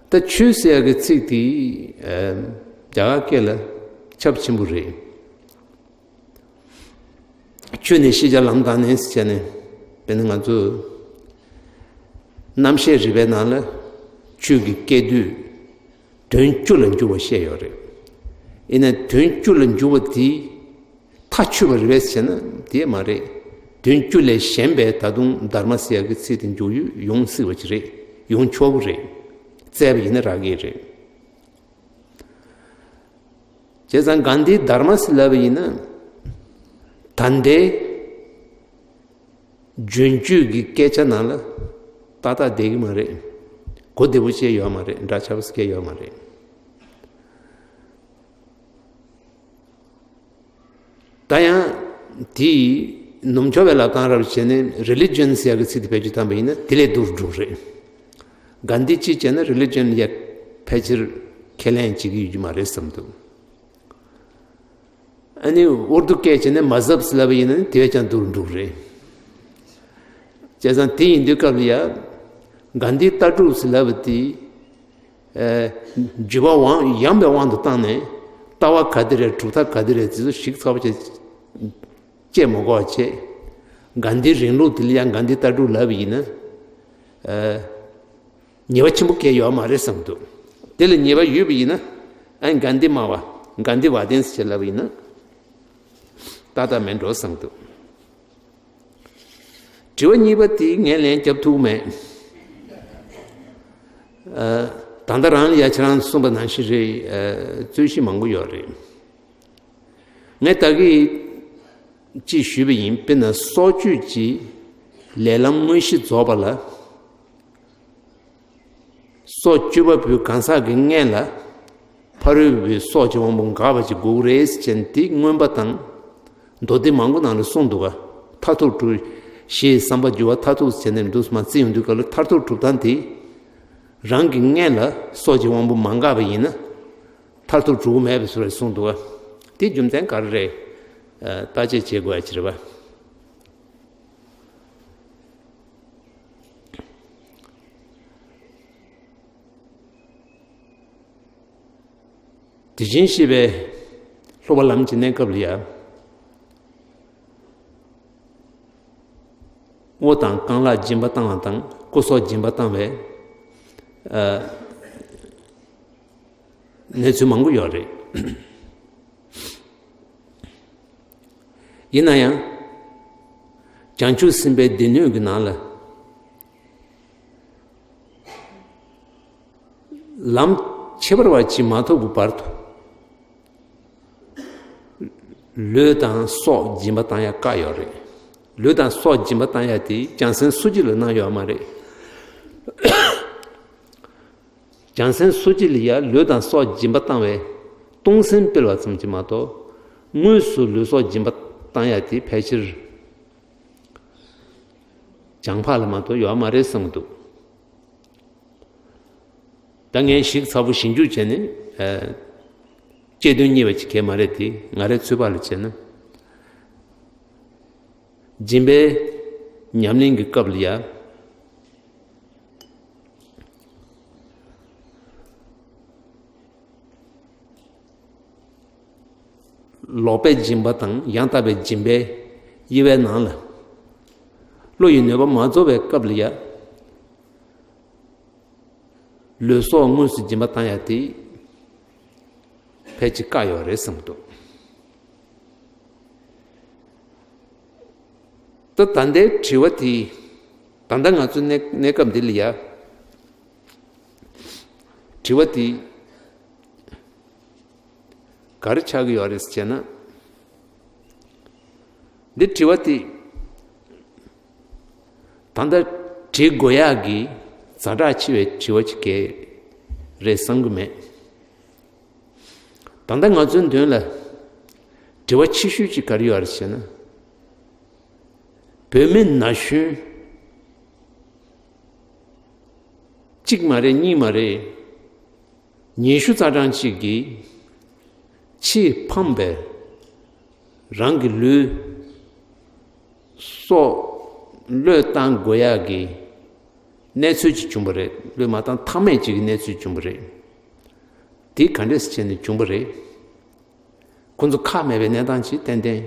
ད་ཆོས་ཟེར་ཡག་གི་ཚིག་དེ་རྒྱ་གར་སྐད་ལ་ཁྱབ་ཆེན་པོ་རེད། ཆོས་ནི་ཤེས་བྱ་ལམ་དང་ནི་ཟེར་བྱས་ནས། དཔེར་ན་ང་ཚོ་རྣམ་བཤད་རིག་པའི་ནང་ལ་ཆོས་ཀྱི་སྐད་དོད་དོན་བཅུ་ལ་འཇུག་པ་བཤད་ཡོད་རེད། ཡིན་ན་དོན་བཅུ་ལ་འཇུག་པ་དེ་མཐའ་ཆོད་པ་རེད་པས་ཟེར་ན་དེ་མ་རེད། དོན་བཅུ་ལས་གཞན་པའི་ད་དུང་དྷརྨ་ཟེར་ཡག་གི་ཚིག་དེ་འཇུག་ཡུལ་ཡོང་སྲིད་པ་ཅིག་རེད། ཡོང་ཆོག་གི་རེད། བཙལ་བ་ཡིན་ན་རག་གི་རེད། བྱས་ཙང་དགའ་ལྡན་དྷརྨ་ཟེར་ལབ་པ་ཡིན་ན། ད་ལྟའི་རྒྱུན་སྤྱོད་ཀྱི་སྐད་ཆ་ནང་ལ་ཏག་ཏག་བསྡད་ཀྱི་མ་རེད། གོ་བདེ་པོ་བྱས་ཡོད་མ་རེད། འདྲ་ཆགས་པོ་བྱས་ཡོད་མ་རེད། ད་ཡང་དེའི་ནུབ་ཕྱོགས་པའི་ལབ་སྟངས་རབ་བྱས་ནས་རི་ལི་ཇན་ཟེར་ཡག་གི་ཚིག་དེ་བེད་སྤྱོད་བཏང་པ་ཡིན་ན་དེ་ལས་སྡུག་རུ་འགྲོ་གི་རེད། དགའ་ལྡན་གཅིག་བྱས་ན་རི་ལི་ཇན་ལ་ཡ་ཕལ་ཆེར་ཁས་ལེན་བྱེད་ཀྱི་ཡོད་ཀྱི་མ་རེད་བསམ་འདུག། ཨ་ནི་ཨུར་དུ་སྐད་བྱས་ནས་མ་ཟབ་ཟེར་ལབ་པ་ཡིན་ན་དེ་བས་ཀྱང་སྡུག་རུ་འགྲོ་གི་རེད། བྱས་ཙང་དེ་ཡིན་དུས་སྐབས་ལ་ཡ། དགའ་ལྡན་ལྟ་གྲུབ་ཟེར་ལབ་པ་དེ། ཨེ། བརྒྱུད་པ་དབང་ཡངས་པའི་དབང་དུ་བཏང་ནས། ལྟ་བ་ག་དེ་རེད། གྲུབ་མཐའ་ག་དེ་རེད། དེ་ཚོ་ཞིབ་ཚགས་པོ་བྱས། དཔྱད་མ་དགོས་པ་བྱས། དགའ་ལྡན་རིང་ལུགས་དེ་ལ་ཡང་དགའ་ལྡན་ལྟ་གྲུབ་ལབ་པ་ཡིན་ན། ཨེ། ཉེས་པ་ཆེན་པོ་གང་ཡང་ཡོད་མ་རེད་བསམ་འདུག། དེ་ལ་ཉེས་པ་ཡོད་པ་ཡིན་ན། ཨ་ནི་དགའ་ལྡན་སྨྲ་བ། དགའ་ལྡན་ཝ་དན་ཟེར་ལབ་པ་ཡིན་ན། ཏག་ཏག་མེད་འགྲོ་བསམ་འདུག། དྲི་བ་གཉིས་པ་དེ་ངས་ལན་རྒྱབ་ཐུབ་མེད། ཨ། ད་ལྟ་རང་ལ་ཡ་ཁྱེད་རང་གསུངས་པ་ནང་བཞིན་རེད། ཨ། རྩོད་གཞི་མང་པོ་ཡོད་རེད། ངས་ད་གིན་ཅིག་ཞུས་པ་ཡིན། དཔེར་ན་སྲོག་གཅོད་ཀྱི་ལས་ལམ་དངོས་གཞི་རྫོགས་པ་ལ། སྲོག་གཅོད་པ་པོའི་གང་ཟག་གི་མངལ་ལ་ཕ་རོལ་པོའི་སྲོག་གི་དབང་པོ་འགག་པ་ཅིག་དགོས་ཀྱི་རེད་ཟེར་ནས་དེ་མངོན་པ་དང་། མདོ་སྡེ་མང་པོ་ནང་ལ་གསུངས་འདུག་ག། མཐར་ཐུག་གྲུབ། ཞེས་བསམ་པ་འགྱུར་བ་མཐར་ཐུག་ཟེར་ནས་འདུག་སེ་མར་བརྩི་ཡོང་དུས་སྐབས་ལ་མཐར་ཐུག་གྲུབ་སྟངས་དེ། རང་གི་མངལ་ལ་སྲོག་གི་དབང་པོ་མ་འགགས་པ་ཡིན་ན། མཐར་ཐུག་གྲུབ་ཀྱི་མེད་པའི་བཟོ་འདྲ་གསུངས་འདུག་ག། དེ་རྒྱུ་མཚན་ག་རེ་རེད། ཨ། བརྟག་དཔྱད་བྱེད་དགོས་ཡ་ཅིག་རེད་པ། དེ་བཞིན་གཤེགས་པའི་སློབ་པ་ལམ་གྱི་གནས་སྐབས་ལ་ཡང་། དབུ་དང་རྐང་ལག་སྦྱིན་པ་བཏང་བ་དང་སྐུ་སྲོག་སྦྱིན་པ་བཏང་བའི། ཨ། གནས་ཚུལ་མང་པོ་ཡོད་རེད། ཡིན་ན་ཡང་། བྱང་ཆུབ་སེམས་དཔའི་སྡེ་སྣོད་ཀྱི་ནང་ལ། ལམ་ཁྱད་པར་བ་ཅིག་མ་ཐོབ་ཀྱི་བར་དུ། ལུས་དང་སྲོག་སྦྱིན་པ་བཏང་ཡ་བཀག་ཡོད་རེད། ལུས་དང་སྲོག་སྦྱིན་པ་བཏང་ཡ་དེ་བྱང་སེམས་སོ་སྐྱེ་ལ་གནང་ཡོད་མ་རེད། བྱང་སེམས་སོ་སྐྱེ་ལ་ཡ་ལུས་དང་སྲོག་སྦྱིན་པ་བཏང་བས་གཏོང་སེམས་སྤེལ་བ་ཙམ་གྱིས་མ་གཏོགས། དངོས་སུ་ལུས་སྲོག་སྦྱིན་པ་བཏང་ཡ་དེ་ཕལ་ཆེར་བྱང་འཕགས་ལ་མ་གཏོགས་ཡོད་མ་རེད་བསམ་གྱི་འདུག་ད་ངས་ཞིབ་ཚགས་པོ་ཞིབ་འཇུག་བྱས་ནས། ཨ། དཔྱད་དོན་རྙེད་པ་ཅིག་གས་མ་རེད་དེ། ང་རའི་ཚོད་དཔག་ལ་བྱས་ན། སྦྱིན་པའི་ཉམས་ལེན་གྱི་སྐབས་ལ་ཡ། ལོག་པའི་སྦྱིན་པ་དང་ཡང་དག་པའི་སྦྱིན་པའི་དབྱེ་བའི་ནང་ལ། བློ་ཡི་ནུས་པ་མ་རྫོགས་པའི་སྐབས་ལ་ཡ། ལུས་སྲོག་དངོས་སུ་སྦྱིན་པ་བཏང་ཡ་དེ་ཕལ་ཆེར་བཀག་ཡོད་རེད་བསམ་གྱི་འདུག་ད་ད་ལྟའི་དྲི་བ་དེ། ད་ལྟ་ང་ཚོའི་གནས་གནས་སྐབས་འདི་ལ་ཡ། དྲི་བ་དེ་ག་རེ་ཆགས་ཀྱི་ཡོད་རེད་ཟེར་ན། འདི་དྲི་བ་དེ་ད་ལྟ་དྲི་དགོས་ཡག་གི་ཛ་དྲག་ཆེ་བའི་དྲི་བ་ཅིག་གས་རེད་བསམ་གྱི་མེད། ད་ལྟ་ང་ཚོའི་མདུན་ལ་དྲི་བ་ཆེ་ཤོས་ཅིག་ག་རེ་ཡོད་རེད་ཟེར་ན། བོད་མི་ན་གཞོན་གཅིག་མ་རེད་གཉིས་མ་རེད། ཉི་ཤུ་རྩ་གྲངས་གཅིག་གིས་ཆེས་ཕངས་པའི་རང་གི་ལུས་སྲོག་བློས་བཏང་དགོས་ཡག་གི་གནས་ཚུལ་ཅིག་བྱུང་བ་རེད། བློས་མ་བཏང་ཐབས་མེད་ཅིག་གི་གནས་ཚུལ་བྱུང་བ་རེད། དེ་ག་འདྲས་བྱས་ནས་བྱུང་བ་རེད། ཁོ་ཚོ་ཁག་མེད་པའི་གནས་སྟངས་ཅིག་ཏན་ཏན་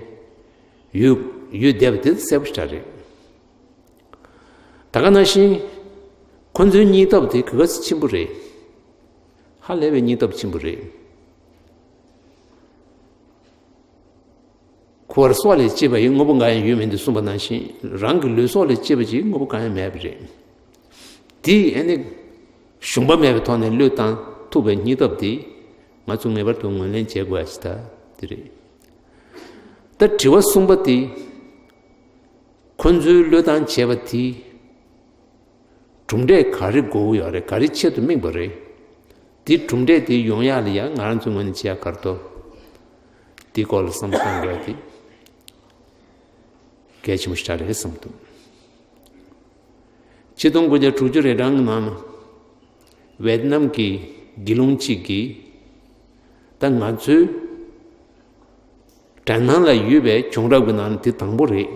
ཡོད་ཡོད་བསྡད་པ་དེ་གསལ་པོ་ཞིག་རེད། ད་ག་ནང་བཞིན་ཁོ་ཚོའི་སྙིང་སྟོབས་དེ་ག་ཚོད་ཆེན་པོ་རེད། ཧ་ལས་པའི་སྙིང་སྟོབས་ཆེན་པོ་རེད། ཁོ་བར་སྲོག་ལས་གཅེས་པ་ཡི་དངོས་པོ་འགའ་ཡང་ཡོད་མིན་དུ་གསུངས་པ་ནང་བཞིན། རང་གི་ལུས་སྲོག་ལས་གཅེས་པ་ཅིག་དངོས་པོ་གང་ཡང་མེད་པ་རེད། དེ་ཨ་ནི་ཞུམ་པ་མེད་པའི་ཐོག་ནས་བློས་བཏང་ཐུབ་པའི་སྙིང་སྟོབས་དེ་ང་ཚོ་ངེས་པར་དུ་ངོས་ལེན་བྱེད་དགོས་ཡ་ཞིག་ད་དེ་རེད། ད་དྲི་བ་གསུམ་པ་དེ། ཁོ་ཚོའི་བློས་བཏང་བྱས་པ་དེ་གྲུབ་འབྲས་ག་རེ་དགོས་ཀྱི་ཡོད་རེད། ག་རེ་ཆེད་དུ་དམིགས་པ་རེད། དེ་གྲུབ་འབྲས་དེ་ཡོང་ཡག་ལ་ཡང་ང་རང་ཚོའི་ངོས་ནས་བྱེད་ཡག་ག་རེ་འདུག་དེའི་སྐོར་ལ་བསམ་བློ་གཏང་དགོས་ཡ་དེ་གལ་ཆེན་པོ་ཞིག་རེད་བསམ་འདུག་ཆིག་སྟོང་དགུ་བརྒྱ་དྲུག་ཅུ་རེ་གྲངས་ཀྱི་ནང་ལ་ཝེ་ཏི་ནམ་གྱི་དགེ་སློང་གཅིག་གིས། ད་ང་ཚོའི་དྲན་སྣང་ལ་ཡོད་པའི་བྱུང་རབས་ཀྱི་ནང་ནས་དེ་དང་པོ་རེད།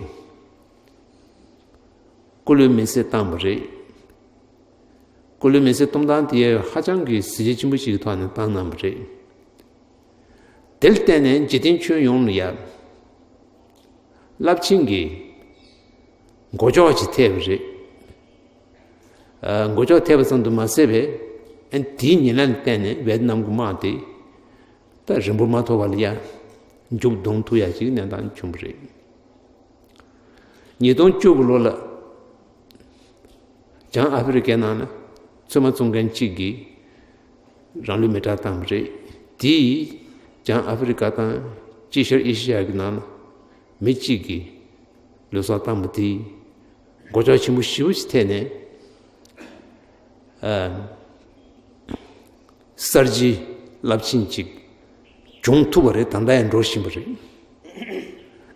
སྐུ་ལུས་མེ་བསྲེགས་བཏང་བ་རེད། སྐུ་ལུས་མེ་བསྲེགས་གཏོང་སྟངས་དེ་ཧ་ཅང་གི་གཟི་བརྗིད་ཆེན་པོ་ཞིག་གི་ཐོག་ནས་བཏང་གནང་བ་རེད། དེར་བརྟེན་ནས་འཇིག་རྟེན་ཁྱོན་ཡོངས་ལ་ཡ་རླབས་ཆེན་གྱི་མགོ་ལྕོག་ཅིག་ཐེབས་པ་རེད། ཨ། མགོ་ལྕོག་ཐེབས་པ་ཙམ་དུ་མ་ཟད་པའི་ཨ་དེའི་ཉེ་ལམ་ལ་བརྟེན་ནས་ཝེ་ཏི་ནམ་གྱི་དམག་དེ་ད་རིང་པོ་མ་ཐོགས་པ་ལ་ཡ་མཇུག་བསྡོམས་ཐུབ་ཡ་ཅིག་གནས་སྟངས་བྱུང་བ་རེད། ཉིས་སྟོང་བཅུ་དགུ་ལོ་ལ་བྱང་ཨ་ཧྥེ་རི་ཁའི་ནང་ལ་ཚོད་མ་བཙོང་མཁན་གཅིག་གིས་རང་ལུས་མེ་སྲེག་བཏང་བ་རེད། དེས་བྱང་ཨ་ཧྥེ་རི་ཁ་དང་དཀྱིལ་ཤར་ཨེ་ཤི་ཡ་གི་ནང་ལ་མི་གཅིག་གིས་ལུས་སྲོག་བཏང་བ་དེས་མགོ་ལྕོག་ཆེན་པོ་ཞེ་པོ་ཞིག་ཐེབས་ནས། ཨ། གསར་བརྗེ་རླབས་ཆེན་ཅིག་བྱུང་ཐུབ་པ་རེད། ད་ལྟ་ཡང་འགྲོ་བཞིན་པ་རེད།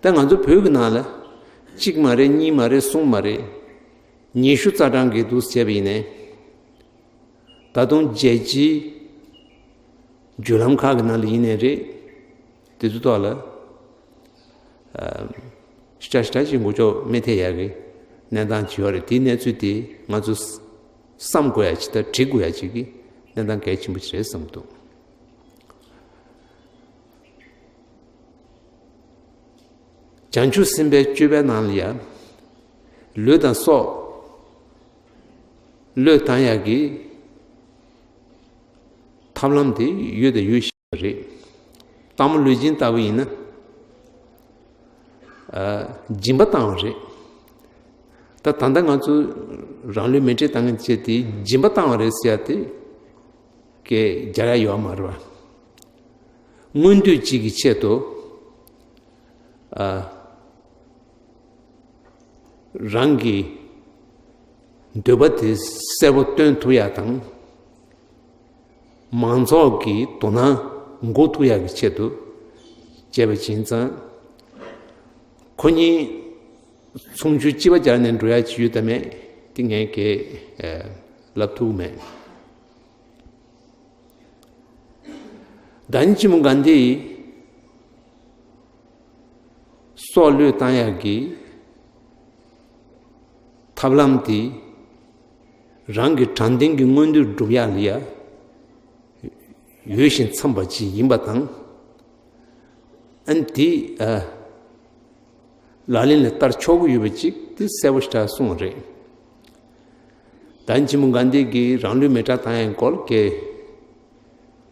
ད་ང་ཚོ་བོད་ཀྱི་ནང་ལ་གཅིག་མ་རེད། གཉིས་མ་རེད། གསུམ་མ་རེད། ཉི་ཤུ་རྩ་གྲངས་ཀྱི་འདུག་བྱས་པ་ཡིན་ནའི། ད་དུང་རྒྱལ་སྤྱིའི་བརྒྱུད་ལམ་ཁག་གི་ནང་ལ་ཡིན་ནའི་རེད། དེ་ཚོའི་ཐོག་ལ། ཨ། ཤ་ཤ་ཞིག་མགོ་ལྕོག་མི་ཐེབས་ཡག་གི་གནས་སྟངས་ཅིག་ཡོད་རེད། དེའི་གནས་ཚུལ་དེ་ང་ཚོ་བསམ་དགོས་ཡ་ཅིག་དང་འབྲི་དགོས་ཡ་ཅིག་གི་གནས་སྟངས་གལ་ཆེན་པོ་ཞིག་རེད་བསམ་འདུག་བྱང་ཆུབ་སེམས་དཔའི་སྤྱོད་པའི་ནང་ལ་ཡང་ལུས་དང་སྲོག་བློས་བཏང་ཡག་གི་ཐབས་ལམ་དེ་ཡོད་དང་ཡོད་བཞིན་པ་རེད། སྟག་མོ་ལུས་སྦྱིན་ལྟ་བུ་ཡིན་ན། སྦྱིན་པ་བཏང་བ་རེད། ད་ད་ལྟ་ང་ཚོ་རང་ལུས་མེ་སྲེག་བཏང་མཁན་བྱས་ཏེ་སྦྱིན་པ་བཏང་བ་རེད་ཟེར་ཡ་དེ་གས་རྒྱག་ཡ་ཡོད་མ་རེད་བ། མངོན་འདོད་ཅིག་གི་ཆེད་དུ་རང་གི་འདོད་པ་དེ་གསལ་པོ་སྟོན་ཐུབ་ཡ་དང་། མང་ཚོགས་ཀྱི་དོ་སྣང་འགུག་ཐུབ་ཡག་གི་ཆེད་དུ་བྱས་པ་ཡིན་ཙང་། ཁོ་གཉིས་ཚོང་ཆུ་གཅིག་པ་སྦྱར་ནས་འགྲོ་ཡག་ཅིག་ཡོད་དམ་མེད་དེ་ངས་གས་ལབ་ཐུབ་མེད། ད་ནི་ཅི་མོ་ག་འདི་སྲོག་བློས་བཏང་ཡག་གི་ཐབས་ལམ་དེ། རང་གི་དྲང་བདེན་གྱི་མངོན་འདོད་སྒྲུབ་ཡག་ལ་ཡ་འོས་ཤིང་འཚམས་པ་ཅིག་ཡིན་པ་དང་། ཨན་དེ་ཨ་ལག་ལེན་ལ་བསྟར་ཆོག་གི་ཡོད་པ་ཅིག་དེ་གསལ་པོ་ཞེ་དྲག་གསུངས་པ་རེད། ད་ནི་ཅི་མོ་ག་འདི་གིས་རང་ལུས་མེ་སྲེག་བཏང་ཡག་སྐོར་གྱི་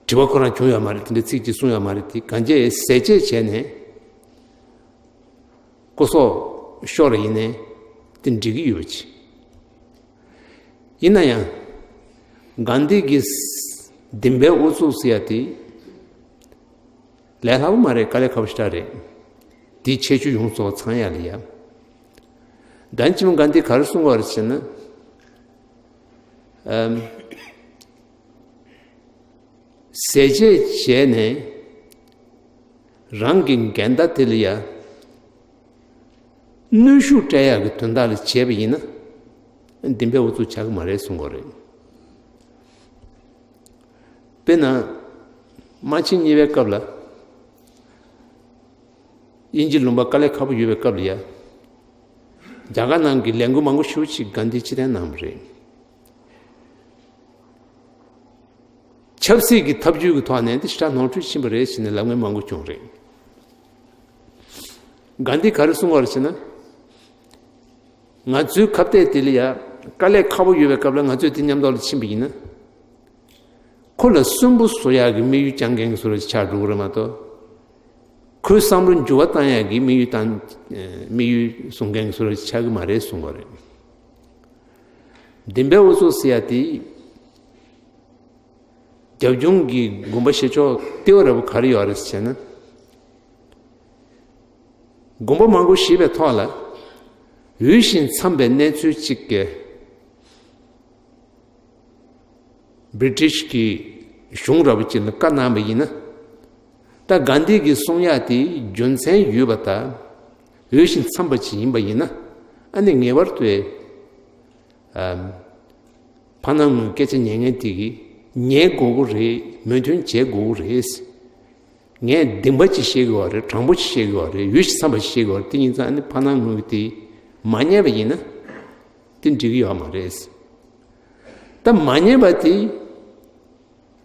དྲི་བ་ཁོ་རང་བྱུང་ཡོད་མ་རེད། དེ་འདྲའི་ཚིག་ཅིག་གསུངས་ཡོད་མ་རེད། དེ་གང་ཅི་ཟས་བཅད་བྱས་ནས། སྐུ་སྲོག་ཤོར་ཡིན་ནའི་དེ་འགྲིག་གི་ཡོད་པ་ཅིག་ཡིན་ན་ཡང་། གྷན་དྷི་གིས་སྡིག་པའི་ཨུ་ཚུགས་ཟེར་ཡ་དེ་ལས་སླ་པོ་མ་རེད། དཀའ་ལས་ཁག་པོ་ཞེ་དྲག་རེད། དེའི་ཁྱད་ཆོས་ཡོངས་རྫོགས་ཚང་ཡ་ལ་ཡ། ད་ནི་ཅི་མོ་གྷན་དྷི་ག་རེ་གསུངས་པ་རེད་ཟེར་ན། ཨམ། ཟས་བཅད་བྱས་ནས་རང་གི་འགལ་ཟླ་དེ་ལ་ཡ་གནོན་ཤུགས་སྤྲད་ཡག་གི་དོན་དག་ལ་བྱས་པ་ཡིན་ན། སྡིག་པའི་ཨུ་ཚུགས་ཆགས་ཀྱི་མ་རེད་གསུང་གི་རེད། དཔེར་ན། དམག་ཆེན་གཉིས་པའི་སྐབས་ལ། དབྱིན་ཇི་ལུང་པ་དཀའ་ལས་ཁག་པོ་ཡོད་པའི་སྐབས་ལ་ཡ། རྒྱ་གར་ནང་གི་ལས་འགུལ་མང་པོ་ཞེ་པོ་ཅིག་གྷན་དྷི་ཕྱིར་འཐེན་གནང་བ་རེད། ཆབ་སྲིད་ཀྱི་ཐབས་ཇུས་ཀྱི་ཐོག་ནས་འདི་ཞེ་དྲག་ནོར་འཁྲུལ་ཕྱིན་པ་རེད་ཟེར་ནས་ལབ་མཁན་མང་པོ་བྱུང་རེད། གྷན་དྷི་ག་རེ་གསུངས་པ་རེད་ཟེར་ན། ང་ཚོའི་ཁ་གཏད་དེ་ལ་ཡ་དཀའ་ལས་ཁག་པོ་ཡོད་པའི་སྐབས་ལ་ང་ཚོས་དེ་མཉམ་དུ་ལ་ཕྱིན་པ་ཡིན་ན། ཁོ་ལ་སུན་པོ་བཟོ་ཡག་གི་དམིགས་ཡུལ་བཅངས་མཁན་གྱི་བཟོ་འདྲ་ཆགས་འགྲོ་གི་རེད་མ་གཏོགས། ཁོའི་བསམ་བློ་འགྱུར་བ་བཏང་ཡག་གི་དམིགས་ཡུལ་དང་། དམིགས་ཡུལ་བཟུང་མཁན་གྱི་བཟོ་འདྲ་ཆགས་ཀྱི་མ་རེད་གསུངས་པ་རེད། སྡིག་པའི་ཨུ་ཚུགས་ཟེར་ཡ་དེ། རྒྱབ་ལྗོངས་ཀྱི་དགོངས་པ་བཞེས་ཕྱོགས་ལྟེ་བ་ར་བ་ག་རེ་ཡོད་རེད་ཟེར་ན། དགོངས་པ་མང་པོ་བཞེས་པའི་ཐོག་ལ། འོས་ཤིང་འཚམས་པའི་གནས་ཚུལ་གཅིག་གི་བྷི་རི་ཊིཤ་གི་གཞུང་ར་བ་ཅིག་ལ་བཀའ་གནང་བ་ཡིན་ན། ད་གྷན་དྷི་གིས་གསུང་ཡག་དེ་རྒྱུ་མཚན་ཡོད་པ་དང་། འོས་ཤིང་འཚམས་པ་ཅིག་ཡིན་པ་ཡིན་ན། ཨ་ནི་ངེས་པར་དུ། ཨམ། ཕ་ནང་ངོས་སྐད་ཆ་ཉན་མཁན་དེ་གིས་ཉན་དགོས་ཀྱི་རེད། མོས་མཐུན་བྱེད་དགོས་ཀྱི་རེད། ངས་གཏིང་པ་ཅིག་བཤད་ཀྱི་ཡོད་རེད། དྲང་པོ་ཅིག་བཤད་ཀྱི་ཡོད་རེད། འོས་ཤིང་འཚམས་པ་ཅིག་བཤད་ཀྱི་ཡོད་རེད། དེ་ཡིན་ཙང་ཨ་ནི་ཕ་ནང་ངོས་ཀྱིས་དེ་མ་ཉན་པ་ཡིན་ན་དེ་འགྲིག་གི་ཡོད་མ་རེད། ད་མ་ཉན་པ་དེ་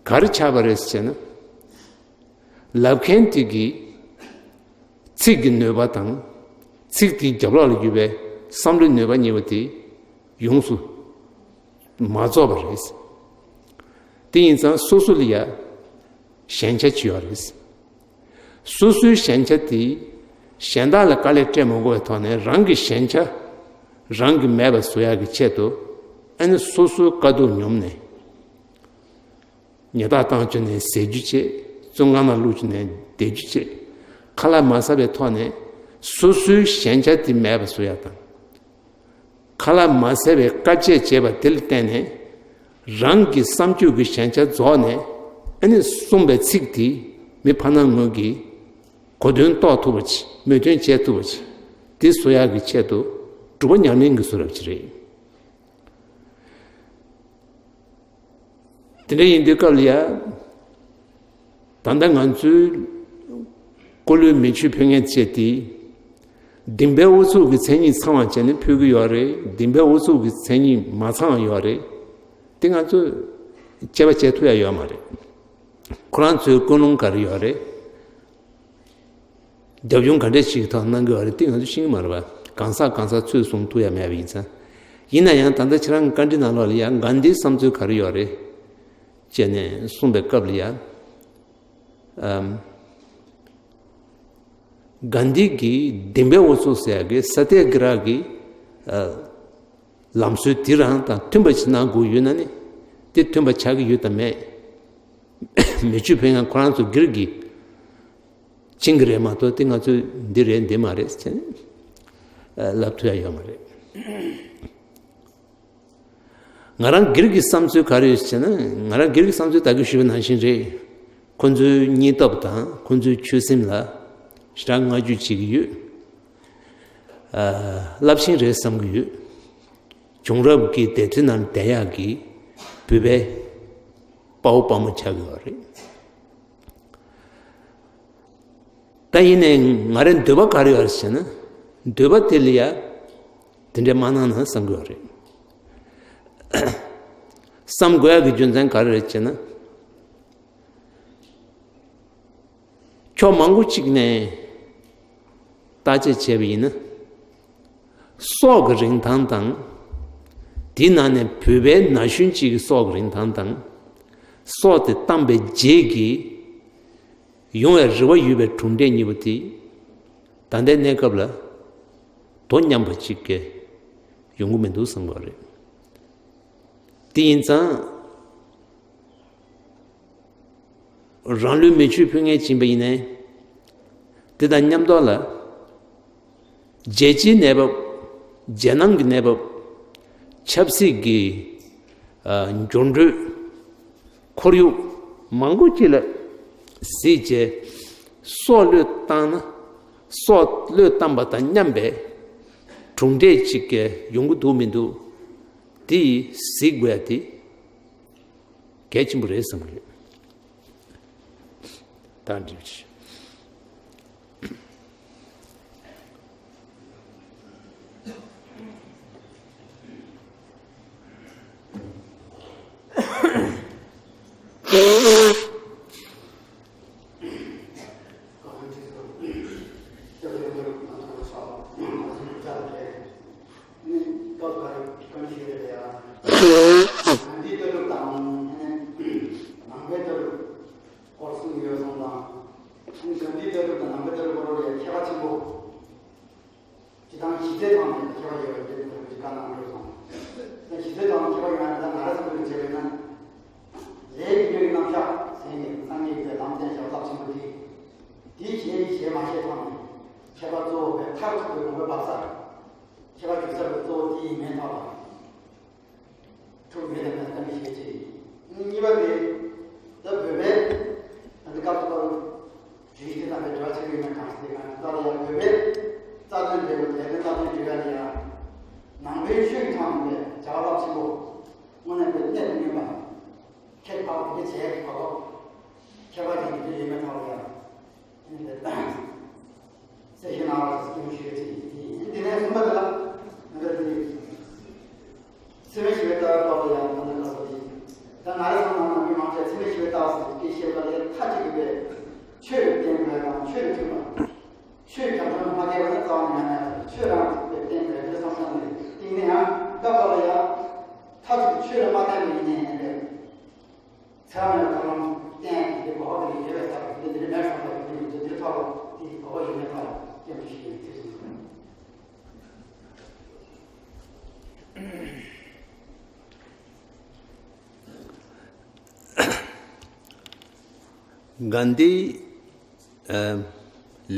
ག་རེ་ཆགས་པ་རེད་ཟེར་ན། ལབ་མཁན་དེ་གིས་ཚིག་གི་ནུས་པ་དང་། ཚིག་དེའི་རྒྱབ་ལོགས་ལ་ཡོད་པའི་བསམ་བློའི་ནུས་པ་གཉིས་པོ་དེ་ཡོངས་སུ་མ་རྫོགས་པ་རེད། དེ་ཡིན་ཙང་སོ་སོ་ལ་ཡ་ཞན་ཆ་ཅིག་ཡོད་རེད། སོ་སོའི་ཞན་ཆ་དེ་གཞན་དག་ལ་དཀའ་ལས་སྤྲད་མ་དགོས་པའི་ཐོག་ནས་རང་གི་ཞན་ཆ་རང་གིས་མེད་པ་བཟོ་ཡག་གི་ཆེད་དུ། ཨ་ནི་སོ་སོའི་དཀའ་སྡུག་མྱོང་ནས། ཉལ་ཐ་བཏང་བཅུག་ནས་ཟས་རྒྱུ་བྱེད། བཙོན་ཁང་ནང་བླུགས་བཅུག་ནས་བསྡད་རྒྱུ་བྱེད། ཁ་ལག་མ་ཟ་བའི་ཐོག་ནས་སོ་སོའི་ཞན་ཆ་དེ་མེད་པ་བཟོ་ཡག་དང་། ཁ་ལག་མ་ཟ་བའི་དཀའ་སྤྱད་བྱས་པ་དེ་ལ་བརྟེན་ནས་རང་གི་བསམ་སྤྱོད་ཀྱི་ཞན་ཆ་རྫོགས་ནས། ཨ་ནི་གསུངས་པའི་ཚིག་དེ་མི་ཕ་ནང་ངོས་ཀྱིས་གོ་དོན་རྟོགས་ཐུབ་པ་ཅིག་མོས་མཐུན་བྱེད་ཐུབ་པ་ཅིག་དེ་བཟོ་ཡག་གི་ཆེད་དུ་སྒྲུབ་པ་ཉམས་ལེན་གྱི་བཟོ་འདྲ་ཅིག་རེད། དེ་འདྲ་ཡིན་དུས་སྐབས་ལ་ཡ། ད་ལྟ་ང་ཚོའི་སྐུ་ལུས་མེ་མཆོད་ཕུལ་མཁན་བཅས་དེ། སྡིག་པའི་ཨུ་ཚུགས་ཀྱི་མཚན་ཉིད་ཚང་བ་བྱས་ནས་ཕུལ་གྱི་ཡོད་རེད། སྡིག་པའི་ཨུ་ཚུགས་ཀྱི་མཚན་ཉིད་མ་ཚང་བ་ཡོད་རེད། དེ་ང་ཚོས་དཔྱད་པ་བྱེད་ཐུབ་ཡ་ཡོད་མ་རེད། ཁོ་རང་ཚོའི་ཀུན་སློང་ག་རེ་ཡོད་རེད། རྒྱབ་ལྗོངས་ག་འདྲས་ཞིག་གི་ཐོག་གནང་གི་ཡོད་རེད། དེ་ང་ཚོས་ཤེས་ཀྱི་མ་རེད་པ། གང་ཟག་གང་ཟག་ཚོས་གསུང་ཐུབ་ཡ་མེད་པ་ཡིན་ཙང་། ཡིན་ན་ཡང་ད་ལྟ་ཁྱེད་རང་གི་བཀའ་འདྲི་ནང་ལོགས་ལ་ཡང་གྷན་དྷིའི་བསམ་ཚུལ་ག་རེ་ཡོད་རེད་ཅེས་ནས་གསུངས་པའི་སྐབས་ལ་ཡང་། ཨམ། གྷན་དྷི་གི་ལྡན་པའི་འོ་ཚོད་ཟེར་ཡག་གི་ས་ཏྱ་གི་ར་གི་ལམ་སྲོལ་དེ་རང་དང་མཐུན་པ་ཞིག་གནང་དགོས་ཡོད་ན་ནི། དེ་མཐུན་པ་ཆགས་ཀྱི་ཡོད་དམ་མེད། མི་ཆོས་ཕེབས་མཁན་ཁོ་རང་ཚོ་སྒེར་གྱི་བྱིན་གྱི་རེད་མ་གཏོགས། དེ་ང་ཚོས་འདི་རེད་འདི་མ་རེད་ཟེར་ནས་ལབ་ཐུབ་ཡ་ཡོད་མ་རེད། ང་རང་སྒེར་གྱི་བསམ་ཚུལ་ག་རེ་ཡོད་ཟེར་ན། ང་རང་སྒེར་གྱི་བསམ་ཚུལ་ད་གིན་ཞུས་པ་ནང་བཞིན་རེད། ཁོ་ཚོའི་སྙིང་སྟོབས་དང་ཁོ་ཚོའི་ཆོད་སེམས་ལ་ཞེ་དྲག་བསྔགས་བརྗོད་བྱེད་ཀྱི་ཡོད། རླབས་ཆེན་རེད་བསམ་གྱི་ཡོད། བྱུང་རབས་ཀྱི་སྡེ་ཁྲིད་ནང་བསྡད་ཡག་གི་བོད་པའི་དཔའ་བོ་དཔའ་མོ་ཆགས་ཀྱི་ཡོད་རེད། ད་ཡིན་ནའི་ང་རའི་འདོད་པ་ག་རེ་ཡོད་རེད་ཟེར་ན། འདོད་པ་དེ་ལ་ཡ་དེ་འདྲའི་མ་གནང་ན་བསམ་གྱི་ཡོད་རེད། བསམ་དགོས་ཡག་གི་རྒྱུ་མཚན་ག་རེ་རེད་ཟེར་ན། ཕྱོགས་མང་པོ་གཅིག་ནས་བརྟག་དཔྱད་བྱས་པ་ཡིན་ན། སྲོག་གི་རིན་ཐང་དང་། དེའི་ནང་ནས་བོད་པའི་ན་གཞོན་གཅིག་གི་སྲོག་གི་རིན་ཐང་དང་། སྲོག་དེ་བཏང་པའི་རྗེས་ཀྱི་ཡོང་བའི་རེ་བ་ཡོད་པའི་གྲུབ་འབྲས་གཉིས་པོ་དེ། ད་ལྟའི་གནས་སྐབས་ལ་དོ་མཉམ་པ་གཅིག་གི་ཡོང་གི་མི་འདུག་བསམ་གྱི་རེད། དེ་ཡིན་ཙང་། རང་ལུས་མེ་མཆོད་ཕུལ་མཁན་ཡིན་པ་ཡིན་ནའི། དེ་དང་མཉམ་དུ་ལ། རྒྱལ་སྤྱིའི་གནས་བབ། རྒྱལ་ནང་གི་གནས་བབ། ཆབ་སྲིད་ཀྱི་ཨ་འགྱུར་འགྲོས། ཁོར་ཡུག་མང་པོ་ཅིག་ལ་གཟིགས་བྱས། སྲོག་བློས་བཏང་ན། སྲོག་བློས་བཏང་པ་དང་མཉམ་པའི་གྲུབ་འབྲས་ཅིག་གི་ཡོང་གི་འདུག་མི་འདུག། དེ་གཟིགས་དགོས་ཡ་དེ་གལ་ཆེན་པོ་རེད་བསམ་གྱི་ཡོད། ད་འགྲིག་ཆེ། སྐོར་གསུམ་ཡོད་སོང་ཙང་། ནང་པའི་ལྟ་གྲུབ་དང་ནང་པའི་ལྟ་གྲུབ་སྐོར་ལ་ཡང་ཁྱད་པར་ཆེན་པོ། སྤྱིར་བཏང་གཞི་རྩའི་ཐོག་ནས་ཁྱད་པར་ཡོད་པའི་སྐད་ཆ་བཀའ་གནང་དགོས་སོང་། གཞི་རྩའི་ཐོག་ནས་ཁྱད་པར་ཡོད་ན། ད་ང་རང་ཚོ་བོད་ལ་བྱས་པ་ཡིན་ན། ལས་ཀྱི་སྣོད་ཀྱི་རྣམ་གཞག་ཟེར་ནས་སངས་རྒྱས་ཀྱིས་ལམ་བསྟན་བྱ་བ་རླབས་ཆེན་པོ་དེ། དེའི་གཞི་གཞི་མ་ཤེས་ཐོག་ནས་ཁྱད་པར་གཙོ་བོ་བས་མཐར་ཐུག་པའི་ལུང་པའི་བབས་ས། ཁྱད་པར་གྱི་ས་བོན་གཙོ་བོ་དེ་ཡིན་མིན་ཐོག་ལ་ཐུག་མེད་དམ་མེད་བསམ་གྱི་ཤེས་ཀྱི། གཉིས་པ་དེ། ད་བོད་པའི་ད་ལྟ་སྐབས་སུ་བབས་བརྗོད་གཞི་དེ་དང་པའི་འབྲེལ་བ་ཆགས་ཀྱི་ཡོད་མེད་གང་ཟེར་གང་ལྟར་ཡང་བོད་པའི་རྩ་དོན་འབྲེལ་བ་ལས་དོན་རྩ་དོན་བརྗོད་ཡ་ལ་ཡང་། ནང་པའི་ཆོས་ཀྱི་ཐོག་ནས་བྱ་བ་རླབས་ཆེན་པོ། དངོས་གནས་བོད་གནད་དུ་སྨིན་པ། ཁྱད་འཕགས་པ་དེ་བྱས་ཀྱི་གོ་སྐབས། ཁྱད་པར་ཅན་དེ་འདྲ་ཡོད་མེད་ཐོག་ལ་ཡང་། གསལ་བཤད་གནང་བར་སྐྱོན་ཞུ་ཡོད་ཅིང་། དེ་ནས་གསུམ་པ་དེ་ལ་ང་ཚོ་དེ་འཚེ་མེད་ཞི་བའི་ལྟ་བའི་ཐོག་ལ་ཡང་ད་ལྟ་ལ་སོགས་ཀྱི། ད་ང་རང་ཚོ་ནང་ནང་མི་མང་ཆེ་འཚེ་མེད་ཞི་བའི་ལྟ་བ་ཟེར་གྱི་བཤད་པ་ལས་མཐའ་གཅིག་ཏུ་པའི་ཆོས་ལ་བརྟེན་དགོས་དང་ཆོས་ལ་མཐུན་པ། ཆོས་རྒྱ་མཚོ་ལ་མ་སྐྱེས་པ་ན་རྩ་བ་ནས་ཡང་ཡང་ཆོས་རང་གཅིག་པའི་བརྟེན་དགོས་དེ་བསམ་བསམ་ནས་སྟེང་ནས་ཡང་སྐབས་སྐབས་ལ་ཡང་མཐའ་གཅིག་ཏུ་ཆོས་ལ་མ་བརྟེན་པ་ཡིན་ནའི་ཡང་འདྲ། ཚད་མེད་པའི་ཐབས་ལམ་བསྟན་ཏེ་གོ་བ་དེ་ཡོད་པའི་ཐབས་དེ་འདིར་མེད་སོང་བ་ཡིན་ཏེ། འདིར་ཐོག་དེ་གོ་བ་ཡོད་མེད་ཐོག་སྐྱོན་ཞིག་ཡོད་ཚུལ་གསུངས། གྷན་དྷི་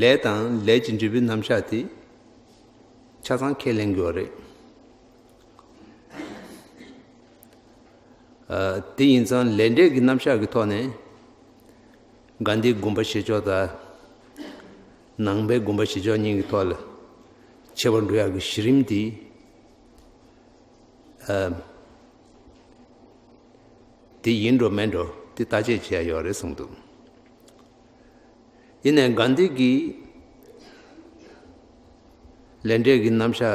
ལས་དང་ལས་ཀྱི་འབྲས་བུའི་རྣམ་གཞག་དེ་ཆ་ཚང་ཁས་ལེན་དགོས་རེད། ཨ། དེ་ཡིན་ཙང་ལས་འབྲས་ཀྱི་རྣམ་གཞག་གི་ཐོག་ནས་གྷན་དྷིའི་དགོངས་པ་བཞེས་ཕྱོགས་དང་ནང་པའི་དགོངས་པ་བཞེས་ཕྱོགས་གཉིས་ཀྱི་ཐོག་ལ་ཁྱད་པར་འགྲོ་ཡག་གི་གཞི་རིམ་དེ། ཨ། དེ་ཡིན་འགྲོ་མིན་འགྲོ་དེ་བརྟག་དཔྱད་བྱེད་ཡག་ཡོད་རེད་གསུངས་འདུག། ཡིན་ནའི་གྷན་དྷི་གིས་ལས་འབྲས་ཀྱི་རྣམ་གཞག་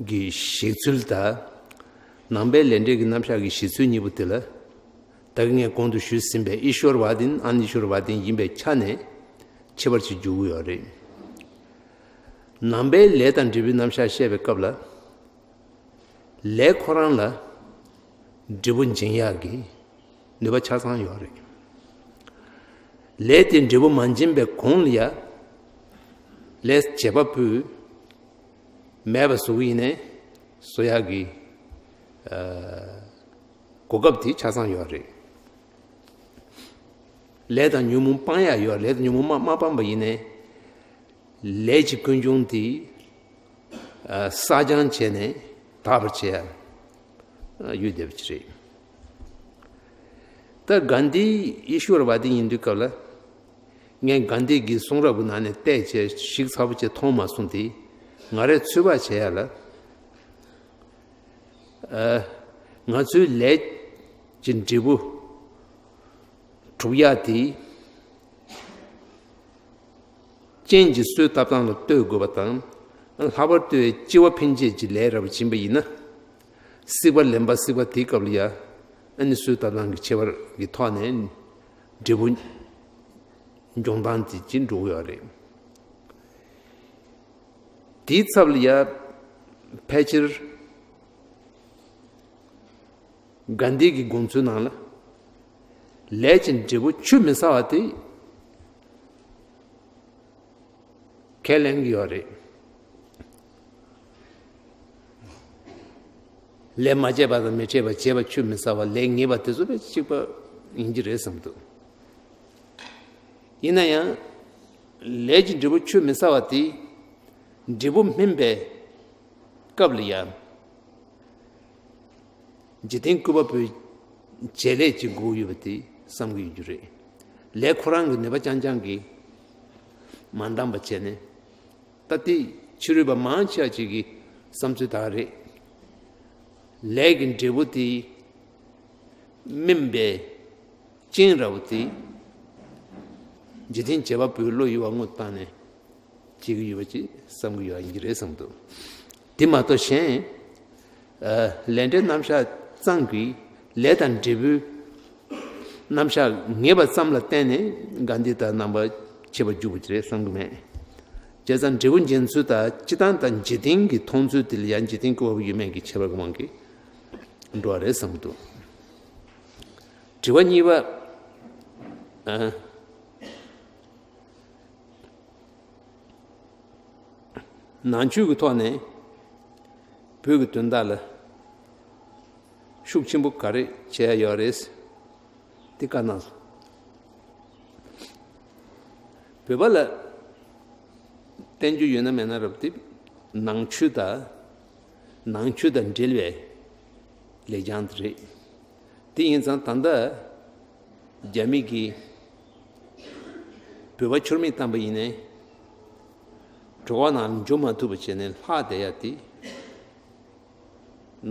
གི་བཞེད་ཚུལ་དང་། ནང་པའི་ལས་འབྲས་ཀྱི་རྣམ་གཞག་གི་བཞེད་ཚུལ་གཉིས་པོ་དེ་ལ། ད་གིན་ངས་གོང་དུ་ཞུས་ཟིན་པའི་ཨི་ཤོར་ཝ་དིན་ཨན་ཨི་ཤོར་ཝ་དིན་ཡིན་པའི་ཆ་ནས་ཁྱད་པར་ཅིག་འཇུག་གི་ཡོད་རེད། ནང་པའི་ལས་དང་འབྲས་བུའི་རྣམ་གཞག་བཤད་པའི་སྐབས་ལ། ལས་ཁོ་རང་ལ་འབྲས་བུ་འབྱིན་ཡག་གི་ནུས་པ་ཆ་ཚང་ཡོད་རེད། ལས་དེ་འབྲས་བུ་མ་འབྱིན་པའི་གོང་ལ་ཡ། ལས་བྱེད་པ་པོས་མེད་པ་བཟོ་གི་ཡིན་ནའི་བཟོ་ཡག་གི་གོ་སྐབས་དེ་ཆ་ཚང་ཡོད་རེད། ལས་དང་ཉོན་མོངས་སྤང་ཡག་ཡོད། ལས་དང་ཉོན་མོངས་མ་མ་སྤངས་པ་ཡིན་ནའི་ལས་ཀྱི་ཀུན་འབྱུང་དེ་བསགས་སྦྱང་བྱས་ནས་དག་པར་བྱེད་ཡག་ཡོད་བསྡད་པ་ཅིག་རེད། ད་གྷན་དྷི་ཨི་ཤྭ་ར་ཝཱ་ཏི་ཡིན་དུས་སྐབས་ལ། ངས་གྷན་དྷི་གི་གསུང་རབ་ཀྱི་ནང་ནས་བལྟས་བྱས་ཞིབ་ཚགས་པོ་བྱས་མཐོང་མ་སོང་སྟེ། ང་རས་ཚོད་དཔག་བྱས་ཡ་ལ། ཨ། ང་ཚོའི་ལས་ཀྱི་འབྲས་བུ་སྒྲུབ་ཡ་དེ། རྐྱེན་གྱིས་གསོས་བཏབ་སྟངས་ལ་ལྟོས་དགོས་པ་དང་། ལྷག་པར་དུ་སྐྱེ་བ་ཕན་ཆད་ཀྱི་ལས་རབ་སྦྱིན་པ་ཡིན་ན། སྲིད་པ་ལེན་པ་སྲིད་པ་དེའི་སྐབས་ལ་ཡ། ཨ་ནི་གསོས་བཏབ་སྟངས་ཀྱི་ཁྱད་པར་གྱི་ཐོག་ནས་འབྲས་བུ་འབྱུང་སྟངས་དེ་ཅིག་འགྲོ་གི་ཡོད་རེད། དེའི་ཚབ་ལ་ཡ། ཕལ་ཆེར་གྷན་དྷི་གི་དགོངས་ཚུལ་ནང་ལ། ལས་ཀྱི་འབྲས་བུ་ཆུད་མི་ཟ་བ་དེ་ཁས་ལེན་གྱི་ཡོད་རེད། ལས་མ་བྱས་པ་དང་མི་བྱེད་པ། བྱས་པ་ཆུད་མི་ཟ་བ། ལས་ངེས་པ་དེ་ཚོ་དཔེ་གཅིག་པ་ཡིན་གྱི་རེད་བསམ་འདུག་ཡིན་ན་ཡང་། ལས་ཀྱི་འབྲས་བུ་ཆུད་མི་ཟ་བ་དེ། འབྲས་བུ་སྨིན་པའི་སྐབས་ལ་ཡང་། འཇིག་རྟེན་བཀོད་པ་པོའི་བྱེད་ལས་ཀྱི་སྒོ་ཡོད་པ་དེ་བསམ་གྱི་ཡོད་རྒྱུ་རེད། ལས་ཁོ་རང་གི་ནུས་པ་རྐྱང་རྐྱང་གིས་མ་འདང་བ་བྱས་ནས། ད་ལྟའི་ཕྱི་རོལ་པ་མང་ཆེ་བ་ཅིག་གི་བསམ་ཚུལ་ད་ག་རེད། ལས་ཀྱི་འབྲས་བུ་དེ་སྨིན་པའི་རྐྱེན་ར་བ་དེ་འཇིག་རྟེན་བྱེད་པ་པོའི་བློ་ཡུལ་བ་དངོས་བཏང་ནས་བྱེད་ཀྱི་ཡོད་པ་ཅིག་བསམ་གྱི་ཡོད་ཡིན་གྱི་རེད་བསམ་འདུག་དེ་མ་གཏོགས་གཞན། ཨ། ལས་འབྲས་རྣམ་གཞག་ཙམ་གྱིས་ལས་དང་འབྲས་བུའི་རྣམ་གཞག་ངེས་པ་ཙམ་ལ་བརྟེན་ནས་གྷན་དྷི་དང་རྣམ་པ་ཕྱེ་བར་འཇུག་པ་ཅིག་རེད་བསམ་གྱི་མེད། བྱས་ཙང་འབྲས་བུ་འབྱིན་ཚུལ་དང་སྤྱིར་བཏང་དང་འཇིག་རྟེན་གྱི་མཐོང་ཚུལ་དེ་ལ་ཡང་འཇིག་རྟེན་བཀོད་པ་པོ་ཡོད་མེད་ཀྱི་ཁྱད་པར་གྱི་དབང་གིས་འགྲོ་བ་རེད་བསམ་གྱི་འདུག་དྲི་བ་གཉིས་པ། ཨ། ནང་ཆོས་ཀྱི་ཐོག་ནས་བོད་ཀྱི་དོན་དག་ལ་ཤུགས་ཆེན་པོ་ག་རེ་བྱས་ཡོད་རེད། དེ་བཀའ་གནང་སོང་། བོད་པ་ལ་བསྟན་རྒྱུ་ཡོད་ན་མེད་ན་རབ་དེ་ནང་ཆོས་དང་། ནང་ཆོས་དང་འབྲེལ་བའི་ལེགས་བྱང་དེ་རེད། དེ་ཡིན་ཙང་ད་ལྟ་རྒྱ་མི་གིས་བོད་པ་ཁྱུར་མིད་བཏང་པ་ཡིན་ནའི། གྲོད་ཁོག་ནང་འཇུ་མ་ཐུབ་པ་བྱས་ནས་ལྷག་བསྡད་ཡ་དེ།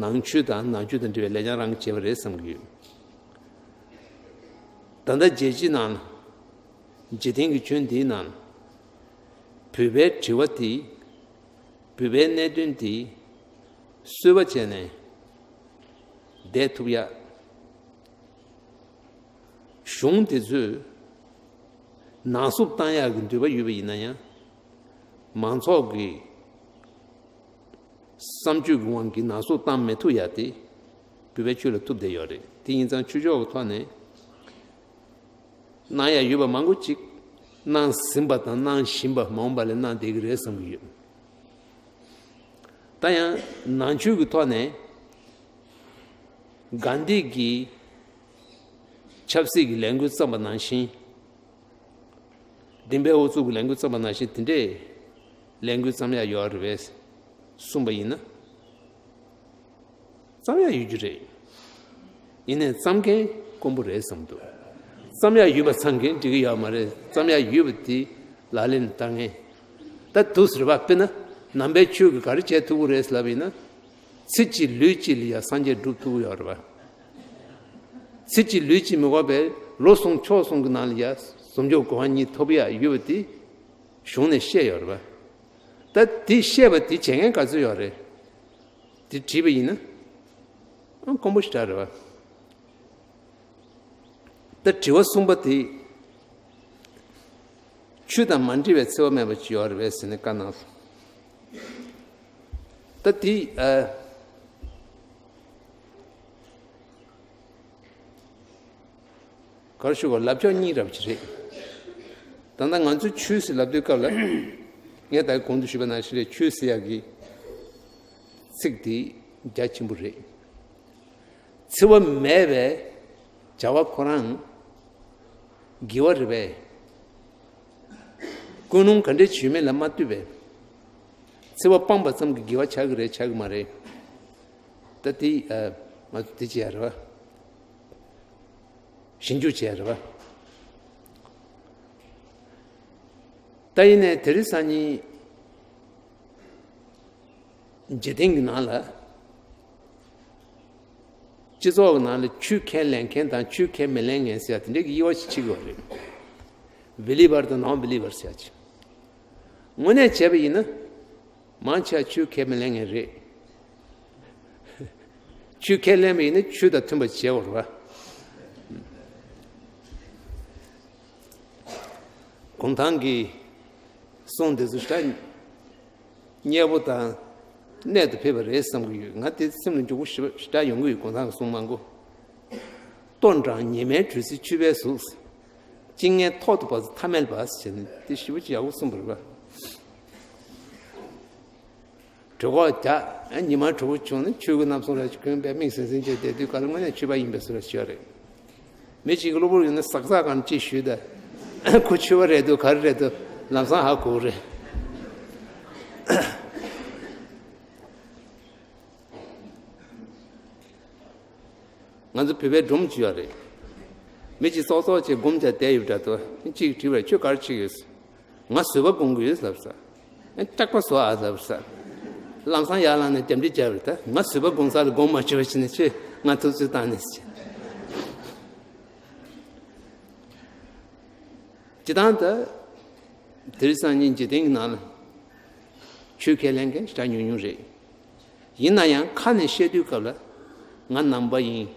ནང་ཆོས་དང་ནང་ཆོས་དང་འབྲེལ་བའི་ལེགས་བྱང་རང་གིས་བྱས་པ་རེད་བསམ་གྱི་ཡོད། ད་ལྟ་རྒྱལ་སྤྱིའི་ནང་ལ། འཇིག་རྟེན་གྱི་ཁྱོན་འདིའི་ནང་ལ། བོད་པའི་དྲི་བ་དེ། བོད་པའི་གནད་དོན་དེ་གསོལ་བ་བྱས་ནས་བསྡད་ཐུབ་ཡ། གཞུང་དེ་ཚོས་ནག་བསུབ་བཏང་ཡག་གི་འདོད་པ་ཡོད་པ་ཡིན་ན་ཡང་། མང་ཚོགས་ཀྱི་བསམ་སྤྱོད་ཀྱི་དབང་གིས་ནག་བསུབ་བཏང་མི་ཐུབ་ཡ་དེ་བོད་པའི་ཆོས་ལ་ཐུག་བསྡད་ཡོད་རེད། དེ་ཡིན་ཙང་ཆོས་ཕྱོགས་ཀྱི་ཐོག་ནས། གནང་ཡ་ཡོད་པ་མང་པོ་ཅིག་གནང་ཟིན་པ་དང་གནང་བཞིན་པ་མ་འོངས་པ་ལ་གནང་བསྡད་ཀྱི་རེད་བསམ་གྱི་ཡོད། ད་ཡང་ནང་ཆོས་ཀྱི་ཐོག་ནས་གྷན་དྷི་གིས་ཆབ་སྲིད་ཀྱི་ལས་འགུལ་བརྩམས་པ་ནང་བཞིན། བདེན་པའི་ཨུ་ཚུགས་ཀྱི་ལས་འགུལ་བརྩམས་པ་ནང་བཞིན་དེ་འདྲས་ལས་འགུལ་བརྩམས་ཡ་ཡོད་རེད་པས་གསུངས་པ་ཡིན་ན། བརྩམས་ཡ་ཡོད་རྒྱུ་རེད། ཡིན་ནའི་བརྩམས་མཁན་དཀོན་པོ་རེད་བསམ་འདུག་བརྩམས་ཡ་ཡོད་པ་ཚང་མཁན་འགྲིག་གི་ཡོད་མ་རེད། བརྩམས་ཡ་ཡོད་པ་དེ་ལག་ལེན་བསྟར་མཁན། ད་འདུག་ཟེར་བ་དཔེར་ན་ནང་པའི་ཆོས་ཀྱིས་ག་རེ་བྱེད་ཐུབ་ཀྱི་རེད་ལབ་ཡིན་ན། ཚེ་གཅིག་ལུས་གཅིག་ལ་ཡ་སངས་རྒྱས་སྒྲུབ་ཐུབ་ཀྱི་ཡོད་རེད་པ། ཚེ་གཅིག་ལུས་གཅིག་མི་དགོས་པའི་ལོ་གསུམ་ཕྱོགས་གསུམ་གྱི་ནང་ལ་ཡ་བཟོ་བཅོས་སྒོ་ང་གཉིས་ཐོབ་ཡ་ཡོད་པ་དེ་གཞུང་ནས་བཤད་ཡོད་རེད་པ། ད་དེ་བཤད་པ་དེ་བྱེད་མཁན་ག་ཚོད་ཡོད་རེད། དེ་དྲིས་པ་ཡིན་ན། ཨང་དཀོན་པོ་ཞེ་དྲག་རེད་པ། ད་དྲི་བ་གསུམ་པ་དེ། ཆོས་དང་མ་འདྲེས་པའི་འཚེ་བ་མེད་པ་ཅིག་ཡོད་རེད་པས་ཟེར་ནས་བཀའ་གནང་སོང་། ད་དེ་ཨ། ག་རེ་ཞུ་དགོས། ལབ་ཕྱོགས་གཉིས་རབ་ཅིག་རེད། ད་ལྟ་ང་ཚོས་ཆོས་ཟེར་ལབ་དུས་སྐབས་ལ། ངས་ད་གོང་དུ་ཞུས་པ་ནང་བཞིན་རེད། ཆོས་ཟེར་ཡག་གི་ཚིག་དེ་རྒྱ་ཆེན་པོ་རེད། འཚེ་བ་མེད་པའི་བྱ་བ་ཁོ་རང་དགེ་བ་རེད་པས། ཀུན་སློང་ག་འདྲས་བྱུས་མེད་ལ་མ་ལྟོས་པས། འཚེ་བ་སྤངས་པ་ཙམ་གྱིས་དགེ་བ་ཆགས་ཀྱི་རེད་ཆགས་ཀྱི་མ་རེད། ད་དེ་ཨ། ང་ཚོ་དེ་བྱས་རེད་པ། ཞིབ་འཇུག་བྱས་རེད་པ། ད་ཡིན་ནའི་དེ་རིང་སང་ཉིན་འཇིག་རྟེན་གྱི་ནང་ལ། སྤྱི་ཚོགས་ཀྱི་ནང་ལ་ཆོས་ཁས་ལེན་མཁན་དང་ཆོས་ཁས་མི་ལེན་མཁན་ཟེར་ཡ་དེ་འདྲའི་གི་དབྱེ་བ་ཞིག་ཕྱེ་གི་ཡོད་རེད། བི་ལི་བར་དང་ནོན་བི་ལི་བར་ཟེར་ཡ་ཅིག་དངོས་གནས་བྱས་པ་ཡིན་ན། མང་ཆེ་བ་ཆོས་ཁས་མི་ལེན་མཁན་རེད། ཆོས་ཁས་ལེན་པ་ཡིན་ན་ཆོས་དང་མཐུན་པ་བྱེད་དགོས་རེད་པ། གུང་ཐང་གི་གསུང་འདི་ཚོ་ཞེ་དྲག་སྙན་པོ་དང་གནད་དུ་ཕེབས་པ་རེད་བསམ་གྱི་ཡོད། ང་དེ་སེམས་ལ་འཇུག་པོ་ཞེ་དྲག་ཡོང་གི་ཡོད། གུང་ཐང་གི་གསུང་མང་པོ། ལྟོ་འགྲངས་ཉི་མའི་དྲོད་ཚད་ཆུད་པའི་གཟུགས། གཅིན་སྙི་ཐོག་ཏུ་བབས་ཚེ་ཐ་མལ་པ་ཟེར་ནས་དེ་ཞེ་པོ་ཅིག་ཡག་པོ་གསུངས་པ་རེད་པ། གྲོད་ཁོག་རྒྱགས། ཉི་མ་དྲོ་པོ་བྱུང་ན་ཆོས་གོས་རྣམ་གསུམ་རེ་གོན་པའི་མིག་ཟིང་ཟིང་བྱས་བསྡད་དུས་ག་ལ་དངོས་གནས་ཆོས་པ་ཡིན་པའི་བཟོ་འདྲ་ཞིག་ཡོད་རེད། མི་གཅིག་གི་གློ་བུར་ཡོང་ན་ཟག་ཟག་གང་ཅི་ཞུས་ད། ཁོ་ཆོས་པ་རེད་འདུག་ག་རེ་རེད་འདུག་ལམ་སང་ཧ་གོ་གི་རེད། ང་ཚོ་བོད་པའི་སྒྲུང་ཅིག་ཡོད་རེད། མི་གཅིག་ཙོག་ཙོག་བྱས་སྒོམ་བྱས་བསྡད་ཡོད་འདྲ་འདུག་གཅིག་དྲིས་པར་ཁྱོད་ག་རེ་བྱེད་ཀྱི་ཡོད། ང་བཟོད་པ་སྒོམ་གྱི་ཡོད་ལབ་ས། སྐྲག་པ་བཟོ་ཨ་ལབ་ས། ལམ་སང་ཡར་ལངས་ནས་རྒྱབ་འདྲི་བརྒྱབ་རེད་ད། ང་བཟོད་པ་སྒོམ་ས་ལ་སྒོམ་མ་བྱེད་པ་བྱས་ནས་ཁྱོད་ང་ཐུབ་ཚོད་བཏང་ནས་ཟེར། སྤྱིར་བཏང་ད། དེ་རིང་སང་ཉིན་འཇིག་རྟེན་གྱི་ནང་ལ་ཆོས་ཁས་ལེན་མཁན་ཞེ་དྲག་ཉུང་ཉུང་རེད། ཡིན་ན་ཡང་ཁ་ནས་བཤད་དུས་སྐབས་ལ་ང་ནང་པ་ཡིན།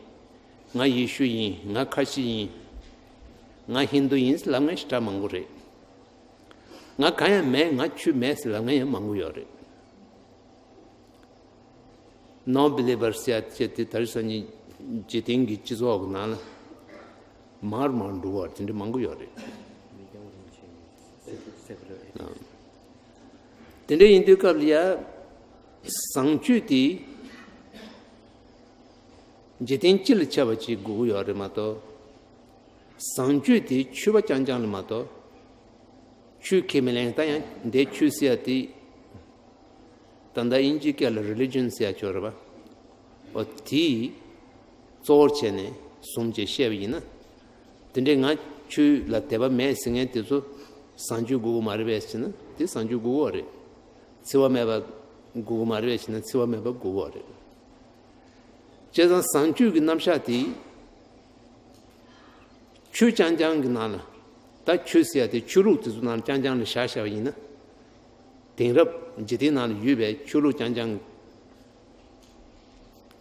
ང་ཡེ་ཤུ་ཡིན། ང་ཁ་ཆེ་ཡིན། ང་ཧིན་དུ་ཡིན་ལབ་མཁན་ཞེ་དྲག་མང་པོ་རེད། ང་གང་ཡང་མེད། ང་ཆོས་མེད་ཟེར་ལབ་མཁན་ཡང་མང་པོ་ཡོད་རེད། ནོན་བི་ལི་བར་ཟེར་ཡ་དེ་དེ་དེ་རིང་སང་ཉིན་འཇིག་རྟེན་གྱི་སྤྱི་ཚོགས་ཀྱི་ནང་ལ་མར་མར་འགྲོ་བ་དེ་འདྲ་མང་པོ་ཡོད་རེད། དེ་འདྲ་ཡིན་དུས་སྐབས་ལ་ཡ། བཟང་སྤྱོད་དེ་འཇིག་རྟེན་སྤྱི་ལ་ཁྱབ་པ་ཅིག་དགོས་ཀྱི་ཡོད་རེད་མ་གཏོགས། བཟང་སྤྱོད་དེ་ཆོས་པ་རྐྱང་རྐྱང་ལ་མ་གཏོགས། ཆོས་ཁས་མི་ལེན། ད་ཡང་འདས་ཆོས་ཟེར་ཡ་དེ། ད་ལྟ་དབྱིན་ཇིའི་སྐད་ལ་རི་ལི་ཇན་ཟེར་ཡ་ཅིག་ཡོད་རེད་པ། འོ་དེ་གཙོ་བོར་བྱས་ནས་བཟུང་བྱས་བཤད་པ་ཡིན་ན། དེ་འདྲའི་ང་ཆོས་ལ་དད་པ་མེད་ཟེར་མཁན་དེ་ཚོ་བཟང་སྤྱོད་དགོས་ཀྱི་མ་རེད་པས་ཟེར་ན་དེ་བཟང་སྤྱོད་དགོས་ཀྱི་ཡོད་རེད། འཚེ་བ་མེད་པ་དགོས་ཀྱི་མ་རེད་པས་ཟེར་ན་འཚེ་བ་མེད་པ་དགོས་ཀྱི་ཡོད་རེད། བྱས་ཙང་བཟང་སྤྱོད་ཀྱི་རྣམ་གཞག་དེ། ཆོས་རྐྱང་རྐྱང་གི་ནང་ལ། ད་ཆོས་ཟེར་ཡ་དེ་ཆོས་ལུགས་དེ་ཚོ་ནང་རྐྱང་རྐྱང་ལ་བཞག་བཞག་པ་ཡིན་ན། དེང་རབས་འཇིག་རྟེན་ནང་ལ་ཡོད་པའི་ཆོས་ལུགས་རྐྱང་རྐྱང་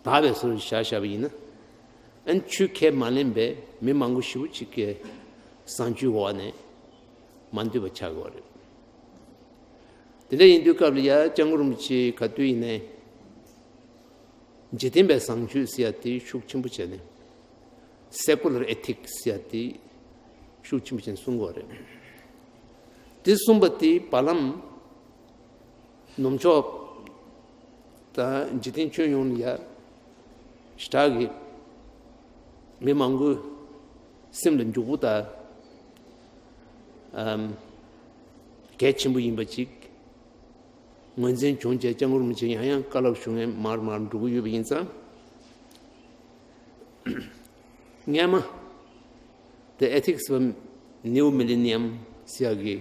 དག་པའི་བཟོ་བཞག་བཞག་པ་ཡིན་ན། ཨན་ཆོས་ཁས་མ་ལེན་པའི་མི་མང་པོ་ཞེ་པོ་ཅིག་གིས་བཟང་སྤྱོད་འོག་ནས་མ་འདུས་པ་ཆགས་ཀྱི་ཡོད་རེད། དེ་འདྲ་ཡིན་དུས་སྐབས་ལ་ཡ་སྐྱབས་མགོན་རིན་པོ་ཆེ་ག་དུས་ཡིན་ནའི། འཇིག་རྟེན་པའི་བཟང་སྤྱོད་ཟེར་ཡ་དེ་ཤུགས་ཆེན་པོ་བྱས་ནས། སེ་ཀུ་ལར་ཨེ་ཐིག་སི་ཟེར་ཡ་དེ་ཤུགས་ཆེན་པོ་བྱས་ནས་གསུང་གི་ཡོད་རེད། དེ་གསུངས་པ་དེ་བར་ལམ་ནུབ་ཕྱོགས་དང་འཇིག་རྟེན་ཁྱོན་ཡོངས་ལ་ཡ་ཞེ་དྲག་གི་མི་མང་པོའི་སེམས་ལ་འཇུག་པོ་དང་ཨམ་གལ་ཆེན་པོ་ཡིན་པ་ཅིག་ངོས་འཛིན་བྱུང་རྗེས་སྐྱབས་མགོན་རིན་པོ་ཆེ་ཡང་ཡང་བཀའ་སློབ་ཞུ་མཁན་མར་མར་འགྲོ་གི་ཡོད་པ་ཡིན་ཙང་། སྔས་མ། དེ་ཨེ་ཐིག་སི་ཕོར་ནིའུ་མི་ལི་ནི་ཡམ་ཟེར་ཡག་གི་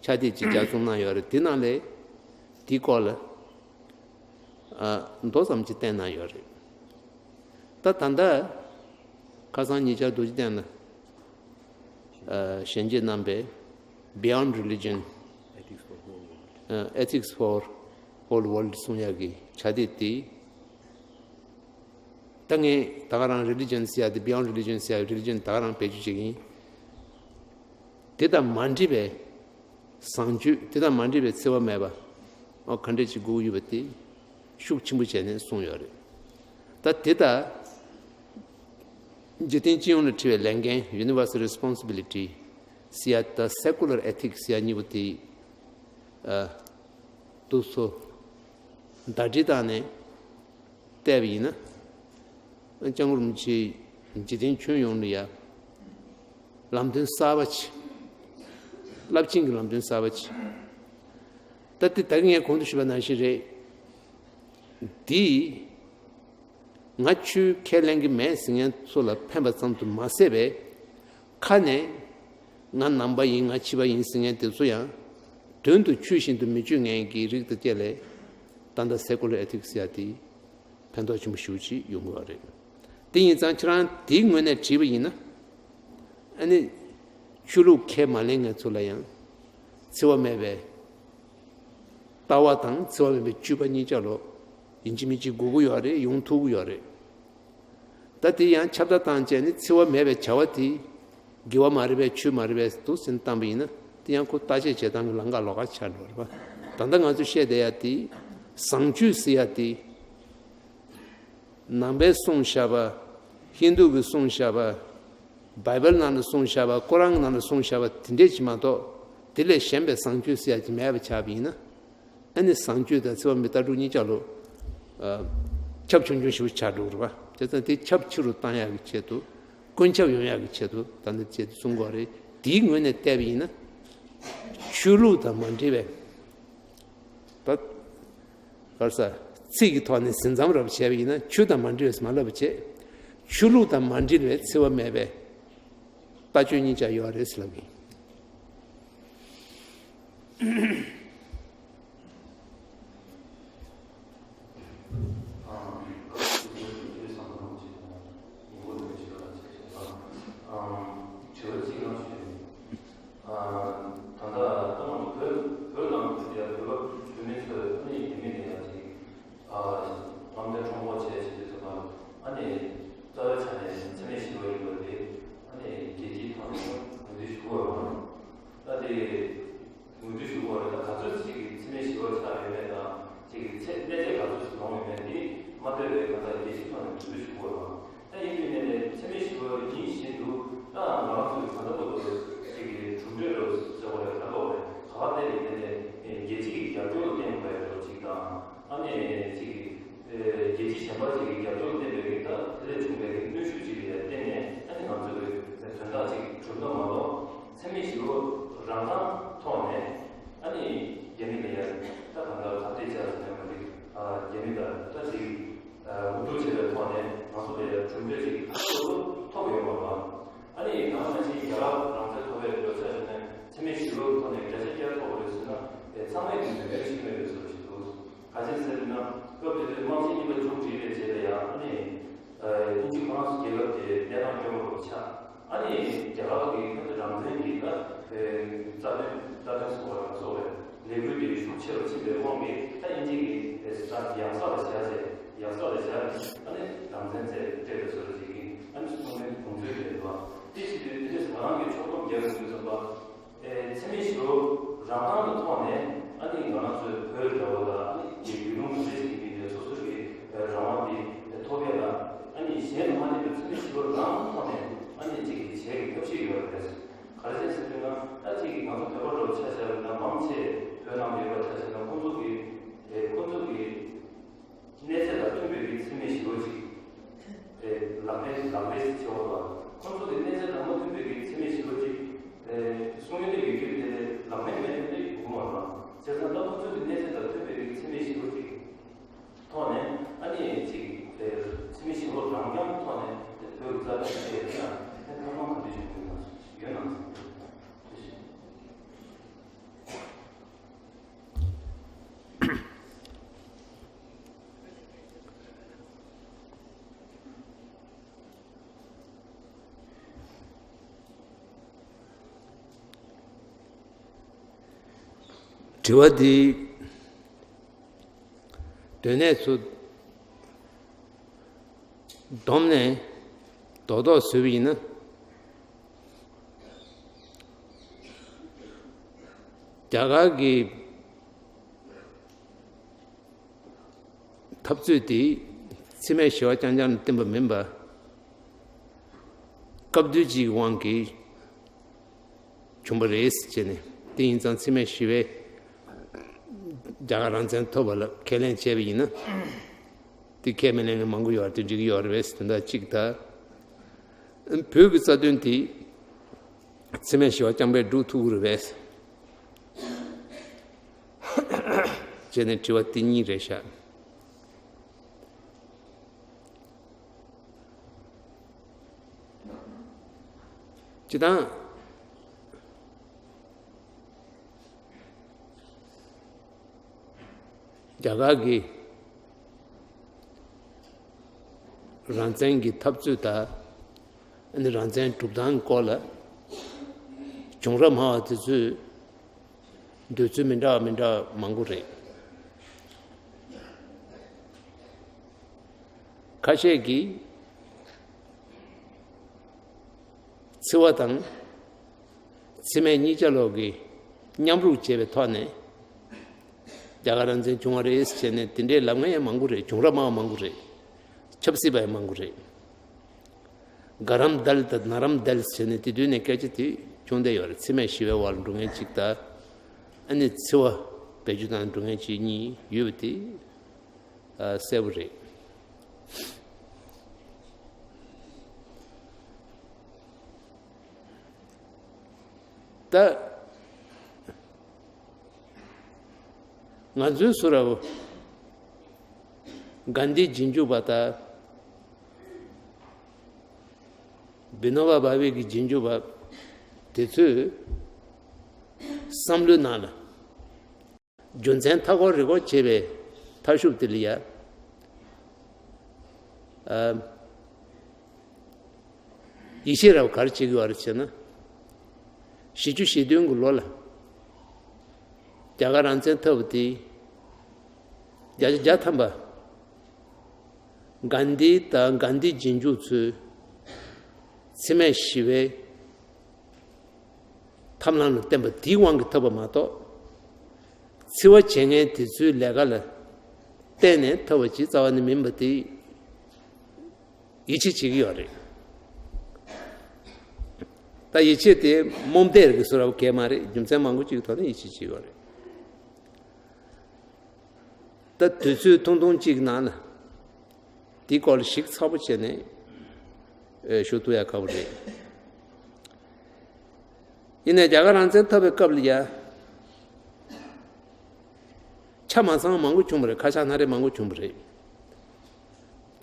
ཕྱག་དེབ་ཅིག་ལྗགས་རྩོམ་གནང་ཡོད་རེད། དེ་ནང་ལ་དེའི་སྐོར་ལ་ཨ་མདོ་ཙམ་ཅིག་བསྟན་གནང་ཡོད་རེད། ད་ད་ལྟ་ཁ་སང་ཉེ་ཆར་རྡོ་རྗེ་གདན་ལ་ཨ་ཞལ་མཇལ་གནང་པའི་Beyond Religion, Ethics for Whole World, ཨ་Ethics for Whole World གསུང་ཡག་གི་ཕྱག་དེབ་དེ། ད་ངས་ད་ག་རང་རི་ལི་ཇན་ཟེར་ཡ་དེ་Beyond Religion ཟེར་ཡ་རི་ལི་ཇན་ད་ག་རང་བེད་སྤྱོད་བྱེད་ཀྱི་ཡིན། དེ་དང་མ་འདྲེས་པའི་བཟང་སྤྱོད། དེ་དང་མ་འདྲེས་པའི་འཚེ་བ་མེད་པ། ཨོ་ག་འདྲས་ཅིག་དགོས་ཀྱི་ཡོད་པ་དེ་ཤུགས་ཆེན་པོ་བྱས་ནས་གསུངས་ཡོད་རེད། ད་དེ་ལྟར་འཇིག་རྟེན་སྤྱི་ཡོངས་ལ་འཁྲི་བའི་ལས་འགན། Universal Responsibility། ཟེར་ཡ་དང་སེ་ཀུ་ལར་ཨེ་ཐིག་སི་ཟེར་ཡ་གཉིས་པོ་དེ། ཨ། འདུག་སེ་ཟླ་སྒྲིལ་བཏང་ནས་བལྟས་པ་ཡིན་ན། ཨ། སྐྱབས་མགོན་རིན་པོ་ཆེ་འཇིག་རྟེན་ཁྱོན་ཡོངས་ལ་ཡ་ལམ་སྟོན་གསར་པ་ཅིག་རླབས་ཆེན་གྱི་ལམ་སྟོན་གསར་པ་ཅིག་ད་ལྟ་ད་གིན་ངས་གོང་དུ་ཞུས་པ་ནང་བཞིན་རེད། འདི་ང་ཆོས་ཁས་ལེན་གྱི་མེད་ཟེར་མཁན་ཚོ་ལ་ཕན་པ་ཙམ་དུ་མ་ཟད་པའི་ཁ་ནས་ང་ནང་པ་ཡིན། ང་ཕྱི་པ་ཡིན་ཟེར་མཁན་དེ་ཚོ་ཡང་དོན་དུ་ཆོས་བཞིན་དུ་མི་སྤྱོད་མཁན་གྱི་རིགས་དང་བཅས་ལས། ད་ལྟ་སེ་ཀུ་ལར་ཨེ་ཐིག་སི་ཟེར་ཡ་དེ་ཕན་ཐོགས་ཆེན་པོ་ཞེ་པོ་ཅིག་ཡོང་གི་ཡོད་རེད། དེ་ཡིན་ཙང་ཁྱེད་རང་དེའི་ངོས་ནས་དྲིས་པ་ཡིན་ན། ཨ་ནི་ཆོས་ལུགས་ཁས་མ་ལེན་མཁན་ཚོ་ལ་ཡང་འཚེ་བ་མེད་པའི་ལྟ་བ་དང་འཚེ་བ་མེད་པའི་སྤྱོད་པ་གཉིས་ཆ་ལོ། ཡིན་གཅིག་མིན་གཅིག་དགོས་ཀྱི་ཡོད་རེད། ཡོང་ཐུབ་ཀྱི་ཡོད་རེད། ད་དེ་ཡང་ཁྱབ་བརྡལ་བཏང་བྱས་ནས་འཚེ་བ་མེད་པའི་བྱ་བ་དེ་དགེ་བ་མ་རེད་པས། ཆོས་མ་རེད་པས་འདུག་ཟེར་བཏང་པ་ཡིན་ན། དེ་ཡང་ཁོ་བརྟག་དཔྱད་བྱེད་སྟངས་ཀྱི་ལམ་ཁ་ལོགས་ཀ་ཆགས་འགྲོ་རེད་པ། ད་ལྟ་ང་ཚོས་བཤད་བསྡད་ཡ་དེ་བཟང་སྤྱོད་ཟེར་ཡ་དེ། ནང་པས་གསུངས་བཞག་པ། ཧིན་དུ་གིས་གསུངས་བཞག་པ། བའི་བལ་ནང་ལ་གསུངས་བཞག་པ། ཀོ་རཱན་ནང་ལ་གསུངས་བཞག་པ་དེ་འདྲས་ཅིག་མ་གཏོགས། དེ་ལས་གཞན་པའི་བཟང་སྤྱོད་ཟེར་ཡ་ཅིག་མེད་པ་ཆགས་པ་ཡིན་ན། ཨ་ནི་བཟང་སྤྱོད་དང་འཚེ་བ་མེད་ལྟ་གྲུབ་གཉིས་ཆ་ལོ། ཨ། ཁྱབ་ཆུང་ཆུང་ཞིག་ཆགས་འགྲོ་གི་རེད་པ། བྱས་ཙང་དེ་ཁྱབ་ཆེ་རུ་བཏང་ཡག་གི་ཆེད་དུ། ཀུན་ཁྱབ་ཡོང་ཡག་གི་ཆེད་དུ་ད་ནི་ཅེས་གསུང་དགོས་རེད། དེའི་ངོས་ནས་བལྟས་པ་ཡིན་ན། ཆོས་ལུགས་དང་མ་འབྲེལ་བའི། ད་ག་རེ་ཟ། ཚིག་གི་ཐོག་ནས་ཟིན་མཚམས་རེ་བྱས་པ་ཡིན་ན། ཆོས་དང་མ་འབྲེལ་བས་མ་ལབ་པ་བྱས། ཆོས་ལུགས་དང་མ་འབྲེལ་བའི་འཚེ་བ་མེད་པའི་ལྟ་སྤྱོད་གཉིས་ཆ་ཡོད་རེད་ཟེར་ལབ་ཡིན། དྲི་བ་གཅིག་གནང་ཞུ་ཡིན། ད་ལྟ་ད་ང་ཚོ་བོད་བོད་ནང་དུ་ཡ་བོད་པ་བོད་མི་ཚོས་ཨ་ནི་རྒྱ་མི་ལ་ཡ་ཅིག་ཨ། རྔམ་སྟོན་ཁྲོམ་སྐོར་བྱས་བྱས་དུས་ཙམ་པ། ཨ་ནི་རྩ་བའི་ཆ་ནས་འཚེ་མེད་ཞི་བ་ཡིན་པ་དེ་ཨ་ནི་རྒྱལ་སྤྱིའི་ཐོག་ནས་ངོས་འཛིན་ཞུ་དགོས་པ་རེད། ད་དེ་ངོས་འཛིན་ཞུ་དགོས་པ་རེད། ད་ག་ཚོད་ཅིག་གིས་འཚེ་མེད་ཞི་བ་ཆགས་ཡོད་མེད་དང་། ཅིག་གིས་ཚད་གནས་ཚད་ག་ཚོད་ཅིག་ལོངས་ཡོད་མེད་དེ་མ་ལྟོས་པའི་གང་ལྟར་རྒྱལ་སྤྱིའི་ཐོག་ནས་ངོས་འཛིན་ཞུ་དགོས་པ་རེད། ད་ཡིན་དུས་ནས་ནས་འཚེ་མེད་ཞི་བ་ཡིན་བཞིན་དུ། ད་ང་རང་ཚོའི་གང་ལྟར་བོད་དུ་ཅིག་གི་གྲུབ་འབྲས་རེད་ཟེར་བ་རེད། ད་ལོག་རེད། ག་པར་བལྟས་ནས་ནས་རྒྱལ་སྤྱི་གི་རྒྱབ་སྐྱོར་ལ་བརྟེན་པ་རེད་ཅིག་དང་། ཨ་ནི་ཅིག་གི་རྒྱལ་སྤྱི་གཞན་པ་ཅིག་གི་རྒྱབ་སྐྱོར་ལ་བརྟེན་པའི་རིགས། ད་དེ་ལས་བྱུང་བའི་རིགས་གནོན་ཤུགས་ཅིག་ལ་བརྟེན་ནས། ཨ་ནི་ང་ཚོའི་དོན་དག་ཅིག་གྲུབ་ན་མ་གཏོགས། འཚེ་མེད་ཞི་བ་རང་རང་ཐོག་ནས་ཨ་ནི་རྒྱ་མི་ལ་ཡ་ད་གང་ལྟར་ཁ་གཏད་བཅག་ཟེར་ནས་མ་རེད། རྒྱ་མི་ལ་ད་ཅིག་འུ་ཐུག་བྱས་པའི་ཐོག་ནས་ང་ཚོ་ལ་ཡ་གྲུབ་འབྲས་ཅིག་ཐོབ་ཐོབ་ཡོད་པ་དང་། ཨ་ནི་ནང་ནང་བཞིན་རྒྱ་གར་རང་བཙན་ཐོབ་པའི་ལོ་ཆ་བཞག་ན། འཚེ་མེད་ཞི་བའི་ཐོག་ནས་བརྒྱ་ཆ་བརྒྱ་ཐོབ་པ་རེད་ཟེར་ན། དེ་ཚང་མས་ཀྱི་མོས་མཐུན་བྱེད་ཀྱི་ཡོད་པའི་བཟོ་ཞིག་འདུག་ག་ཅི་ཟེར་ན། སྐབས་དེ་དུས་དམངས་ཆེན་གཉིས་པ་མཇུག་བསྒྲིལ་བའི་རྗེས་ལ་ཡང་། ཨ་ནི་དབྱིན་ཇི་ཁོ་རང་ཚོ་རྒྱལ་ཁབ་དེ་གནས་སྟངས་སྐྱོ་པོ་རུ་ཆགས། ཨ་ནི་རྒྱ་གར་གྱི་ཁ་ཐུག་རང་བཙན་གྱི་ད་རྩ་དོན་རྩ་དོན་སོགས་ལ་སོགས་པའི་ལས་འགུལ་དེ་ཤུགས་ཆེ་རུ་ཕྱིན་པའི་དབང་གིས། ད་དབྱིན་ཇི་གིས་ད་ཡང་ས་ལ་བཞག་བྱས། ཡང་ས་ལ་བཞག་ནས་ཨ་ནི་རང་བཙན་རྩོད་སྤྲད་པའི་བཟོ་འདྲ་ཅིག་གིས། ཨ་ནི་གསུང་མཁན་དགོངས་ཚུལ་རེད་པ། དེ་བྱེད་དུས་དེ་འདྲས་ང་རང་གིས་ཕྱོགས་སྡོམ་རྒྱག་དགོས་དུས་ཙམ་པ། ཨེ། འཚེ་མེད་ཞི་བ་རང་རང་གི་ཐོག་ནས། ཨ་ནི་ང་རང་ཚོའི་བོད་འདྲ་བོ་ལ། ཨ་ནི་ཡུལ་ལུང་ག་འདྲ་ཞིག་ཡིན་པའི་སོ་སོ་གི་རང་དབང་དེ་ཐོབ་ཡ་ལ། ཨ་ནི་གཞན་དུ་མ་ལྟོས་པའི་འཚེ་མེད་ཞི་བ་རང་གི་ཐོག་ནས། ཨ་ནི་ཅིག་གི་བྱེད་ཀྱི་ཐབས་ཤེས་ཡོད་རེད། ག་རེ་བྱས་ཟེར་དུས་ན། ད་ཅིག་གི་ང་ཚོ་བོད་པ་འདྲ་བོ་ཆ་བཞག་པ་ཡིན་ན། མང་ཆེ་བོད་ནང་ཡོད་པ་ཆ་བཞག་ན། ཁོང་ཚོ་གི། ཨེ། ཁོང་ཚོ་གི་གནས་ཚད་དང་མཐུན་པའི་གི་འཚེ་མེད་ཞི་བ་ཅིག་ཨེ། ལག་ལེན་ལག་ལེན་བྱེད་འོས་པ། ཁོང་ཚོ་གི་གནས་ཚད་དང་མ་མཐུན་པའི་གི་འཚེ་མེད་ཞི་བ་ཅིག་ཨེ། གསུང་ཡོན་ཏན་ཡོད་རྒྱུ་དེ་ལག་ལེན་མེད་དེ་ཡོང་གི་མ་རེད། བྱས་ཙང་ད་ཁོང་ཚོ་གི་གནས་ཚད་དང་མཐུན་པའི་གི་འཚེ་མེད་ཞི་བ་ཅིག་ཐོག་ནས། ཨ་ནི་ཅིག་ཨེ། འཚེ་མེད་ཞི་བ་རང་རྐྱང་ཐོག་ནས་བོད་ཀྱི་རྩ་དོན་བྱེད་ཡ་དེ་ལ་ཐེ་ཚོམ་ག་འདྲ་བྱུང་ཡོད་ན་ཡོད་ན། དྲི་བ་འདི་སྡོད་གནས་ཚོ་བསྡོམས་ནས་རྡོག་རྡོག་བཟོས་པ་ཡིན་ན། རྒྱ་གར་གྱི་འཐབ་རྩོད་དེ་འཚེ་མེད་ཞི་བ་རྐྱང་རྐྱང་ལ་བརྟེན་པ་མིན་པར། སྐབས་དུས་ཀྱི་དབང་གིས་ བྱུང་བ་རེད་ཟེར་བྱས་ནས། དེ་ཡིན་ཙང་འཚེ་མེད་ཞི་བས་རྒྱ་གར་རང་བཙན་ཐོབ་པ་ལ་ཁས་ལེན་བྱས་པ་ཡིན་ན། དེ་ཁས་མི་ལེན་མཁན་མང་པོ་ཡོད་རེད། དེ་འགྲིག་གི་ཡོད་རེད་པས་དོན་དག་གཅིག་དང་། བོད་ཀྱི་རྩ་དོན་དེ་འཚེ་མེད་ཞི་བ་རྐྱང་པས་སྒྲུབ་ཐུབ་ཀྱི་རེད་པས་བྱས་ནས་དྲི་བ་དེ་གཉིས་རེད་ཤག་སྤྱིར་བཏང་རྒྱ་གར་གྱི་རང་བཙན་གྱི་འཐབ་རྩོད་དང་། ཨ་ནི་རང་བཙན་སྒྲུབ་སྟངས་སྐོར་ལ་བྱུང་རབས་སྨྲ་བ་དེ་ཚོས་འདོད་ཚུལ་མི་འདྲ་བ་མི་འདྲ་བ་མང་པོ་རེད། ཁ་ཤས་ཀྱིས་འཚེ་བ་དང་འཚེ་མེད་གཉིས་ཆ་ལོག་གི་མཉམ་རུབ་བྱས་པའི་ཐོག་ནས་རྒྱ་གར་རང་བཙན་བྱུང་བ་རེད་ཟེར་ནས་དེ་འདྲའི་ལབ་མཁན་ཡང་མང་པོ་རེད། བྱུང་རབས་སྨྲ་བ་མང་པོ་རེད། ཆབ་སྲིད་པ་ཡང་མང་པོ་རེད། དགའ་རམ་དལ་དང་ན་རམ་དལ་ཟེར་ནས་དེ་དུས་ནས་སྐད་ཆ་དེ་བྱུང་བསྡད་ཡོད་རེད། འཚེ་མེད་ཞི་བའི་འོག་ལ་འགྲོ་མཁན་གཅིག་དང་། ཨ་ནི་འཚེ་བ་བེད་སྤྱོད་བཏང་འགྲོ་མཁན་གཅིག་གཉིས་ཡོད་པ་དེ་གསལ་པོ་རེད། ད་ང་ཚོའི་སུ་ར་བོ་གྷན་དྷི་རྗེས་འཇུག་པ་དང་བི་ནོ་བ་བྷ་བེ་གི་རྗེས་འཇུག་པ་དེ་ཚོས་བསམ་བློའི་ནང་ལ། རྒྱུ་མཚན་མཐའ་འཁོར་རི་འཁོར་བྱེད་པའི་མཐའ་མཇུག་དེ་ལ་ཡ། ཨ། ཡིད་ཆེས་རབ་ག་རེ་བྱེད་ཀྱི་ཡོད་རེད་ཟེར་ན། བཞི་བཅུ་ཞེ་བདུན་གྱི་ལོ་ལ་རྒྱ་གར་རང་བཙན་ཐོབ་པ་དེ་བརྒྱ་ཆ་བརྒྱ་ཐམ་པ་གྷན་དྷི་དང་གྷན་དྷི་རྗེས་འཇུག་ཚོས་འཚེ་མེད་ཞི་བའི་ཐབས་ལམ་ལ་བརྟེན་པ་དེའི་དབང་གིས་ཐོབ་པ་མ་གཏོགས། འཚེ་བ་བྱེད་མཁན་དེ་ཚོའི་ལས་ཀ་ལ་བརྟེན་ནས་ཐོབ་པ་ཅིག་རྩ་བ་ནས་མིན་པ་དེ་ཡིད་ཆེས་བྱེད་ཀྱི་ཡོད་རེད། ད་ཡིད་ཆེས་དེ་རྨོངས་དད་ཀྱི་བཟོ་འདྲ་གང་ཡང་མ་རེད། རྒྱུ་མཚན་མང་པོ་ཅིག་གི་ཐོག་ནས་ཡིད་ཆེས་བྱེད་ཀྱི་ཡོད་རེད། ད་དུས་ཚོད་ཐུང་ཐུང་གཅིག་ནང་ལ་དེའི་སྐོར་ལ་ཞིབ་ཚགས་པོ་བྱས་ནས་ཨེ་ཞུ་ཐུབ་ཡ་ཁག་པོ་རེད། ཡིན་ནའི་རྒྱ་གར་རང་བཙན་ཐོབ་པའི་སྐབས་ལ་ཡ། ཆ་མ་ཚང་མང་པོ་བྱུང་བ་རེད། ཁ་ཆག་སྣ་རལ་མང་པོ་བྱུང་བ་རེད།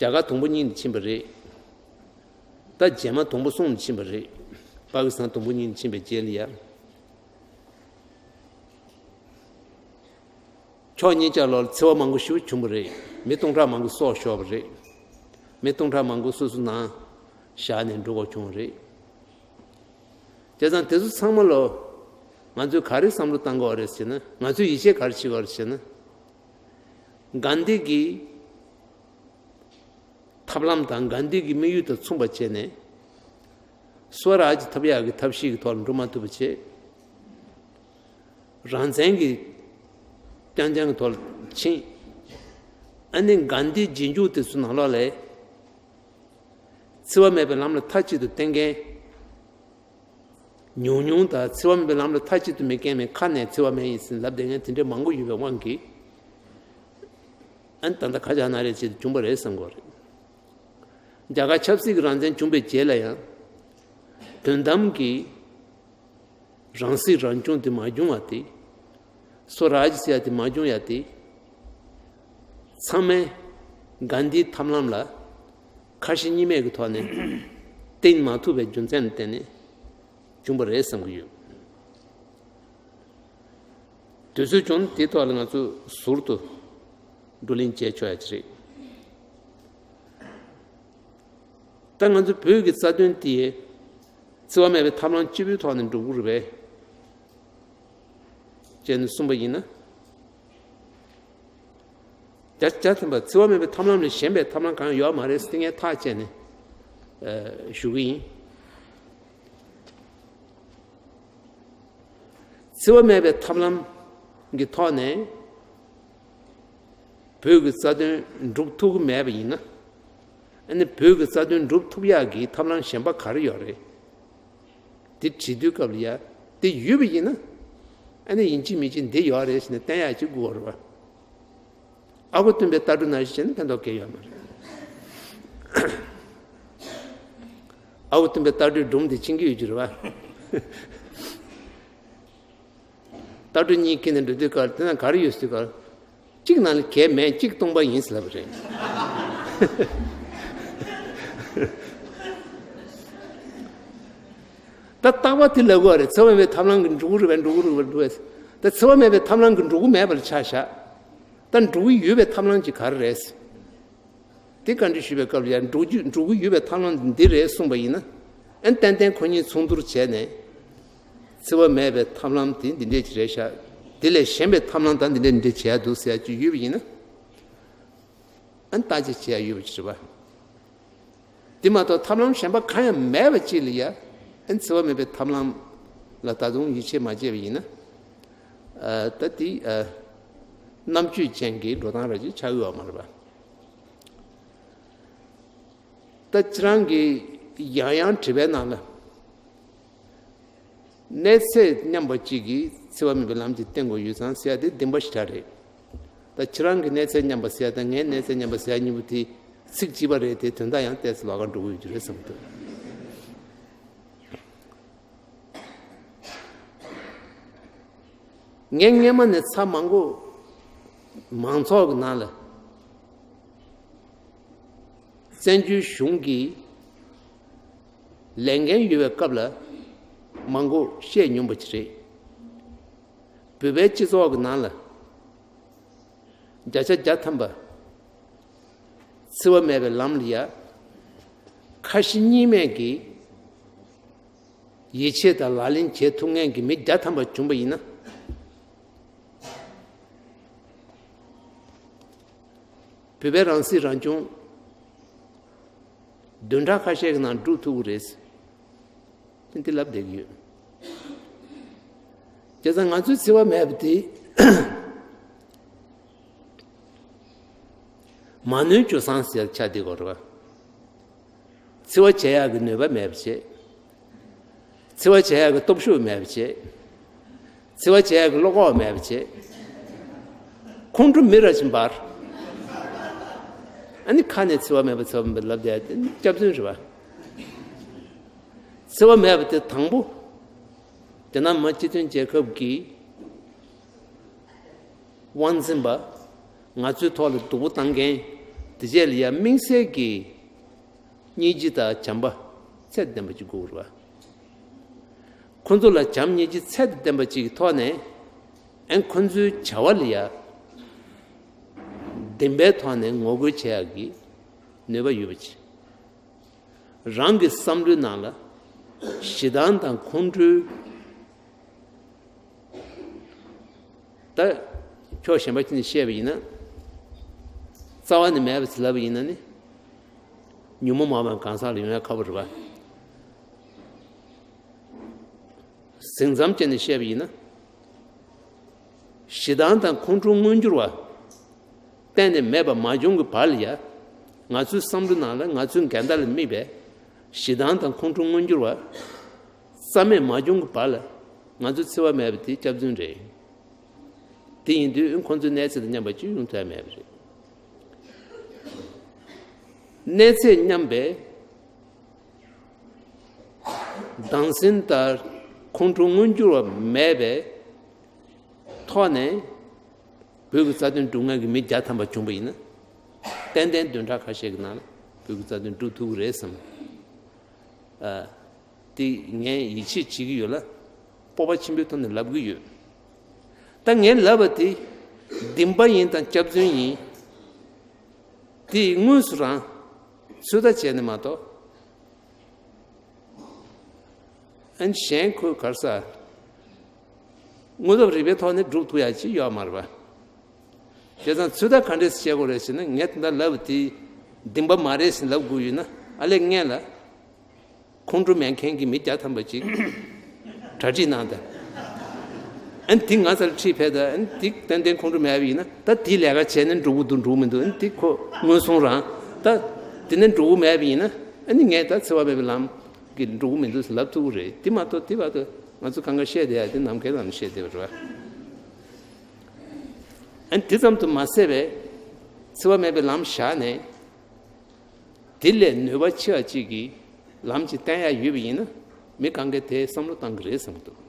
རྒྱ་གར་དུམ་བུ་གཉིས་ནས་ཕྱིན་པ་རེད། ད་རྗེས་མ་དུམ་བུ་གསུམ་ནས་ཕྱིན་པ་རེད། པ་ཀི་སི་ཐན་དུམ་བུ་གཉིས་ནས་ཕྱིན་པའི་རྗེས་ལ་ཡ། ཕྱོགས་གཉིས་ཆ་ལོག་ལ་འཚེ་བ་མང་པོ་ཞེ་པོ་བྱུང་བ་རེད། མི་སྟོང་ཕྲག་མང་པོ་སྲོག་ཤོར་བ་རེད། མི་སྟོང་ཕྲག་མང་པོ་སོ་སོ་ནང་བཞག་ནས་འགྲོ་དགོས་བྱུང་བ་རེད། བྱས་ཙང་དེ་ཚོ་ཚང་མ་ལོ། ང་ཚོས་ག་རེ་བསམ་བློ་བཏང་དགོས་རེད་ཟེར་ན། ང་ཚོས་ཡིད་ཆེས་ག་རེ་བྱེད་དགོས་རེད་ཟེར་ན། གྷན་དྷི་གི་ཐབས་ལམ་དང་གྷན་དྷི་གི་དམིགས་ཡུལ་དང་མཚུངས་པ་བྱས་ནས། སོ་རཱཇ་ཐོབ་ཡག་གི་ཐབས་ཤེས་ཀྱི་ཐོག་ལ་འགྲོ་མ་ཐུབ་པ་བྱས། རང་བཙན་གྱི་རྐྱང་རྐྱང་གི་ཐོག་ལ་ཕྱིན། ཨ་ནི་གྷན་དྷི་རྗེས་འཇུག་དེ་ཚོ་ནང་ལོགས་ལ། འཚེ་བ་མེད་པའི་ལམ་ལ་མཐའ་གཅིག་ཏུ་བསྟེན་མཁན་ཉུང་ཉུང་དང་། འཚེ་བ་མེད་པའི་ལམ་ལ་མཐའ་གཅིག་ཏུ་མི་བསྟེན་མཁན། ཁ་ནས་འཚེ་བ་མེད་ཡིན་ཟེར་ལབ་བསྡད་མཁན་དེ་འདྲ་མང་པོ་ཡོད་པའི་དབང་གིས། ཨ་ནི་ད་ལྟ་ཁ་ཆག་སྣ་རལ་ཅིག་བྱུང་བ་རེད་བསམ་གྱི་ཡོད་རེད། རྒྱ་གར་ཆབ་སྲིད་ཀྱི་རང་བཙན་བྱུང་བའི་རྗེས་ལ་ཡང་། དོན་དམ་གྱི་རང་སྲིད་རང་སྐྱོང་དེ་མ་བྱུང་བ་དེ། སོ་རཱཇ་ཟེར་ཡ་དེ་མ་བྱུང་ཡ་དེ། ཚང་མས་གྷན་དྷིའི་ཐབས་ལམ་ལ་ཁ་ཞེ་གཉིས་མེད་ཀྱི་ཐོག་ནས་བསྟེན་མ་ཐུབ་པའི་རྒྱུ་མཚན་ལ་བརྟེན་ནས་བྱུང་བ་རེད་བསམ་གྱི་ཡོད། དུས་ཚོད་བྱུང་དེའི་ཐོག་ལ་ང་ཚོ་ཟུར་དུ་བགྲོ་གླེང་བྱས་ཆོག་ཡ་ཅིག་རེད། ད་ང་ཚོ་བོད་ཀྱི་རྩ་དོན་དེ་འཚེ་བ་མེད་པའི་ཐབས་ལམ་གཅིག་པུའི་ཐོག་ནས་འགྲུབ་ཀྱི་རེད་པས་ཅེས་ནས་གསུངས་པ་ཡིན་ན། བརྒྱ་ཆ་བརྒྱ་ཐམ་པ་འཚེ་བ་མེད་པའི་ཐབས་ལམ་ལས་གཞན་པའི་ཐབས་ལམ་གང་ཡང་ཡོད་མ་རེད་ཟེར་ངས་ཐག་བཅད་ནས་ཨ་ཞུ་གི་ཡིན། འཚེ་བ་མེད་པའི་ཐབས་ལམ་གྱི་ཐོག་ནས་བོད་ཀྱི་རྩ་དོན་འགྲུབ་ཐུབ་ཀྱི་མེད་པ་ཡིན་ན། ཨ་ནི་བོད་ཀྱི་རྩ་དོན་འགྲུབ་ཐུབ་ཡག་གི་ཐབས་ལམ་གཞན་པ་ག་རེ་ཡོད་རེད། དེ་དྲིས་དུས་སྐབས་ལ་ཡ། དེ་ཡོད་པ་ཡིན་ན། ཨ་ནི་ཡིན་གཅིག་མིན་གཅིག་འདི་ཡོད་རེད་ཟེར་ནས་བསྟན་ཡག་ཅིག་དགོས་པ་རེད་བ། ཨ་ཁུ་སྟོན་པའི་ལྟ་གྲུབ་ནང་བཞིན་བྱས་ན་ཕན་ཐོགས་གང་ཡང་ཡོད་མ་རེད། ཨ་ཁུ་སྟོན་པའི་ལྟ་གྲུབ་སྒྲུང་དེ་ཕྱིན་གྱི་ཡོད་ཀྱི་རེད་བ། ལྟ་གྲུབ་གཉིས་ཀྱི་ནས་འགྲོ་དུས་སྐབས་དེ་ན་ག་རེ་ཡོད་ཟེར་སྐབས། གཅིག་ནང་ལ་གས་མེད། གཅིག་སྟོང་པ་ཡིན་ཟེར་ལབ་པ་རེད། ད་རྟག་པ་དེ་ལབ་དགོས་རེད། འཚེ་བ་མེད་པའི་ཐབས་ལམ་གྱིས་འགྲོ་གི་རེད་པས། འགྲོ་གི་རེད་པས། འགྲོ་གི་རེད། ད་འཚེ་བ་མེད་པའི་ཐབས་ལམ་གྱིས་འགྲོ་གི་མེད་པ་ལ་ཆ་བཞག་ད་འགྲོ་གི་ཡོད་པའི་ཐབས་ལམ་ཅིག་ག་རེ་རེད། དེ་བཀའ་འདྲི་ཞུས་པའི་སྐབས་ལ་ཡང་འགྲོ་རྒྱུ། འགྲོ་གི་ཡོད་པའི་ཐབས་ལམ་འདི་རེད་གསུངས་པ་ཡིན་ན། ཨན་ཏན་ཏན་ཁོ་གཉིས་མཚུངས་བསྡུར་བྱས་ནས། འཚེ་བ་མེད་པའི་ཐབས་ལམ་དེ་འདི་འདྲས་ཅིག་རེད་ཤག་དེ་ལས་གཞན་པའི་ཐབས་ལམ་ད་འདི་འདྲས་འདི་འདྲས་བྱས་འདུག་ཟེར་ཡག་ཅིག་ཡོད་པ་ཡིན་ན། ཨན་བརྟག་དཔྱད་བྱེད་ཡག་ཡོད་པ་ཅིག་རེད་པ། དེ་མ་གཏོགས་ཐབས་ལམ་གཞན་པ་གང་ཡང་མེད་པ་ཅིག་ལ་ཡ། ཨན་འཚེ་བ་མེད་པའི་ཐབས་ལམ་ལ་ད་དུང་ཡིད་ཆེས་མ་བྱས་པ་ཡིན་ན། ཨ། ད་དེ། ཨ། རྣམ་དཔྱོད་ཅན་གྱི་འགྲོ་སྟངས་ར་ཅིག་ཆགས་ཀྱི་ཡོད་མ་རེད་པ། ད་ཁྱེད་རང་གིས་ཡང་ཡང་དྲི་བའི་ནང་ལ། གནས་ཚད་མཉམ་པ་གཅིག་གིས་འཚེ་བ་མེད་པའི་ལམ་གཅིག་བསྟན་དགོས་ཡོད་ཙང་ཟེར་ཡ་དེ་བདེན་པ་ཞེ་དྲག་རེད། ད་ཁྱེད་རང་གི་གནས་ཚད་མཉམ་པ་ཟེར་ཡ་དང་ངའི་གནས་ཚད་མཉམ་པ་ཟེར་ཡ་གཉིས་པོ་དེ་ཚིག་གཅིག་པ་རེད་དེ། དོན་དག་ཡང་ཏོག་ཙམ་ལོགས་ཀ་འགྲོ་གི་ཡོད་རྒྱུ་རེད་བསམ་གྱི་འདུག་ངས་སྔས་མ་ནས་ཚར་མང་པོ་མང་ཚོགས་ཀྱི་ནང་ལ་བཙན་བྱོལ་གཞུང་གི་ལས་འགན་ཡོད་པའི་སྐབས་ལ་མང་པོ་བཤད་མྱོང་པ་ཅིག་རེད། བོད་པའི་སྤྱི་ཚོགས་ཀྱི་ནང་ལ་བརྒྱ་ཆ་བརྒྱ་ཐམ་པ་འཚེ་བ་མེད་པའི་ལམ་ལ་ཡ། ཁ་ཞེ་གཉིས་མེད་ཀྱིས་ཡིད་ཆེས་དང་ལག་ལེན་བྱེད་ཐུབ་མཁན་གྱི་མི་བརྒྱ་ཐམ་པ་བྱུང་པ་ཡིན་ན། བོད་པའི་རང་སྲིད་རང་སྐྱོང་བདུན་ཕྲག་ཁ་ཤས་ཀྱི་ནང་སྒྲུབ་ཐུབ་ཀྱི་རེད། འདི་ལབ་བསྡད་ཀྱི་ཡོད། བྱས་ཙང་ང་ཚོའི་འཚེ་བ་མེད་པ་དེ་མ་ནུས་ཇོ་བཟང་ཟེར་ཆགས་བསྡད་ཀྱི་ཡོད་རེད་པ། འཚེ་བ་བྱེད་ཡག་གི་ནུས་པ་མེད་པ་བྱས། འཚེ་བ་བྱེད་ཡག་གི་སྟོབས་ཤུགས་མེད་པ་བྱས། འཚེ་བ་བྱེད་ཡག་གི་བློ་ཁོག་མེད་པ་བྱས། ཁོང་ཁྲོ་མི་ར་བཞིན་འབར། ཨ་ནི་ཁ་ནས་འཚེ་བ་མེད་པ་འཚེ་བ་མེད་པ་ལབ་བསྡད་དེ་ནི་སྐྱག་རྫུན་རེད་པ། འཚེ་བ་མེད་པ་དེ་དང་པོ། རྒྱ་ནག་མི་དམངས་སྤྱི་མཐུན་རྒྱལ་ཁབ་ཀྱི་དབང་འཛིན་པ། ང་ཚོའི་ཐོག་ལ་སྡུག་པོ་བཏང་མཁན། དེ་རྗེས་ལ་ཡ་དམིགས་བསལ་གྱི་སྙིང་རྗེ་དང་བྱམས་པ་ཚད་ལྡན་པ་ཅིག་དགོས་རེད་པ། ཁོ་ཚོ་ལ་བྱམས་སྙིང་རྗེ་ཚད་ལྡན་པ་ཅིག་གི་ཐོག་ནས། ཨན་ཁོ་ཚོའི་བྱ་བ་ལ་ཡ་བདེན་པའི་ཐོག་ནས་ངོ་རྒོལ་བྱེད་ཡག་གི་ནུས་པ་ཡོད་པ་ཅིག་རང་གི་བསམ་བློའི་ནང་ལ་ཞེ་སྡང་དང་ཁོང་ཁྲོའི། ད་ཕྱོགས་གཞན་པ་ཅིག་ནས་བཤད་པ་ཡིན་ན། རྩ་བ་ནས་མེད་པ་ཟེར་ལབ་པ་ཡིན་ན་ནི། ཉོན་མོངས་མ་སྤངས་གང་ཟག་ལ་ཡོང་ཡ་ཁག་པོ་རེད་པ། ཟིང་ཙམ་བྱས་ནས་བཤད་པ་ཡིན་ན། ཞེ་སྡང་དང་ཁོང་ཁྲོ་མངོན་གྱུར་བ་གཏན་ནས་མེད་པ་མ་བྱུང་གི་བར་ལ་ཡ། ང་ཚོའི་བསམ་བློ་ནང་ལ་ང་ཚོའི་འགལ་ཟླ་ལ་དམིགས་པའི་ཞེ་སྡང་དང་ཁོང་ཁྲོ་མངོན་གྱུར་བ་རྩ་མེད་མ་བྱུང་གི་བར་ལ། ང་ཚོ་འཚེ་བ་མེད་པ་དེ་སྐྱག་རྫུན་རེད། དེ་ཡིན་དུས་ཁོང་ཚོའི་གནས་ཚད་དང་མཉམ་པ་ཅིག་ཡོང་ཐུབ་ཡ་མེད་པ་རེད། གནས་ཚད་མཉམ་པའི་སྡང་སེམས་ལྟར་ཁོང་ཁྲོ་མངོན་གྱུར་བ་མེད་པའི་ཐོག་ནས་བོད་ཀྱི་རྩ་དོན་སྒྲུབ་མཁན་གྱི་མི་བརྒྱ་ཐམ་པ་བྱུང་པ་ཡིན་ན། ཏན་ཏན་བདུན་ཕྲག་ཁ་ཤས་ཀྱི་ནང་ལ་བོད་ཀྱི་རྩ་དོན་སྒྲུབ་ཐུབ་ཀྱི་རེད་བསམ། ཨ། དེ་ངས་ཡིད་ཆེས་བྱེད་ཀྱི་ཡོད་ལ། སྤོབས་པ་ཆེན་པོའི་ཐོག་ནས་ལབ་ཀྱི་ཡོད། ད་ངས་ལབ་པ་དེ་བདེན་པ་ཡིན་དང་སྐྱག་རྫུན་ཡིན། དེ་དངོས་སུ་རང་ཚོད་ལྟ་བྱས་ནས་མ་གཏོགས། ཨན་གཞན་ཁོས་ག་རེ་ཟེར། དངོས་སྟོབས་རིག་པའི་ཐོག་ནས་སྒྲུབ་ཐུབ་ཡ་ཅིག་ཡོད་མ་རེད་པ། བྱས་ཙང་ཚོད་ལྟ་ག་འདྲས་སེ་བྱེད་དགོས་རེད་ཟེར་ན། ངས་ད་ལྟ་ལབ་པ་དེ་བདེན་པ་མ་རེད་ཟེར་ལབ་དགོས་ཡོད་ན། ཨ་ལས་སྔོན་ལ་ཁོང་ཁྲོ་མེད་མཁན་གྱི་མི་བརྒྱ་ཐམ་པ་ཅིག་གྲ་སྒྲིག་གནང་དང་། ཨན་དེ་ང་ཚོར་ཁྲིད་ཕེབས་དང་། ཨན་དེ་ཏན་ཏན་ཁོང་ཁྲོ་མེད་པ་ཡིན་ན། ད་དེའི་ལས་ཀ་བྱས་ནས་འགྲོ་གི་འདུག་འགྲོ་གི་མི་འདུག་ཨན་དེ་ཁོ་ངོས་བཟུང་རང་། ད་དེ་ནས་འགྲོ་གི་མེད་པ་ཡིན་ན། ཨ་ནི་ངས་ད་འཚེ་བ་མེད་པའི་ལམ་གྱི་འགྲོ་གི་མི་འདུག་ཟེར་ལབ་ཐུབ་ཀྱི་རེད། དེ་མ་གཏོགས་དེ་བར་དུ་ ང་ཚོ་གང་ག་བཤད་བསྡད་ཡ་དེ་ནམ་མཁའི་ལམ་བཤད་བསྡད་པ་རེད་བ། ཨ་ནི་དེ་ཙམ་དུ་མ་ཟད་པའི་འཚེ་བ་མེད་པའི་ལམ་བཞག་ནས། དེ་ལས་ནུས་པ་ཆེ་བ་ཅིག་གིས་ལམ་ཅིག་བསྟན་ཡ་ཡོད་པ་ཡིན་ན། མི་གང་གས་དེ་བསམ་བློ་བཏང་གི་རེད་བསམ་གྱི་འདུག